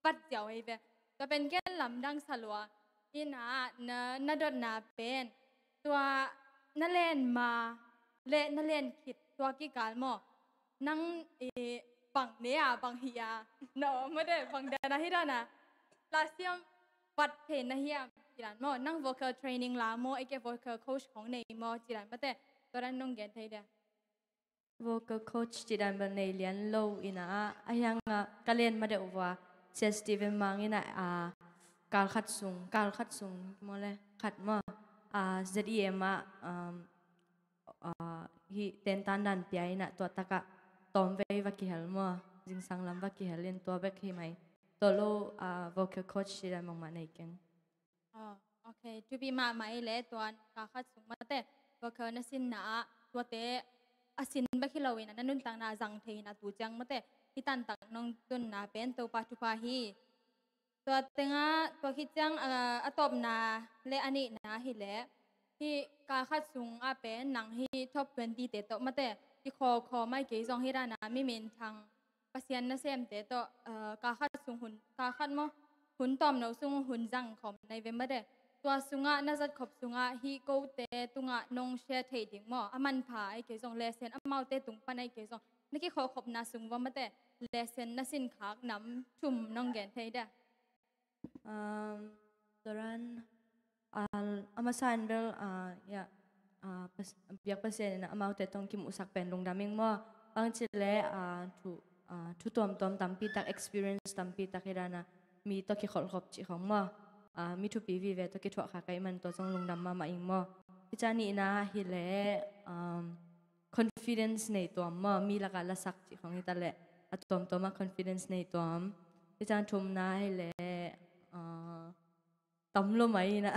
vat ziau hi ve. Tua pen gen lamdang sa lua. Ina na, na dotna pen tua na len ma le na len khit tua kikal maw. Nang i bang ne a, bang hi a, na om mate, bang dan a hi dan a. La siam vat thei na hiam, ci dan maw, nang vocal training la maw, ei ke vocal coach khong nei maw, ci dan mate, tua dan nong gen thei dia. Vocal coach ci dan bel nei lian lo ina a, a hiang a ka len ma deuh vua, Sia Steven Mang ina a, kal khat sung, kal khat sung maw le, khat maw, a, Z E M a, um, a, hi tentan dan pia ina tua taka tawm vei va kihel maw, zingsang lam va kihel in tua bek hi mai. Tua lo, a, vocal coach ci dan bangmah nei keng. Oh, ok. Thupi mahmah ei le tuan kal khat sung mate. Vocal na sinna ah tuate a sin bek hi lo ina, na nuntakna a zang thei ina tu ciang mate. Hi tantak nong tunna pen Topa thupha hi. Tua tengah tua khit ciang, a, a tawpna le a nihna hi le. Hi kal khat sung ah pen nang hi top twenty te tawh mate. Hi khaw khaw mai kei zong hi dana mi minthang Pasian nasemte tawh, eh, kal khat sung hun, kal khat maw, hun tawmno sung hun zang khawm nai ve mate. Tua sungah na zat khop sungah hih kote tungah nong share thei ding maw, a manpha ai kei zong, lesson amaute tung pan ai kei zong, na kikhawlkhopna sung va mate, lesson na sinkhak nam thum nong gen thei dia. Um, Turan, a, a masa in bel, a, ya, a, pas, biak Pasian in amaute tawh kimuhsak pen lungdam ing maw. Bang ci le, a, thu, a, thu tuamtuam tampi tak, experience tampi tak hi dana mi tawh kikholhkhop cih khong maw. A, mi thupi vive tawh kithuah kha ka hih man tua zong lungdam mahmah ing maw. Hi ca nihna hi le, um, confidence nei tuam maw, mi lakah lasak cih khong hi ta leh, a tuamtuam ah confidence nei tuam. Hi ca thumna hi leh, ah, tam lo mai ina.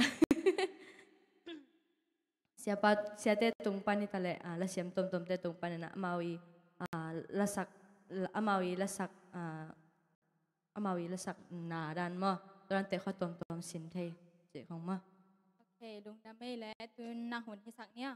Siapa, siate tung pan hi ta leh, ah, lasiam tuamtuamte tung pan ina, amau i, ah, lasak, amau i lasak, ah, amau i lasakna dan maw, tua dante khua tuamtuam sin thei cih khong maw. Ok, lungdam ei le, tun na hun hisak nia.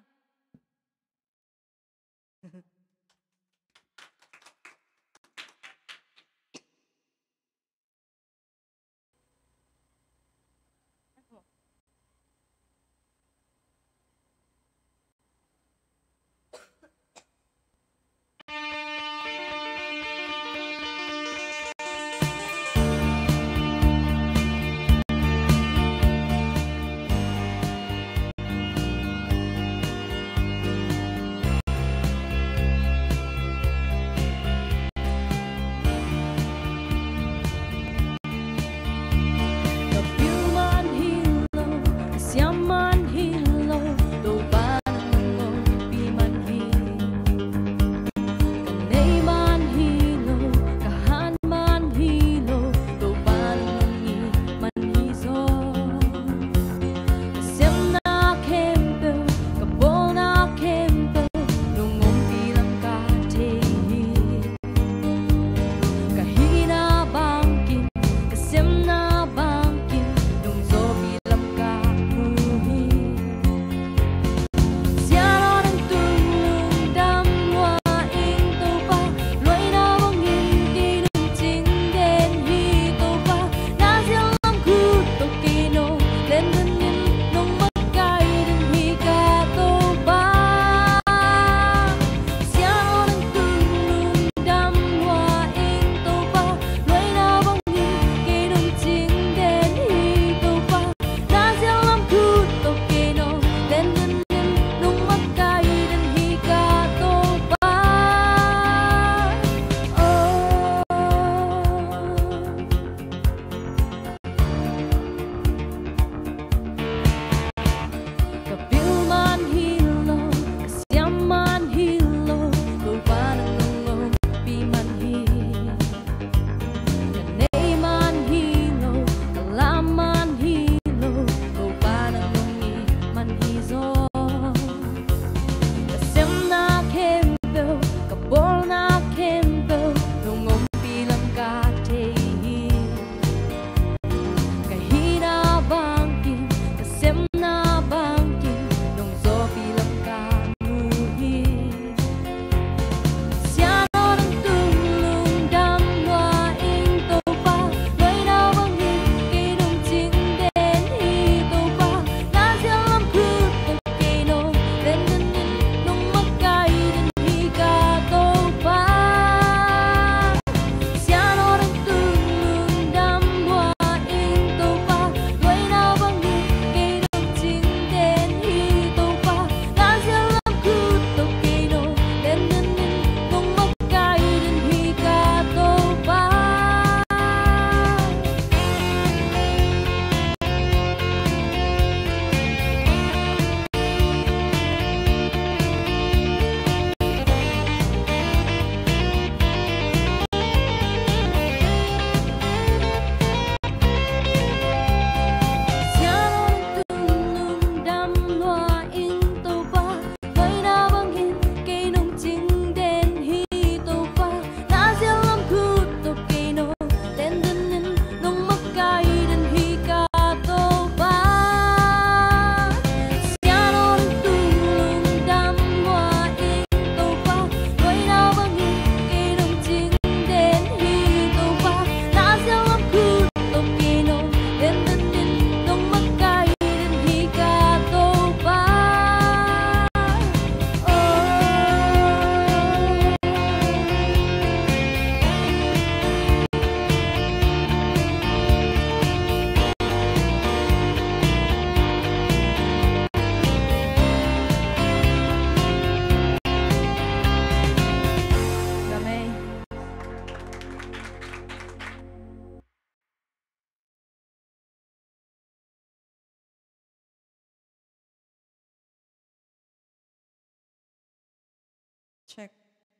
Check.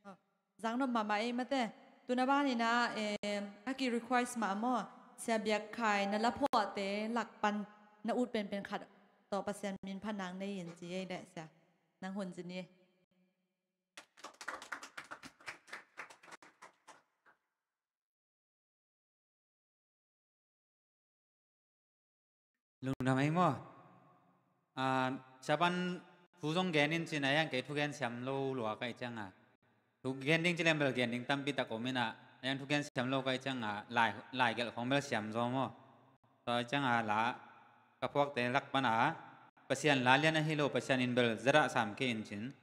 Oh. Zang nop mahmah ei mate. Tuna banin ah, eh, a ki request mah maw. Sia Biak Khai na la phuahte lak pan na ut penpen khat tawh Pasian min phat nang nei in ci ei leh sia. Nang hun ci ni. Lungdam ei maw? Ah, sia pan thu zong gen in cin a, yang kei thugen siam lo lua ka hih ciang a. Thugen ding ci leng bel gen ding tampi tak om in a, yang thugen siam lo ka hih ciang a, lai, lai gelh khong bel siam zaw maw? Tua hih ciang a la ka phuakte lak pan a, Pasian la lian ahi lo, Pasian in bel zadah sam kei in cin.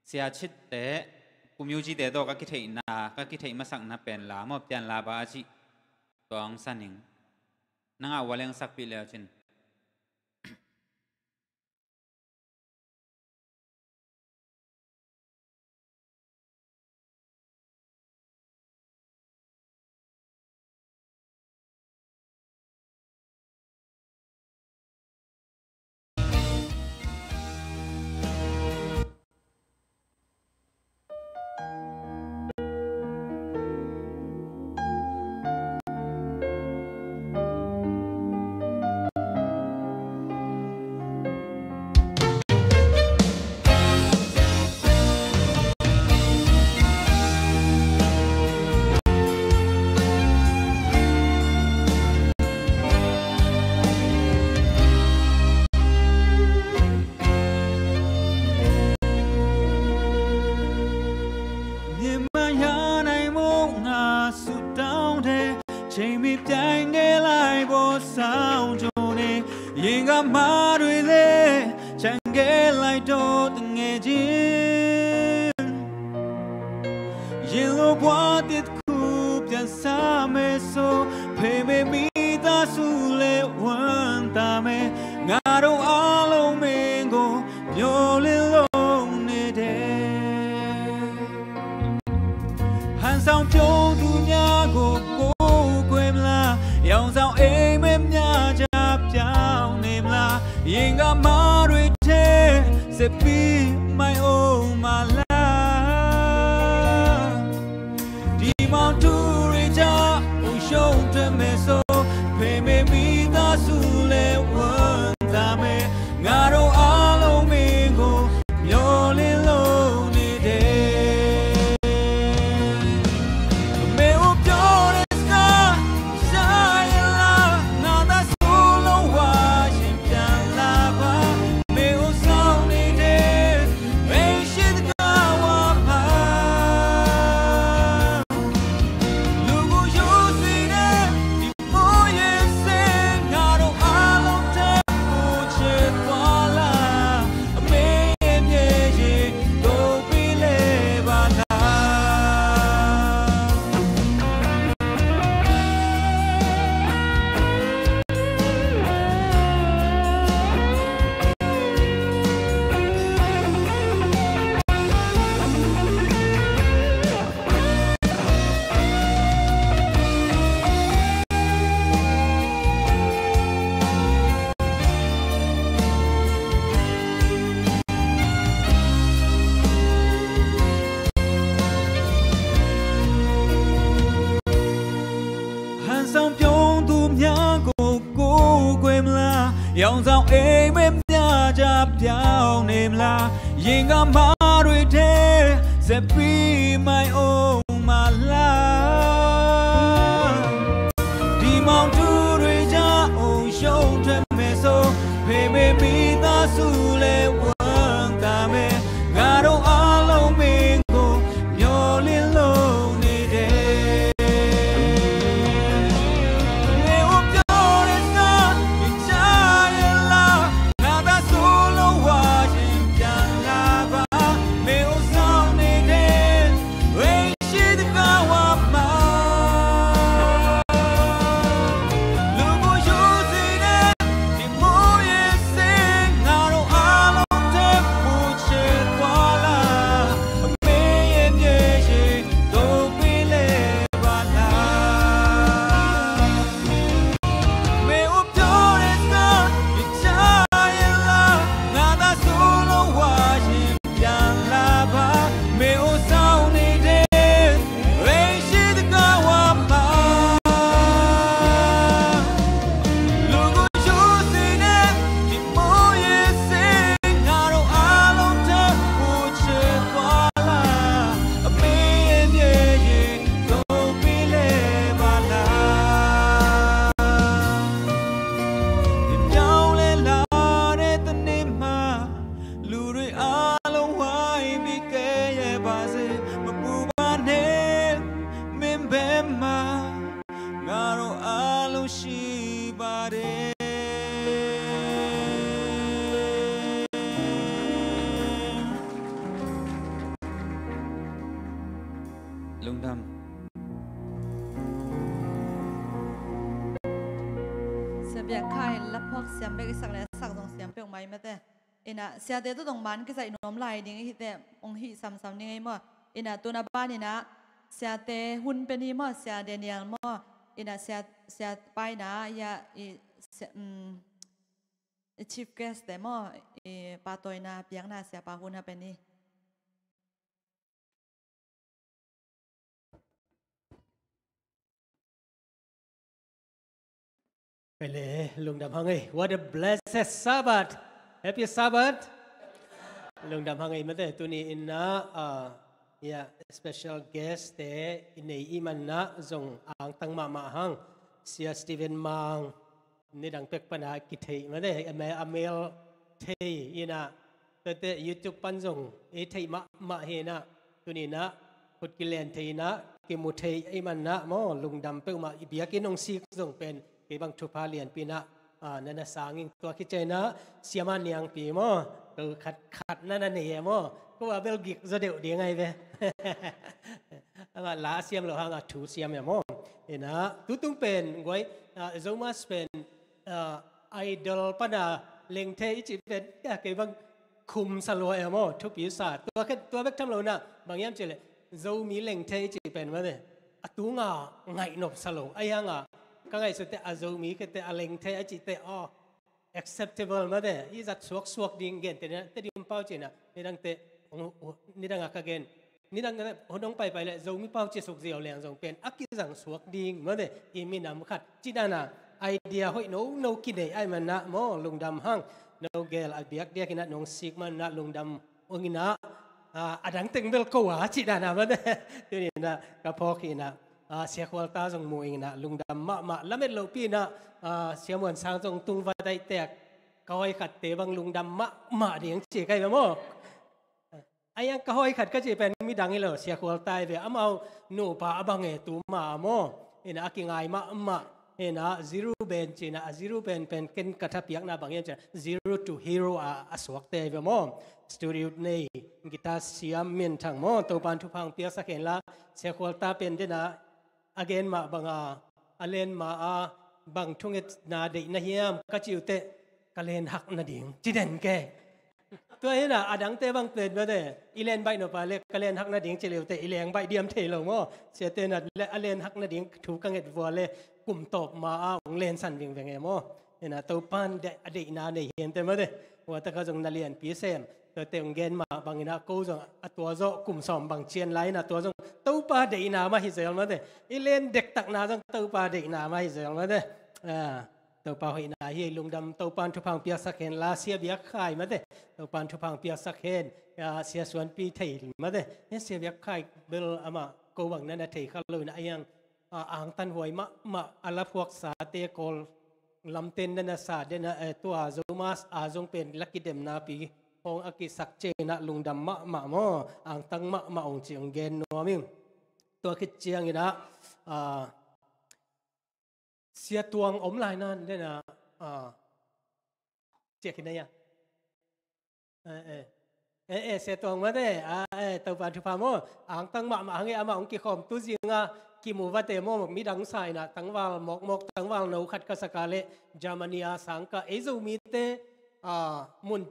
Sia Citte, Kum Yu Cite tawh ka kitheihna, ka kitheih masakna pen la maw, Pian La Ba a cih. Tua hong sa ning. Nang a ua leng sakpih le uh cin. Nemaya nai mong a sutau de, cemi piang ge lai bo sau jo ne, ying ga ma dui le, chang ge lai do teng ge jin. Yellow bua tit kup yan sa me so, pe me mi ta su le wan ta me, nga do a lo me go, myo le lo ne de. Han sao pyo du nya go ko kwe mla, yong sao e me mya ja pyao ne mla, ying ga ma rui te, se pi mai o ma la. Di mao tu ri ja u shong te me so, pe me mi ta su le wan ta me, nga do a lo me go, myo le lo ne de. Me u pyo de ska, sa ye la, nga ta su lo wa shin pyan la ba, me u sao ne de, me shin ka wa pa. Han sang pyong tu mya ko ko kwe mla, yong zao e me mya ja pyao ne mla, ying ga ma rui te, se pi mai o ma la. Di mong tu rui ja o shong te me so, pe me mi ta su le wang ta me, nga do a lo me go, myo le lo ne de. Me u pyo de sa, i cha ye la, nga ta su lo wa shin pyan la ba, me u sao ne de, Lungdam. Sia Biak Khai laphuak siam bek i sak le, sak zong siam peuhmah i mate. Inah siate tu dong man kizaih nuam lai ding i hi teh, ong hih samsam ding ei maw. Inah tuna ban inah siate hun pen hi maw, Sia Daniel maw. Inah sia, sia paina, ya, i, sia, um, i chief guest te maw, i pahtawina piakna siapa hun ha pen hi. Pele, lungdam hang ei. What a blessed Sabbath. Happy Sabbath. Lungdam hang ei mate, tuni inah, ah, ya, special guest te i nei i manna zong angtang mahmah hang. Sia Stephen Mang, nidang pek pana kithei mate, a mel, a mel thei inah, tuate YouTube pan zong i theih mahmah hi inah, tuni inah khut kilen thei inah, kimu thei i manna maw, lungdam peuhmah. I biakinn ong sik zong pen kei bang thupha lianpi inah, ah, nana sang ing. Tua khit ciang inah Sia Ma Niangpi maw, ko khat khat nana nei e maw, ko a bel gik zaw deuh ding ai ve. Amah la siam lo hang a thu siam e maw. Inah tutung pen guai, ah, Zomus pen, ah, idol pana lengthe i cih pen, ya, kei bang khum sa lua e maw, thupi sa. Tua khen, tua bek tham lo inah, bang hiam cih leh Zomi lengthe i cih pen mate, a tunga ngaih nop sa lo. Ahi hanga ka ngaihsut teh a Zomi kei teh a lengthe a cih teh, aw, acceptable mate, i zat suaksuak ding gen te na, Tedim pau cih na, nidang te, nidang a ka gen, nidang te hun hong paipai leh Zomi pau ci suk ziau leng zong pen a kizang suak ding mate, i minam khat cih dana idea hoih nono kinei ai manna maw, lungdam hang. No gel a biakdiak inah nong sik manna lungdam ung inah, ah, a dang teng bel ko a cih dana mate. Tuni inah ka phawk hi inah, ah, Sia Khualta zong mu ing inah lungdam mahmah. Lamet lohpi inah, ah, Sia Muan Sang zong tung va daihtek, ka hoi khatte bang lungdam mahmah ding ci kai ve maw. Ahi hang ka hoi khat ka cih pen midang hi lo, Sia Khualta hi ve, amau nupa a bang e tu ma maw. Inah a kingai mahmah. Inah Zero Band cih inah, a Zero Band pen ken ka thapiakna bang hiam cih inah Zero to Hero a, a suakte hi ve maw. Studio nei, guitar siam minthang maw, Topan thupha hong piaksak hen la, Sia Khualta pen den a, a gen mah banga, a len ma a, bang thungetna deihna hiam ka cih uh teh, ka len hak nading ci den ke. Tua hi inah a dangte bang pen mate, i len baih nop a leh ka len hak nading ci leh uh teh, i leng baih diam thei lo maw. Siate inah a len hak nading thu ka nget vua leh kum tawp ma a hong lensan vingveng e maw. Inah Topan a deihna nei hi inteh mate. Tua tak a zong na lianpi sem. Tuate hong gen mah bang inah ko zong a tua zawh kum sawm bang cian lai inah tua zong Topa deihna mah hi zel mate. I len dektakna zong Topa deihna mah hi zel mate. Ah, Topa hoihna hi, lungdam. Topan thupha hong piaksak hen la, Sia Biak Khai mate, Topan thupha hong piaksak hen. Ah, Sia Suanpi thei mate. Hih Sia Biak Khai bel amah ko bang nana thei kha lo inah, ahi hang, ah, angtan huai mahmah, a la phuaksate Kawl lamten nana sa den a, eh, tua Zomus a zong pen la kidemnapi hong a kisak ciang inah lungdam mahmah maw, angtang mahmah ung ci hong gen nuam ing. Tua khit ciang inah, ah, Sia Tuang om lai nan den a, ah, ciak hi na ya. Eh, eh. Eh, eh, Sia Tuang mate, ah, eh, Topan thupha maw. Angtang mahmah hang e, amah hong kikhawm tu zinga kimu vate maw, midang sa inah tangval mawkmawk, tangval no khat ka sak a leh Germany a sang ka, ei Zomite, ah, mun,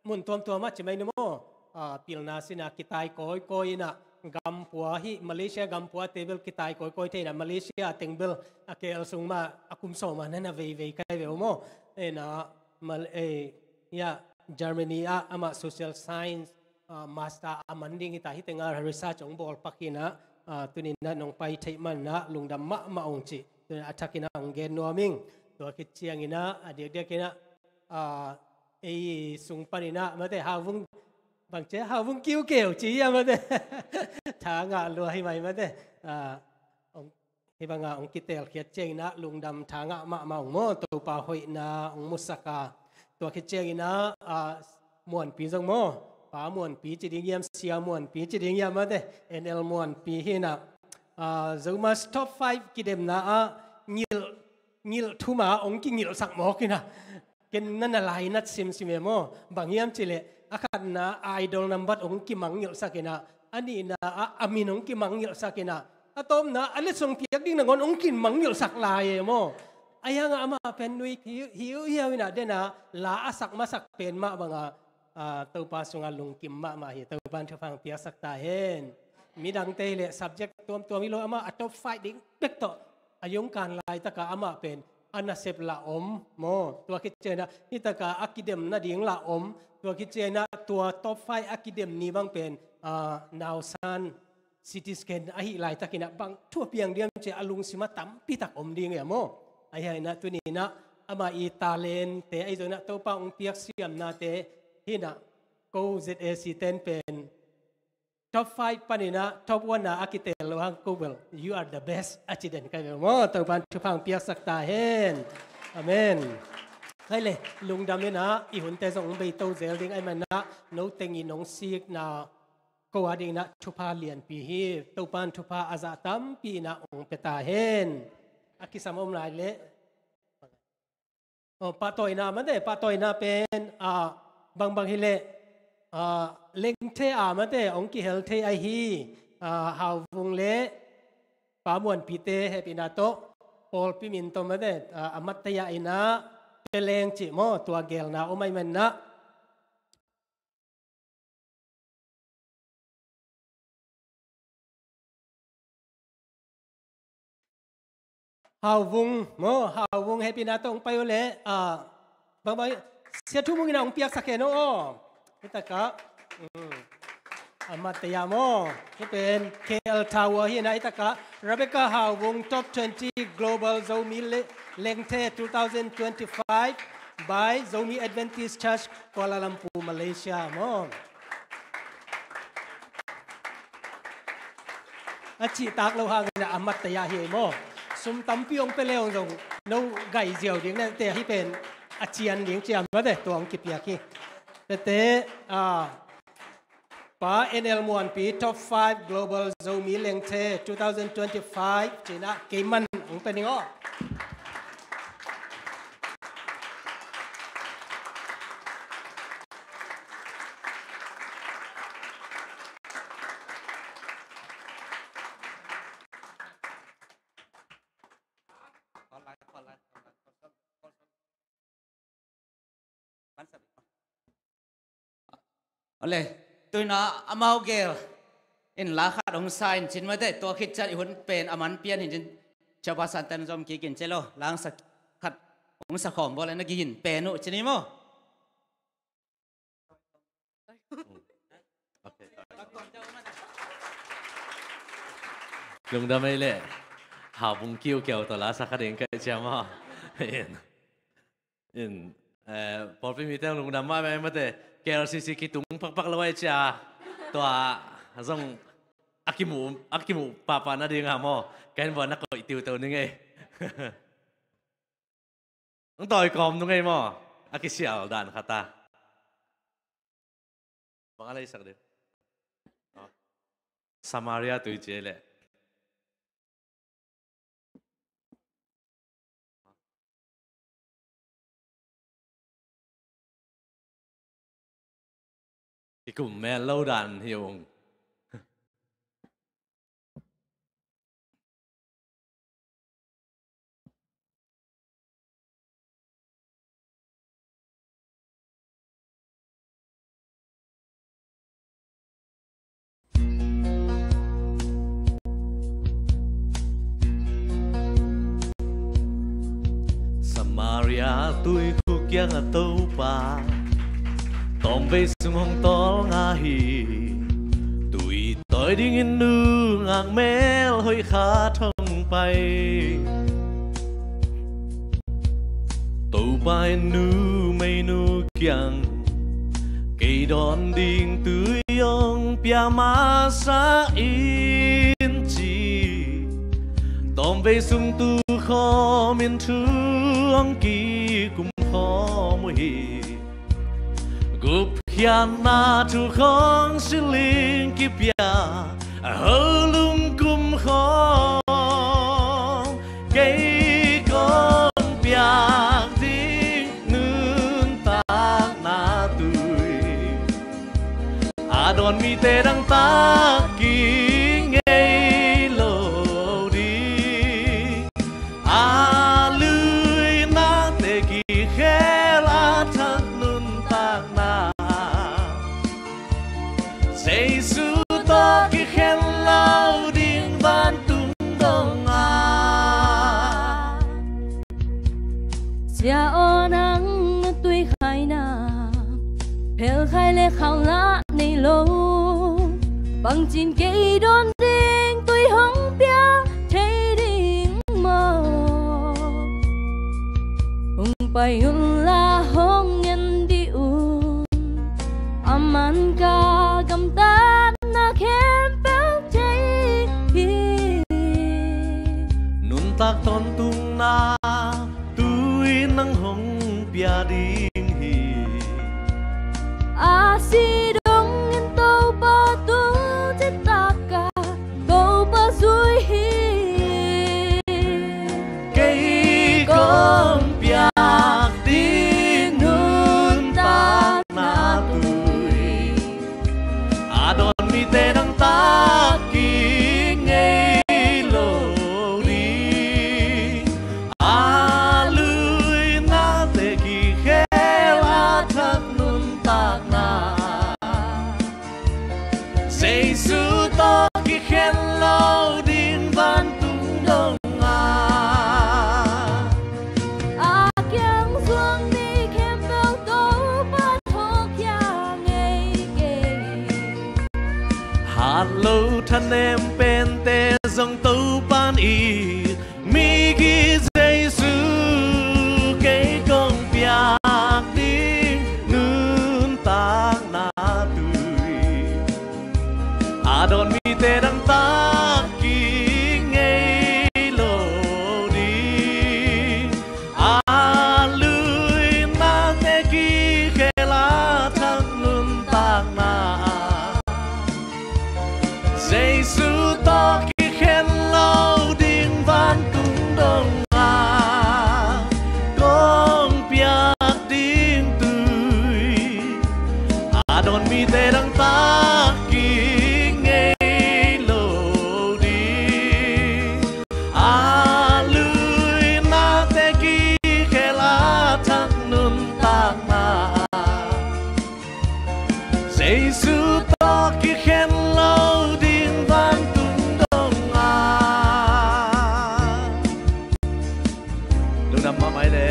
mun tuamtuam ah ci mai ni maw. Ah, pilna sina kitai kawikawi inah, gampua hi, Malaysia gampua te bel kitai kawikawi thei inah, Malaysia teng bel a K L sung mah a kum sawm a nana veivei kai ve uh maw. Inah, Mal-, eh, ya, Germany ah amah social science, ah, master a man ding hi ta, hih teng a research hong bawl pak inah, ah, tuni inah nong pai theih manah lungdam mahmah ung ci. Tuni a thak inah hong gen nuam ing. Tua khit ciang inah, a diakdiak inah, ah, ei sung pan inah mate, Hauvung, bang ci, Hauvung kiukeu ci hiam mate. Tha ngah lua hi mai mate. Ah, hong Hih banga hong kitelkhiat ciang inah lungdam, tha ngah mahmah ung maw, Topa hoihna hong musak a. Tua khit ciang inah, ah, Muanpi zong maw, Pa Muanpi ci ding hiam, Sia Muanpi ci ding hiam mate, N L Muanpi hi inah, ah, Zomus top five kidemna ah ngilh, ngilh thum a hong kingilhsak mawk inah. Ken nana lainat simsim e maw. Bang hiam cih leh a khatna idol nambat hong kimangngilhsak inah, A nihna ah a min hong kimangngilhsak in ah, a tawpna a letsong piak ding nangawn hong kimangngilhsak lai e maw. Ahi hangah amah pen nui hiuhiau in ah, den ah la a sak masak pen mah bangah, ah, Topa sungah lungkim mahmah hi. Topa in thupha hong piaksak ta hen. Midangte hi leh subject tuamtuam hi lo, amah a top five ding bek tawh a yungkan laitakah amah pen a nasep lah om maw. Tua khit ciangin ah hitakah a kidem nading lah om. Tua khit ciangin ah tua top five a kidem ni bang pen, ah, nausan, C T scan ahih laitakin ah bang thu a piang diam ci-a a lungsim ah tampitak om ding e maw. Ahi hangin ah tuni-in ah amah i talent-te ahi zongin ah Topa hong piak siamnate hi-in ah, ko Z A C ten pen top five panin ah top one ah a kitel lo hang ko bel, "You are the best," a ci den ka hi ve maw. Topa in thupha hong piaksak ta hen. Amen. Kei le, lungdam in ah i hunte zong hong beito zel ding ahih manin ah, no teng in hong sikna ko a dingin ah thupha lianpi hi. Topa in thupha a zah tampi in ah hong pia ta hen. A kisam om lai leh, oh, pahtawina mate, pahtawina pen, ah, bangbang hi leh, ah, Lengthe a mate hong kihel thei ahi, ah, Hauvung le Pa Muanpi-te hehpihna tawh pawlpi min tawh mate, ah, a mattaya in ah pia leng cih maw, tua geelna om ahih manin ah. Hauvung maw, Hauvung, hehpihna tawh hong pai uh leh, ah, bangbang, Sia Thu Mung in ah hong piaksak hen aw. Hitakah, mm, a mattaya maw. Hih pen K L Tower hi-in ah hitakah Rebecca Hauvung, top twenty Global Zomi Le-, Lengthe two thousand twenty-five by Zomi Adventist Church, Kuala Lumpur, Malaysia maw. A cihtak lo hangin ah a mattaya hi ei maw. Sum tampi hong pia le hong zong no gai ziau ding na te, hih pen a cian ding ciam mate, tua hong kipiak hi. Tete, ah, Pa N L Muanpi, top five Global Zomi Lengthe two thousand twenty-five, ci-in ah keiman hong pia ning aw. Ole, tu-in ah amau gel in la khat hong sa in cin mate, tua khit ciang i hun pen a man pian hi cin, Chairperson-ten zom kik in ci lo, la sa khat hong sa khawm bawl in na gigin pen uh cin hi maw. Lungdam ei leh. Hauvung kiukiau tawh la sa kha ding ka hih ciang maw. In, in, eh, pawlpi mite lungdam mahmah ei mate. K L C C kitung pakpak lo ahih ciang, tua zong a kimu, a kimu pahpah nading a maw, ka inn vua na koih tiuto ning ei. Hong tawi kawm nung ei maw. A kisial dan khat a. Bang a leisak ding? Samaria tui ci ei leh. Kikum mel lo dan hi ung. Samaria tuikhuk kiangah Topa tawmvei sung hong tawlnga hi. Tui tawi dingin nungak mel hoih khat hong pai. Topa in numeinu kiang kei dawn ding tui hong pia masa in ci. Tawmvei sung tu khawm in thu hong kikum khawm uh hi. Gupkhiatna thu khawng siling kipia, a ho lungkum khawng kei kong piak ding nuntakna tui. A dawn mite dangtak Phelkhai le khauhlah nei lo, bangcin kei dawn ding tui hong piak thei ding maw? Hong pai unla hong en dih un, a man ka gamtatna khempeuh thei hi. Nuntak tawntungna tui nang hong pia ding hi. A si dongin Topa tu citak a Topa zui hi. Kei kong piak ding nuntakna tui, a dawn mite dangtak ki ngei lo ding. A luinate kikhel a thak nuntakna, Jesu tawh kikhen lo ding vantung dong a, a kiang zuang mi khempeuh Topa thawhkhia ngei kei. Hat lo thanem pente zong Topa'n it, mi ki Jesu kei kong piak ding nuntakna tui, a dawn mite dangtak ki ngei lo ding. A luinate kikhel a thak nuntakna, Jesu tawh kikhen lo ding vantung dong a, kong piak ding tui, a dawn mite dangtak ki ngei lo ding. A luinate kikhel a thak nuntakna, Jesu tawh kikhen lo ding vantung dong a. Lungdam mahmah ei le.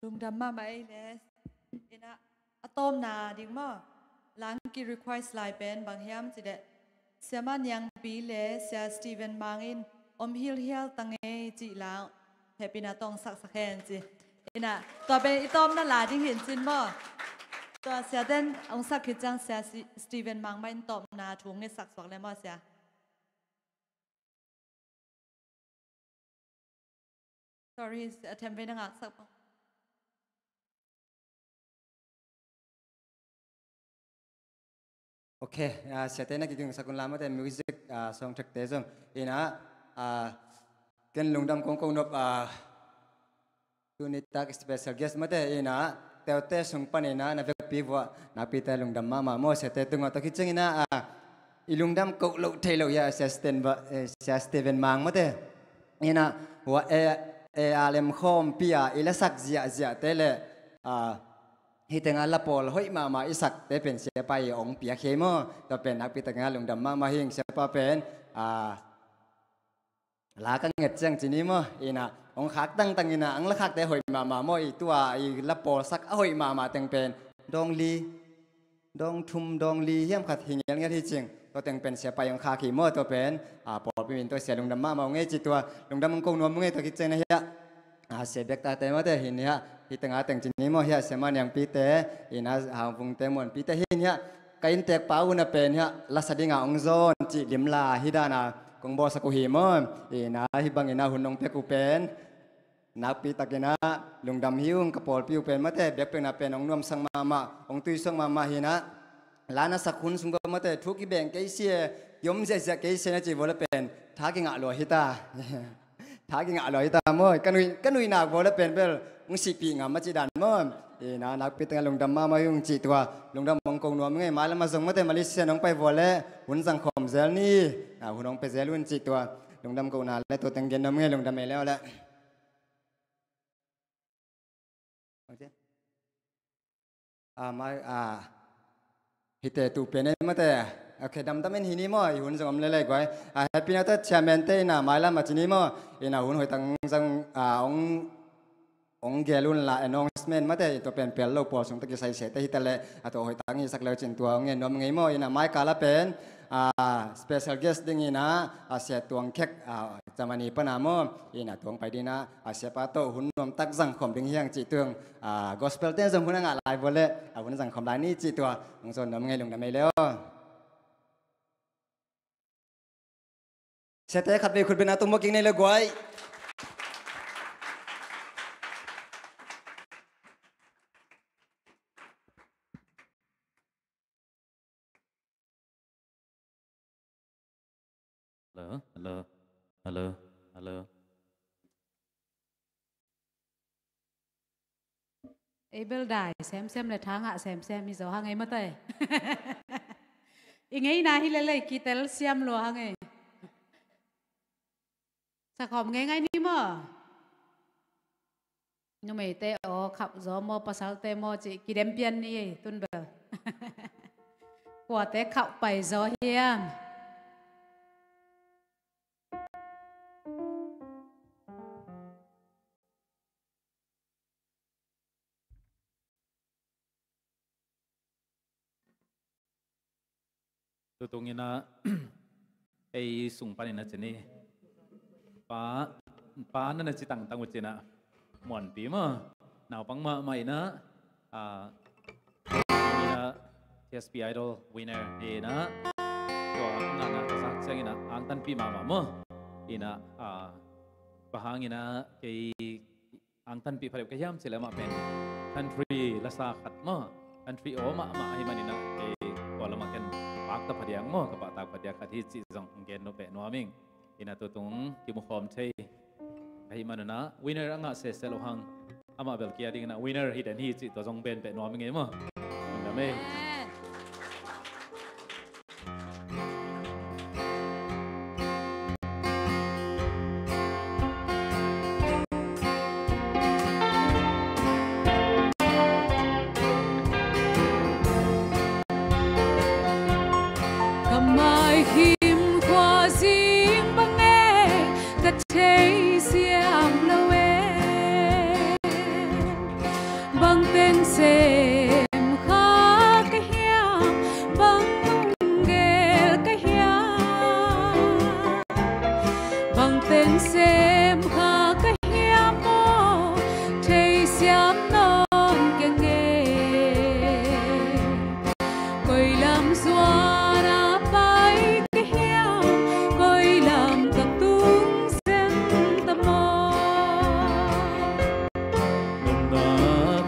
Lungdam mahmah ei le. Ina, a tawpna ding maw? Langkih request lai pen bang hiam cih leh, Siama Niangpi le Sia Stephen Mang in om hilhial ta ngei cih la, hehpihna tawh hong saksak hen ci. Ina, tua pen i tawpna la ding hi in cin maw? Tua siate'n hong sak khit ciang Sia Si-, Stephen Mang mah in tawpna thu hong ngetsak suak le maw sia? Sorry, a themvei na ngaksak pah. Ok, ah, siate na kigingsak un la maw te, music, ah, song track te zong. Ina, ah, ken lungdam kong ko nop, ah, tuni tak special guest maw te, ina, teute sung pan ina na vekpi vua nakpite lungdam mahmah maw, siate tungah tawh khit ciang ina, ah, i lungdam ko loh thei lo hi a, Sia Sten ba, eh, Sia Steven Mang maw te. Ina, hua, eh, eh, a lem khawmpi a i lasak ziahziahte le, ah, hih tengah la pawl hoih mahmah i sakte pen siapa i hong piak hi maw. Tua pen nakpi takin a lungdam mahmah hing siapa pen, ah, la ka nget ciang ci ni maw, ina, hong khak tangtang ina, ang la khakte hoih mahmah maw, i tua i la pawlsak a hoih mahmah teng pen dawng li, dawng thum, dawng li hiam khat hi ngelngel hi cing. Tua teng pen siapa i hong khak hi maw, tua pen, a, pawlpi min tua sia lungdam mahmah uh ngei ci tua, lungdam hong ko nuam uh ngei tua kik ciang na hiah. A, sia biak tate maw te hin hiah, hi tengah teng ci ni maw hiah, siama niangpite, ina, a, vungte muanpite hin hiah. Ka inntek pa uh na pen hiah lasa dingah hong zawn cih limla hi dana kong bawlsak uh hi maw. Ina, hih bangin a hun hong pek uh pen nakpi takin a lungdam hi ung, ka pawlpi uh pen maw te, biakpiakna pen hong nuamsak mahmah, hong tuisuak mahmah hi na. La na sak hun sung bawh maw te, thu kibeng kei sia, i om ziahziah kei sia na ci bawh le pen tha kingah lua hi ta. Tha kingah lua hi ta maw, ka nui, ka nui nak bawh le pen bel hong sihpih ngam a ci dan maw. Ina, nakpi takin a lungdam mahmah hi ung cih tua, lungdam hong ko nuam ngei, mailam a zong maw te, Malaysia nong pai bawh le hun zang khawm zel ni, na hun hong pia zel un cih tua, lungdam ko na le tua teng gen nuam ngei, lungdam ei le aw le. A, mai, a, hihte tu pen ei maw te, Ok, damdam in hi ni maw, i hun zong om lele guai. A, Happy New Year, chairman te ina mailam a ci ni maw, ina hun hoih tak zong, a, ong, ong gel un la announcement mate, i tua pen pel lo pawl sung tak i sai se te hi ta le, a tua hoih tak i sak leu cin tua ong ngen nuam ngei maw, ina mai kala pen, a, special guest ding ina, a, Sia Tuang Khek, a, Germany pana maw, ina tuang pai dina, a, Sia pa to hun nuam tak zang khom ding hiang ci tuang, a, gospel ten zong hun a ngah lai bole, a, hun zang khom lai ni ci tua, ong zon nuam ngei lungdam ei leo. Siate khat vei khut bena tung mawk kik nei le guai. Hello, hello, hello, hello. Ei bel dai semsem le tha ngah semsem hi zaw hang ei mate. I ngeina hi lele kitel siam lua hang ei. Sakhawm ngei ngai ni maw? Numeite aw khap zaw maw, pasalte maw ci kidem pian ni ei tun bel. Kuate khap pai zaw hiam? Tutung ina ei sung pan ina ci ni. Pa, pa na na ci tangtang uh ci ina. Muanpi maw. Naupang mahmah ina, a, ina T S P Idol winner ina. Tua ngana ka sak ciang ina angtanpih mahmah maw. Ina, a, bang hang ina kei angtanpih phadeuh ka hiam cih leh amah pen country lasa khat maw, country aw mahmah ahih manin ah kei tua lamah ken pakta phadiak maw, ka pahtak phadiak khat hi cih zong gen nuam peh nuam ing. Ina tutung kimu khawm thei ahih manin ah winner a ngah sese lo hang, amah bel kia dingin ah winner hi den hi cih tua zong ben peh nuam ing ei maw. Lungdam ei. Ka maikhim khua zing bang e, ka thei siam lo e. Bang teng sem kha ka hiam, bang lunggel ka hiam. Bang teng sem kha ka hiam maw, thei siam nawn keng e. Koi lam zuan a pai ka hiam, koi lam ka tung zen ta maw. Nunga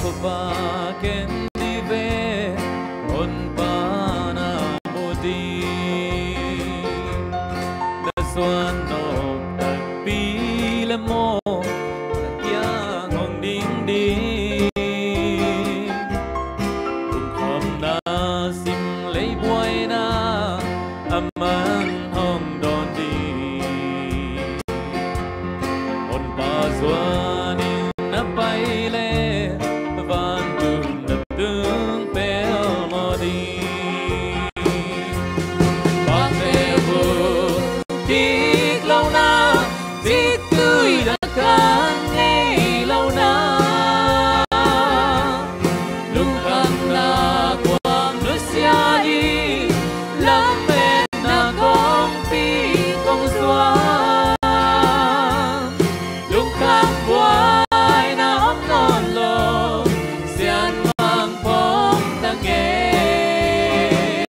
ko pa ken ni ve, Honpa na mu ding. Na zuan nop takpi le maw, na kiang hong ding ding. Lungkhamna sim lei buaina a man hong dawn ding. Honpa zuanin na pai le vantung na tung pelmawh ding. Pakte vun kik lohna, ciktui na kang ngei lohna. Lungkhamna kuam nusia hi, lametna kongpi kong zuan. Lungkham buaina om nawn lo, sianmang phong ta ngei.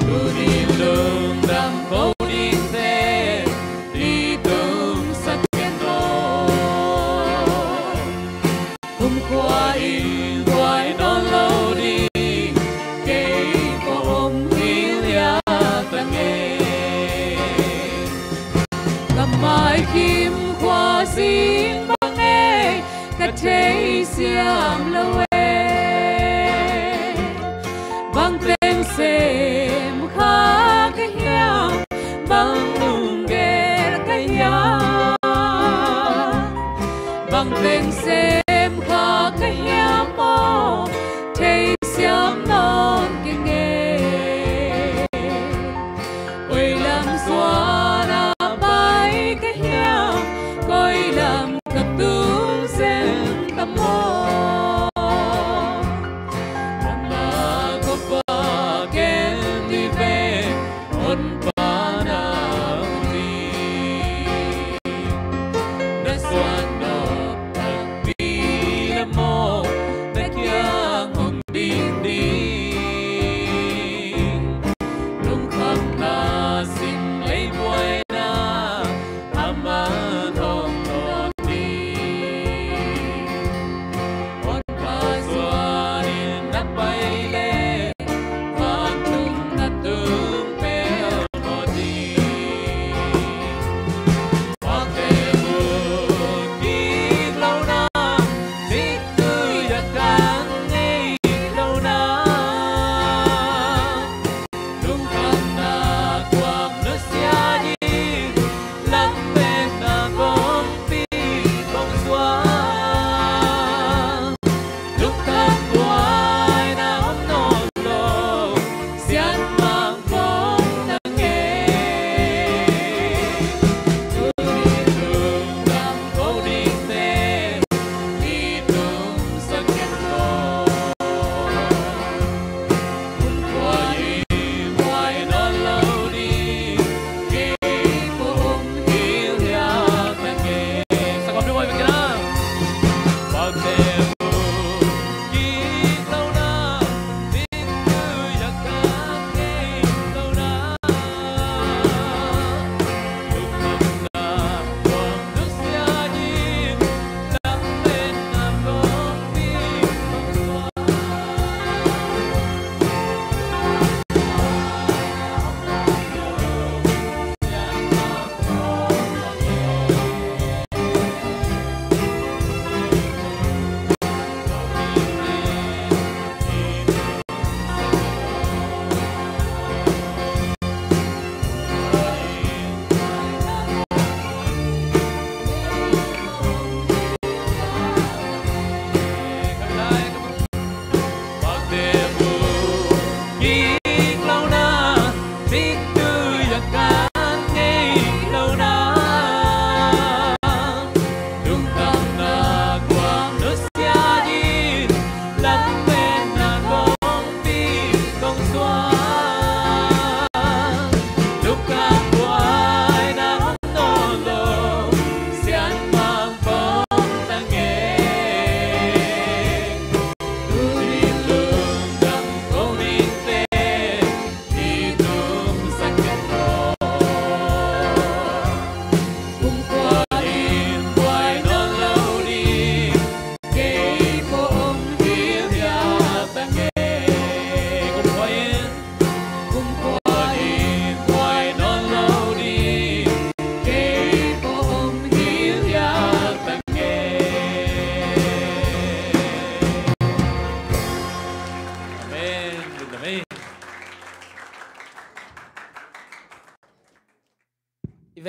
Tuni lungdam ko dingte, i tungsak ken aw. Kumkhua in buai nawn lo ding, kei ko om hi liat a ngei. Ka maikhim khua zing bang e, ka thei siam lo e. Bang teng sem kha ka hiam, bang lunggel ka hiam. Bang teng sem kha ka hiam aw, thei siam nawn keng e.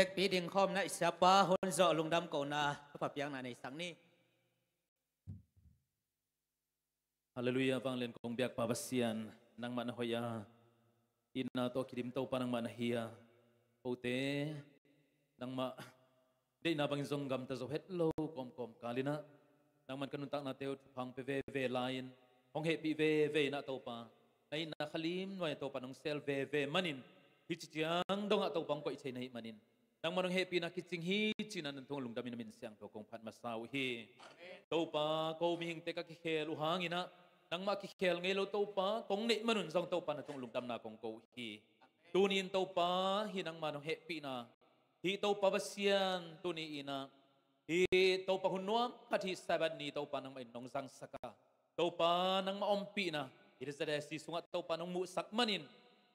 Vekpi ding khawm na i siapa hun zawh lungdam kohna thupha piakna nei sak ni. Halleluiah, vanglian kong biak Pa Pasian, nangmah na hoih a, itna tawh kidim Topa nangmah na hi a, kote nangmah deihna bangin zong gamta zo het lo kawmkawm kal in ah, nangman ka nuntaknate uh thupha hong pia veve lai-in, hong hehpih veve in ah Topa, na itna khalim nuai ah Topa nong sel veve manin, hih ci ciang dongah Topa hong koih thei na hih manin, nangmah nong hehpihna kicing hi ci-in ah nang tungah lungdamin na min siangtho kong phat masa uh hi. Topa, ko mihingte ka kikhel uh hangin ah, nangmah kikhel ngei lo Topa kong neih manun zong Topa na tungah lungdamna kong ko uh hi. Tuni-in Topa, hih nangmah nong hehpihna, hih Topa Pasian, tuni-in ah hih Topa hun nuam khat hih Sabbath ni Topa nangmah in nong zangsak a, Topa nangmah ompihna hih Saturday sungah Topa nong muhsak manin,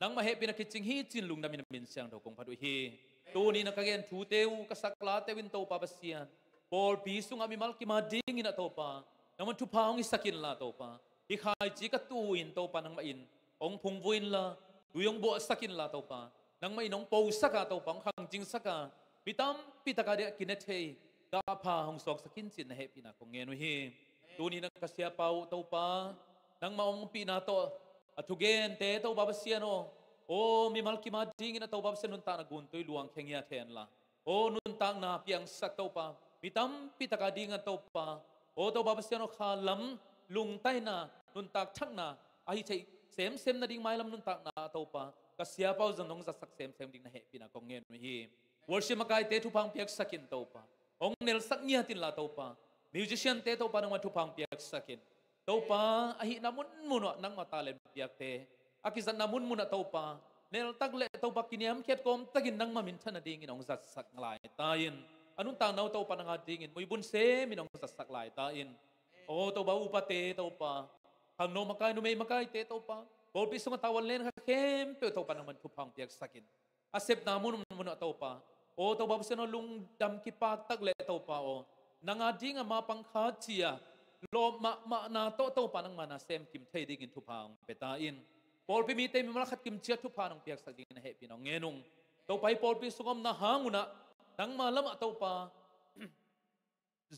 nangmah hehpihna kicing hi ci-in lungdamin na min siangtho kong phat uh hi. Tuni-in ah ka gen thute uh, ka sak late uh in Topa Pasian, pawlpi sungah mimal kim a dingin ah Topa, nangmah thupha hong hisak inla Topa, hih khaici ka tu-in Topa nangmah in hong phungvuh inla, tui hong buahsak inla Topa, nangmah in hong posak a Topa, hong khangcingsak a, mi tampi tak a dingah kine thei, dahpha hong suaksak in ci-in na hehpihna kong ngen uh hi. Tuni-in ah ka siapa uh Topa, nangmah ompihna tawh a thugente Topa Pasian aw, aw mimal kim a dingin ah Topa Pasian nuntakna guntui luang khengiat henla, aw nuntakna piangsak Topa, mi tampi tak a dingin Topa, aw Topa Pasian aw kha lam lungtaina, nuntak thakna a hi theih semsem nading mailam nuntakna Topa, ka siapa uh zong nong zatsak semsem ding na hehpihna kong ngen uh hi. Worship makaite thupha hong piaksak in Topa, hong nelsak ngiat inla Topa, musiciante Topa nangmah thupha hong piaksak in. Topa, a hihna munmun ah nangmah talent piakte, a kizatna munmun ah Topa, neltak le Topa kiniamkhiat kawmtakin nangmah minthanna dingin hong zatsak lai ta in. A nuntakna uh Topa nang a dingin muibun semin hong zatsak lai ta in. Aw Topa, upate Topa, khangno makai numei makaite Topa, pawlpi sungah tavuan len kha khempeuh Topa nangman thupha hong piaksak in. A sepna munmun ah Topa, aw Topa Pasian aw, lungdam kipak tak le Topa aw, nang a dingah mapang kha ci-a lawp mahmahna tawh Topa nangma na sem kim thei dingin thupha hong pia ta in. Pawlpi mite mimal khat kim ciat thupha nong piaksak dingin na hehpihna hong ngen ung. Topa, hih pawlpi sung omna hang un ah nangma lamah Topa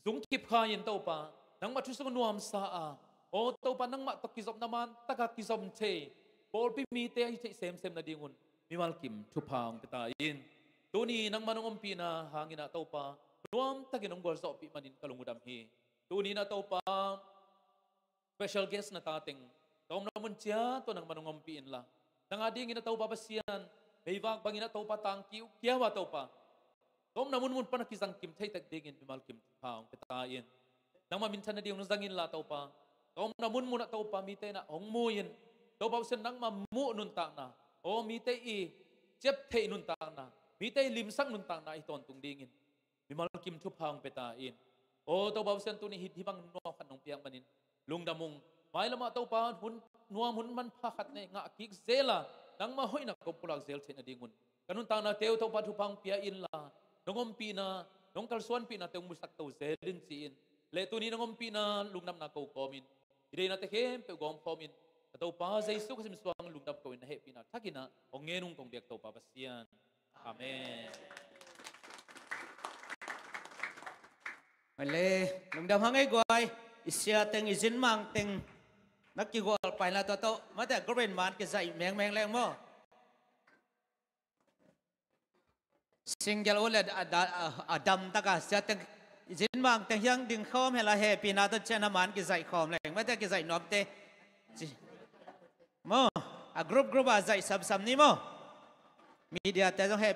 zungkip kha in Topa, nangmah thu sung nuamsa a, aw Topa nangmah tawh kizopna man taka kizom thei, pawlpi mite a hi theih semsem nadingun mimal kim thupha hong pia ta in. Tuni nangmah nong ompihna hangin ah Topa, nuamtakin hong gualzawhpih manin ka lung uh dam hi. Tuni-in ah Topa, special guest na tateng, ka omna mun ciat tawh nangmah nong ompih inla, nang a dingin ah Topa Pasian, meivak bangin ah Topa tangkiukiau a Topa, ka omna munmun pan a kizang kim thei tak dingin mimal kim thupha hong pia ta in. Nangmah minthanna ding hong zang inla Topa, ka omna munmun ah Topa mite in ah hong mu in, Topa Pasian nangmah muh nuntakna, aw mite i ciap theih nuntakna, mite i limsak nuntakna i tawntung dingin mimal kim thupha hong pia ta in. Aw Topa Pasian, tuni hih hih bang nuam khat nong piak manin lungdam ung. Mailamah Topa, hun nuam hun manpha khat nei ngah kik zel a, nangmah hoihna kong pulak zel theih nadingun ka nuntaknate uh Topa thupha hong pia inla, nong ompihna, nong kalsuanpihnate hong musak to zel in ci-in, le tuni nong ompihna lungdamna ko kawmin, i deihnate khempeuh gawm khawmin, ka Topa Jesu Khazih min suang lungdam ko in, na hehpihna thakin ah hong ngen ung kong biak Topa Pasian. Amen. Male, lungdam hang ei guai. I sia teng, i zinmang teng na kigual paina tawh tawh mate, group in man kizaih mengmeng leng maw? Single uh le a, a, a, a dam taka sia teng, i zinmang teng hiang ding khawm hela, hehpihna tawh ciana man kizaih khawm leng mate, kizaih nuamte. Ci- maw, a group group a zaih samsam ni maw? Media te zong hehpih